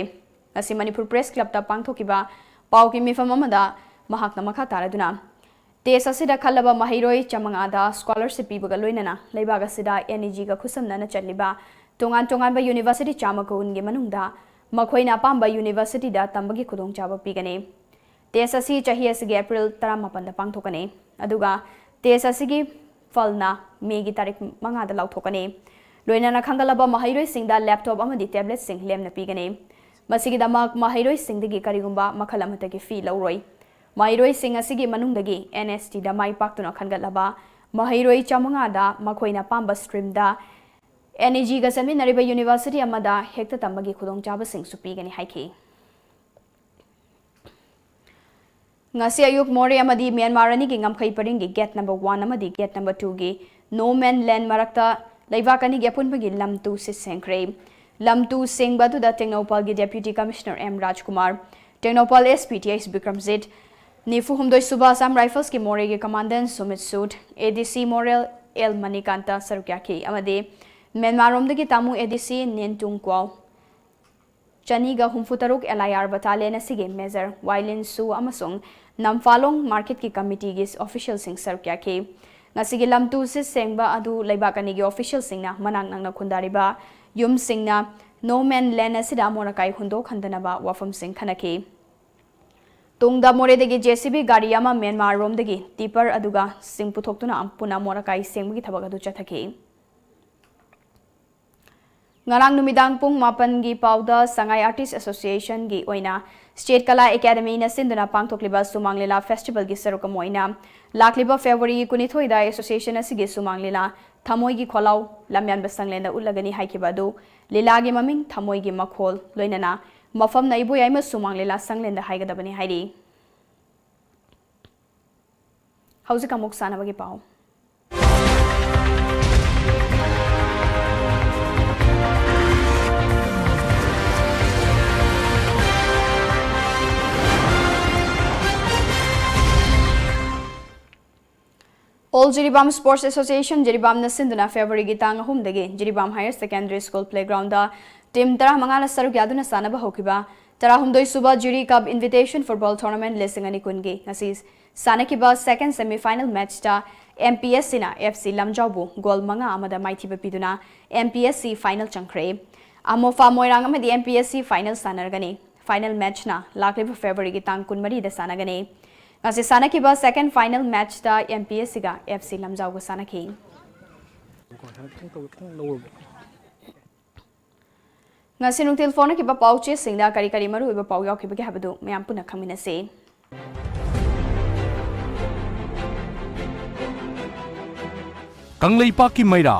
ꯉꯁꯤ ꯃꯅꯤꯄꯨꯔ ꯄ꯭ꯔꯦꯁ ꯀ꯭ꯂꯕꯇ ꯄꯥꯡꯊꯣꯛꯈꯤꯕ ꯄꯥꯎꯒꯤ ꯃꯤꯐꯝ ꯑꯃꯗ ꯃꯍꯥꯛꯅ ꯃꯈꯥ ꯇꯥꯔꯗꯨꯅ, ꯇꯦꯁ ꯑꯁꯤꯗ ꯈꯜꯂꯕ ꯃꯍꯩꯔꯣꯏ ꯆꯥꯃꯉꯥꯗ scholarship ꯄꯤꯕꯒ ꯂꯣꯏꯅꯅ ꯂꯩꯕꯥꯛ ꯑꯁꯤꯗ N E G ꯒ ꯈꯨꯠꯁꯝꯅꯅ ꯆꯠꯂꯤꯕ ꯇꯣꯉꯥꯟ ꯇꯣꯉꯥꯟꯕ university ꯆꯥꯝꯃ ꯀꯨꯟꯒꯤ ꯃꯅꯨꯡꯗ ꯃꯈꯣꯏꯅ ꯑꯄꯥꯝꯕ university ꯗ ꯇꯝꯕꯒꯤ ꯈꯨꯗꯣꯡꯆꯥꯕ ꯄꯤꯒꯅꯤ꯫ ꯇꯦꯁ ꯑꯁꯤ ꯆꯍꯤ ꯑꯁꯤꯒꯤ ꯑꯦꯄ꯭ꯔꯤꯜ ꯇꯔꯥꯃꯥꯄꯟꯗ ꯄꯥꯡꯊꯣꯛꯀꯅꯤ, ꯑꯗꯨꯒ ꯇꯦꯁ ꯑꯁꯤꯒꯤ ꯐꯜꯅ ꯃꯦꯒꯤ ꯇꯥꯔꯤꯛ ꯃꯉꯥꯗ ꯂꯥꯎꯊꯣꯛꯀꯅꯤ꯫ ꯂꯣꯏꯅꯅ ꯈꯟꯒꯠꯂꯕ ꯃꯍꯩꯔꯣꯏꯁꯤꯡꯗ laptop ꯑꯃꯗꯤ tablet ꯁꯤꯡ ꯂꯦꯝꯅ ꯄꯤꯒꯅꯤ꯫ ꯃꯁꯤꯒꯤꯗꯃꯛ ꯃꯍꯩꯔꯣꯏꯁꯤꯡꯗꯒꯤ ꯀꯔꯤꯒꯨꯝꯕ ꯃꯈꯜ ꯑꯃꯠꯇꯒꯤ fee ꯂꯧꯔꯣꯏ꯫ ꯃꯍꯩꯔꯣꯏꯁꯤꯡ ꯑꯁꯤꯒꯤ ꯃꯅꯨꯡꯗꯒꯤ N S T ꯗ ꯃꯥꯏ ꯄꯥꯛꯇꯨꯅ ꯈꯟꯒꯠꯂꯕ ꯃꯍꯩꯔꯣꯏ ꯆꯥꯃꯉꯥꯗ ꯃꯈꯣꯏꯅ ꯑꯄꯥꯝꯕ stream ꯗ N E G ꯒ ꯆꯠꯃꯤꯟꯅꯔꯤꯕ university ꯑꯃꯗ ꯍꯦꯛꯇ ꯇꯝꯕꯒꯤ ꯈꯨꯗꯣꯡꯆꯥꯕꯁꯤꯡꯁꯨ ꯄꯤꯒꯅꯤ ꯍꯥꯏꯈꯤ꯫ ꯉꯁꯤ ꯑꯌꯨꯛ ꯃꯣꯔꯦ ꯑꯃꯗꯤ ꯃ꯭ꯌꯥꯟꯃꯥꯔ ꯑꯅꯤꯒꯤ ꯉꯝꯈꯩ ꯄꯔꯤꯡꯒꯤ gate number one ꯑꯃꯗꯤ gate number two ꯒꯤ no man land ꯃꯔꯛꯇ ꯂꯩꯕꯥꯛ ꯑꯅꯤꯒꯤ ꯑꯄꯨꯟꯕꯒꯤ ꯂꯝ ꯇꯨ ꯁꯤꯠ ꯁꯦꯡꯈ꯭ꯔꯦ꯫ ꯂꯝ ꯇꯨ ꯁꯦꯡꯕ ꯑꯗꯨꯗ ꯇꯦꯡꯅꯧꯄꯜꯒꯤ Deputy Commissioner M ꯔꯥꯖꯀꯨꯃꯥꯔ, Tengnoupal S P T H Bikramjit, ꯅꯤꯐꯨ ꯍꯨꯝꯗꯣꯏ ꯁꯨꯕ Assam Rifles ꯀꯤ ꯃꯣꯔꯦꯒꯤ Commandant ꯁꯨꯃꯤꯠ ꯁꯨꯗ, A D C ꯃꯣꯔꯦ L ꯃꯅꯤꯀꯥꯟꯇ ꯁꯔꯨꯛ ꯌꯥꯈꯤ ꯑꯃꯗꯤ ꯃ꯭ꯌꯥꯟꯃꯥꯔ ꯔꯣꯝꯗꯒꯤ ꯇꯥꯃꯨ A D C ꯅꯦꯟ ꯇꯨꯡ ꯀ꯭ꯋꯥꯎ, ꯆꯅꯤꯒ ꯍꯨꯝꯐꯨ ꯇꯔꯨꯛ L I R Battalion ꯑꯁꯤꯒꯤ Major ꯋꯥꯏꯂꯤꯟ ꯁꯨ ꯑꯃꯁꯨꯡ ꯅꯝꯐꯥꯂꯣꯡ market ꯀꯤ committee ꯒꯤ official ꯁꯤꯡ ꯁꯔꯨꯛ ꯌꯥꯈꯤ꯫ ꯉꯁꯤꯒꯤ ꯂꯝ ꯇꯨ ꯁꯤꯠ ꯁꯦꯡꯕ ꯑꯗꯨ ꯂꯩꯕꯥꯛ ꯑꯅꯤꯒꯤ official ꯁꯤꯡꯅ ꯃꯅꯥꯛ ꯅꯛꯅ ꯈꯨꯟꯗꯥꯔꯤꯕ ꯌꯨꯝꯁꯤꯡꯅ no man land ꯑꯁꯤꯗ ꯑꯃꯣꯠ ꯑꯀꯥꯏ ꯍꯨꯟꯗꯣꯛ ꯍꯟꯗꯅꯕ ꯋꯥꯐꯝꯁꯤꯡ ꯈꯟꯅꯈꯤ꯫ ꯇꯨꯡꯗ ꯃꯣꯔꯦꯗꯒꯤ J C B ꯒꯥꯔꯤ ꯑꯃ ꯃ꯭ꯌꯥꯟꯃꯥꯔ ꯔꯣꯝꯗꯒꯤ tipper ꯑꯗꯨꯒ ꯁꯤꯡ ꯄꯨꯊꯣꯛꯇꯨꯅ ꯄꯨꯟꯅ ꯑꯃꯣꯠ ꯑꯀꯥꯏ ꯁꯦꯡꯕꯒꯤ ꯊꯕꯛ ꯑꯗꯨ ꯆꯠꯊꯈꯤ꯫ ꯉꯔꯥꯡ ꯅꯨꯃꯤꯗꯥꯡ ꯄꯨꯡ ꯃꯥꯄꯟꯒꯤ ꯄꯥꯎꯗ Sangai Artist Association ꯒꯤ ꯑꯣꯏꯅ State Kala Academy ꯅ ꯁꯤꯟꯗꯨꯅ ꯄꯥꯡꯊꯣꯛꯂꯤꯕ ꯁꯨꯃꯥꯡ ꯂꯤꯂꯥ festival ꯒꯤ ꯁꯔꯨꯛ ꯑꯃ ꯑꯣꯏꯅ ꯂꯥꯛꯂꯤꯕ February ꯀꯨꯟꯅꯤꯊꯣꯏꯗ association ꯑꯁꯤꯒꯤ ꯁꯨꯃꯥꯡ ꯂꯤꯂꯥ ꯊꯃꯣꯏꯒꯤ ꯈꯣꯜꯂꯥꯎ ꯂꯝꯌꯥꯟꯕ ꯁꯪꯂꯦꯟꯗ ꯎꯠꯂꯒꯅꯤ ꯍꯥꯏꯈꯤꯕ ꯑꯗꯨ ꯂꯤꯂꯥꯒꯤ ꯃꯃꯤꯡ ꯊꯃꯣꯏꯒꯤ ꯃꯈꯣꯜ ꯂꯣꯏꯅꯅ ꯃꯐꯝꯅ ꯏꯕꯣꯌꯥꯏꯃ ꯁꯨꯃꯥꯡ ꯂꯤꯂꯥ ꯁꯪꯂꯦꯟꯗ ꯍꯥꯏꯒꯗꯕꯅꯤ ꯍꯥꯏꯔꯤ꯫ ꯍꯧꯖꯤꯛ ꯑꯃꯨꯛ ꯁꯥꯟꯅꯕꯒꯤ ꯄꯥꯎ꯫ All Jiribam Sports Association ꯖꯤꯔꯤꯕꯥꯝꯅ ꯁꯤꯟꯗꯨꯅ ꯐꯦꯕ꯭ꯔꯨꯋꯥꯔꯤꯒꯤ ꯇꯥꯡ ꯑꯍꯨꯝꯗꯒꯤ Jiribam Higher Secondary School Playgroundꯗ team ꯇꯔꯥꯃꯉꯥꯅ ꯁꯔꯨꯛ ꯌꯥꯗꯨꯅ ꯁꯥꯟꯅꯕ ꯍꯧꯈꯤꯕ ꯇꯔꯥꯍꯨꯝꯗꯣꯏ ꯁꯨꯕ Jiri Cup Invitational Football Tournament ꯂꯤꯁꯤꯡ ꯑꯅꯤ ꯀꯨꯟꯒꯤ ꯉꯁꯤ ꯁꯥꯟꯅꯈꯤꯕ second semi final matchꯇ M P S Cꯅ F C ꯂꯝꯖꯥꯎꯕꯨ goal ꯃꯉꯥ ꯑꯃꯗ ꯃꯥꯏꯊꯤꯕ ꯄꯤꯗꯨꯅ M P S C final ꯆꯪꯈ꯭ꯔꯦ꯫ ꯑꯃꯣꯐꯥ ꯃꯣꯏꯔꯥꯡ ꯑꯃꯗꯤ M P S C final ꯁꯥꯟꯅꯔꯒꯅꯤ꯫ Final matchꯅ ꯂꯥꯛꯂꯤꯕ ꯐꯦꯕ꯭ꯔꯨꯋꯥꯔꯤꯒꯤ ꯇꯥꯡ ꯀꯨꯟꯃꯔꯤꯗ ꯁꯥꯟꯅꯒꯅꯤ꯫ ꯉꯁꯤ ꯁꯥꯟꯅꯈꯤꯕ second final matchꯇ M P S Cꯒ F C ꯂꯝꯖꯥꯎꯒ ꯁꯥꯟꯅꯈꯤ꯫ ꯉꯁꯤ ꯅꯨꯡꯊꯤꯜ ꯐꯣꯡꯅꯈꯤꯕ ꯄꯥꯎꯆꯦꯁꯤꯡꯗ ꯀꯔꯤ ꯀꯔꯤ ꯃꯔꯨꯑꯣꯏꯕ ꯄꯥꯎ ꯌꯥꯎꯈꯤꯕꯒꯦ ꯍꯥꯏꯕꯗꯨ ꯃꯌꯥꯝ ꯄꯨꯟꯅ ꯈꯪꯃꯤꯟꯅꯁꯤ꯫ ꯀꯪꯂꯩꯄꯥꯛꯀꯤ ꯃꯩꯔꯥ,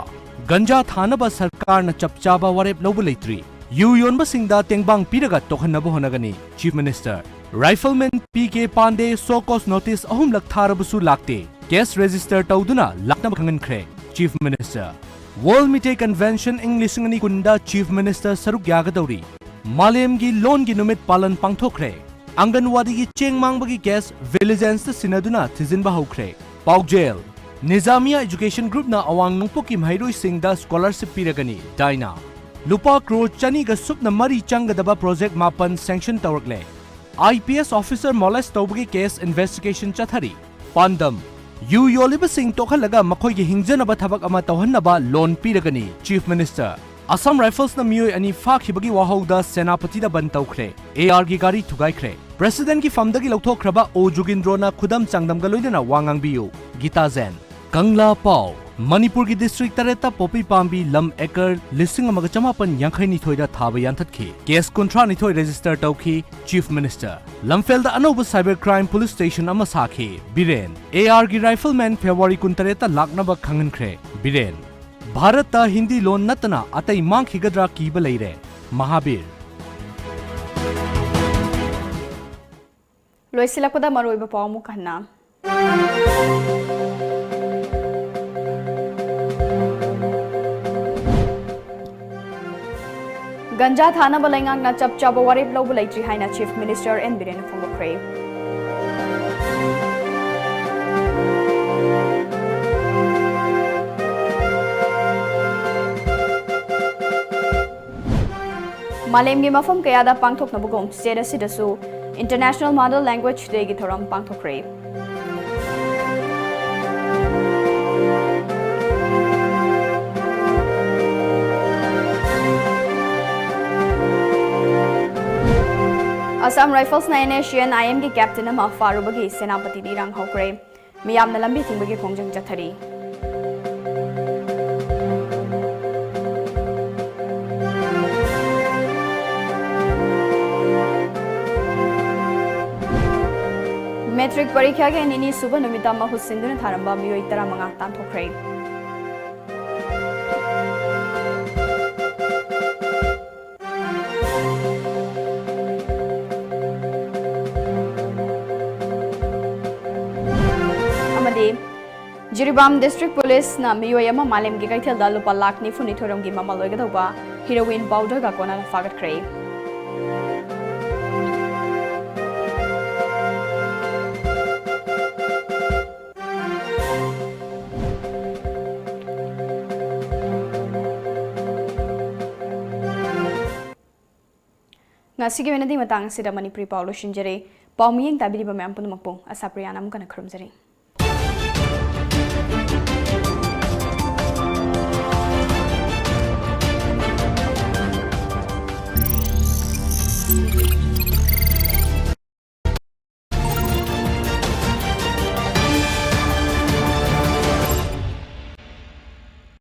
ꯒꯟꯖꯥ ꯊꯥꯅꯕ ꯁꯔꯀꯥꯔꯅ ꯆꯞ ꯆꯥꯕ ꯋꯥꯔꯦꯞ ꯂꯧꯕ ꯂꯩꯇ꯭ꯔꯤ꯫ ꯌꯨ ꯌꯣꯟꯕꯁꯤꯡꯗ ꯇꯦꯡꯕꯥꯡ ꯄꯤꯔꯒ ꯇꯣꯛꯍꯟꯅꯕ ꯍꯣꯠꯅꯒꯅꯤ, Chief Minister꯫ Rifleman P K ꯄꯥꯟꯗꯦ show cause notice ꯑꯍꯨꯝꯂꯛ ꯊꯥꯔꯕꯁꯨ ꯂꯥꯛꯇꯦ꯫ Case register ꯇꯧꯗꯨꯅ ꯂꯥꯛꯅꯕ ꯈꯪꯍꯟꯈ꯭ꯔꯦ, Chief Minister꯫ World Meitei Convention ꯏꯪ ꯂꯤꯁꯤꯡ ꯑꯅꯤ ꯀꯨꯟꯗ Chief Minister ꯁꯔꯨꯛ ꯌꯥꯒꯗꯧꯔꯤ꯫ ꯃꯥꯂꯦꯝꯒꯤ ꯂꯣꯟꯒꯤ ꯅꯨꯃꯤꯠ ꯄꯥꯂꯟ ꯄꯥꯡꯊꯣꯛꯈ꯭ꯔꯦ꯫ ꯑꯪꯒꯟꯋꯥꯗꯤꯒꯤ ꯆꯦꯡ ꯃꯥꯡꯕꯒꯤ case Vigilanceꯇ ꯁꯤꯟꯅꯗꯨꯅ ꯊꯤꯖꯤꯟꯕ ꯍꯧꯈ꯭ꯔꯦ꯫ ꯄꯥꯎꯖꯦꯜ, Nizamiya Education Groupꯅ ꯑꯋꯥꯡ ꯅꯣꯡꯄꯣꯛꯀꯤ ꯃꯍꯩꯔꯣꯏꯁꯤꯡꯗ scholarship ꯄꯤꯔꯒꯅꯤ, Dyna꯫ ꯂꯨꯄꯥ ꯀ꯭ꯔꯣꯔ ꯆꯅꯤꯒ ꯁꯨꯞꯅ ꯃꯔꯤ ꯆꯪꯒꯗꯕ project ꯃꯥꯄꯟ sanction ꯇꯧꯔꯛꯂꯦ꯫ I P S officer molest ꯇꯧꯕꯒꯤ case investigation ꯆꯠꯊꯔꯤ꯫ ꯄꯥꯟꯗꯝ, ꯌꯨ ꯌꯣꯜꯂꯤꯕꯁꯤꯡ ꯇꯣꯛꯍꯜꯂꯒ ꯃꯈꯣꯏꯒꯤ ꯍꯤꯡꯖꯅꯕ ꯊꯕꯛ ꯑꯃ ꯇꯧꯍꯟꯅꯕ loan ꯄꯤꯔꯒꯅꯤ, Chief Minister꯫ Assam Riflesꯅ ꯃꯤꯑꯣꯏ ꯑꯅꯤ ꯐꯥꯈꯤꯕꯒꯤ ꯋꯥꯍꯧꯗ ꯁꯦꯅꯥꯄꯇꯤꯗ ꯕꯟ ꯇꯧꯈ꯭ꯔꯦ꯫ ARꯒꯤ ꯒꯥꯔꯤ ꯊꯨꯒꯥꯏꯈ꯭ꯔꯦ꯫ Presidentꯀꯤ ꯐꯝꯗꯒꯤ ꯂꯧꯊꯣꯛꯈ꯭ꯔꯕ O ꯖꯨꯒꯤꯟꯗ꯭ꯔꯣꯅ ꯈꯨꯗꯝ ꯆꯥꯡꯗꯝꯒ ꯂꯣꯏꯅꯅ ꯋꯥ ꯉꯥꯡꯕꯤꯌꯨ, ꯒꯤꯇꯥ ꯖꯦꯟ꯫ ꯀꯪꯂꯥ ꯄꯥꯎ, ꯃꯅꯤꯄꯨꯔꯒꯤ ꯗꯤꯁꯇ꯭ꯔꯤꯛ ꯇꯔꯦꯠꯇ ꯄꯣꯄꯤ ꯄꯥꯝꯕꯤ ꯂꯝ ꯑꯦꯀꯔ ꯂꯤꯁꯤꯡ ꯑꯃꯒ ꯆꯃꯥꯄꯟ ꯌꯥꯡꯈꯩ ꯅꯤꯊꯣꯏꯗ ꯊꯥꯕ ꯌꯥꯟꯊꯠꯈꯤ꯫ ꯀꯦꯁ ꯀꯨꯟꯊ꯭ꯔꯥ ꯅꯤꯊꯣꯏ ꯔꯦꯖꯤꯁꯇꯔ ꯇꯧꯈꯤ꯫ Chief minister. ꯂꯝꯐꯦꯜꯗ ꯑꯅꯧꯕ ꯁꯥꯏꯕꯔ ꯀ꯭ꯔꯥꯏꯝ ꯄꯨꯂꯤꯁ ꯁ꯭ꯇꯦꯁꯟ ꯑꯃ ꯁꯥꯈꯤ꯫ ꯕꯤꯔꯦꯟ꯫ ꯑꯦ ꯑꯥꯔꯒꯤ ꯔꯥꯏꯐꯜꯃꯦꯟ ꯐꯦꯕ꯭ꯔꯨꯋꯥꯔꯤ ꯀꯨꯟꯇꯔꯦꯠꯇ ꯂꯥꯛꯅꯕ ꯈꯪꯍꯟꯈ꯭ꯔꯦ꯫ ꯕꯤꯔꯦꯟ꯫ ꯚꯥꯔꯠꯇ ꯍꯤꯟꯗꯤ ꯂꯣꯟ ꯅꯠꯇꯅ ꯑꯇꯩ ꯃꯥꯡꯈꯤꯒꯗ꯭ꯔꯥ ꯀꯤꯕ ꯂꯩꯔꯦ꯫ ꯃꯍꯥꯕꯤꯔ꯫ ꯂꯣꯏꯁꯤꯜꯂꯛꯄꯗ ꯃꯔꯨꯑꯣꯏꯕ ꯄꯥꯎ ꯑꯃꯨꯛ ꯍꯟꯅ꯫ ꯒꯟꯖꯥ ꯊꯥꯅꯕ ꯂꯩꯉꯥꯛꯅ ꯆꯞ ꯆꯥꯕ ꯋꯥꯔꯦꯞ ꯂꯧꯕ ꯂꯩꯇ꯭ꯔꯤ ꯍꯥꯏꯅ ꯆꯤꯐ ꯃꯤꯅꯤꯁꯇꯔ ꯑꯦꯟ ꯕꯤꯔꯦꯟꯅ ꯐꯣꯡꯗꯣꯛꯈ꯭ꯔꯦ꯫ ꯃꯥꯂꯦꯝꯒꯤ ꯃꯐꯝ ꯀꯌꯥꯗ ꯄꯥꯡꯊꯣꯛꯅꯕꯒꯨꯝ state ꯑꯁꯤꯗꯁꯨ International Mother Language Dayꯒꯤ ꯊꯧꯔꯝ ꯄꯥꯡꯊꯣꯛꯈ꯭ꯔꯦ꯫ Assam Riflesꯅ NSCN-IMꯒꯤ captain ꯑꯃ ꯐꯥꯔꯨꯕꯒꯤ ꯁꯦꯅꯥꯄꯇꯤꯗ ꯏꯔꯥꯡ ꯍꯧꯈ꯭ꯔꯦ꯫ ꯃꯤꯌꯥꯝꯅ ꯂꯝꯕꯤ ꯊꯤꯡꯕꯒꯤ ꯈꯣꯡꯖꯪ ꯆꯠꯊꯔꯤ꯫ ꯃꯦꯇ꯭ꯔꯤꯛ ꯄꯔꯤꯈ꯭ꯌꯥꯒꯤ ꯅꯤꯅꯤ ꯁꯨꯕ ꯅꯨꯃꯤꯠꯇ ꯃꯍꯨꯠ ꯁꯤꯟꯗꯨꯅ ꯊꯥꯔꯝꯕ ꯃꯤꯑꯣꯏ ꯇꯔꯥꯃꯉꯥ ꯇꯥꯟꯊꯣꯛꯈ꯭ꯔꯦ꯫ ꯑꯃꯗꯤ ꯖꯤꯔꯤꯕꯥꯝ District Policeꯅ ꯃꯤꯑꯣꯏ ꯑꯃ ꯃꯥꯂꯦꯝꯒꯤ ꯀꯩꯊꯦꯜꯗ ꯂꯨꯄꯥ ꯂꯥꯈ ꯅꯤꯐꯨ ꯅꯤꯊꯣꯏ ꯔꯣꯝꯒꯤ ꯃꯃꯜ ꯑꯣꯏꯒꯗꯧꯕ heroin powderꯒ ꯀꯣꯟꯅꯅ ꯐꯥꯒꯠꯈ꯭ꯔꯦ꯫ ꯉꯁꯤꯒꯤ ꯑꯣꯏꯅꯗꯤ ꯃꯇꯥꯡ ꯑꯁꯤꯗ ꯃꯅꯤꯄꯨꯔꯤ ꯄꯥꯎ ꯂꯣꯏꯁꯤꯟꯖꯔꯦ꯫ ꯄꯥꯎ ꯃꯤꯠꯌꯦꯡ ꯇꯥꯕꯤꯔꯤꯕ ꯃꯌꯥꯝ ꯄꯨꯝꯅꯃꯛꯄꯨ ꯑꯁꯥꯄ꯭ꯔꯤꯌꯥꯅ ꯑꯃꯨꯛ ꯍꯟꯅ ꯈꯨꯔꯨꯝꯖꯔꯤ꯫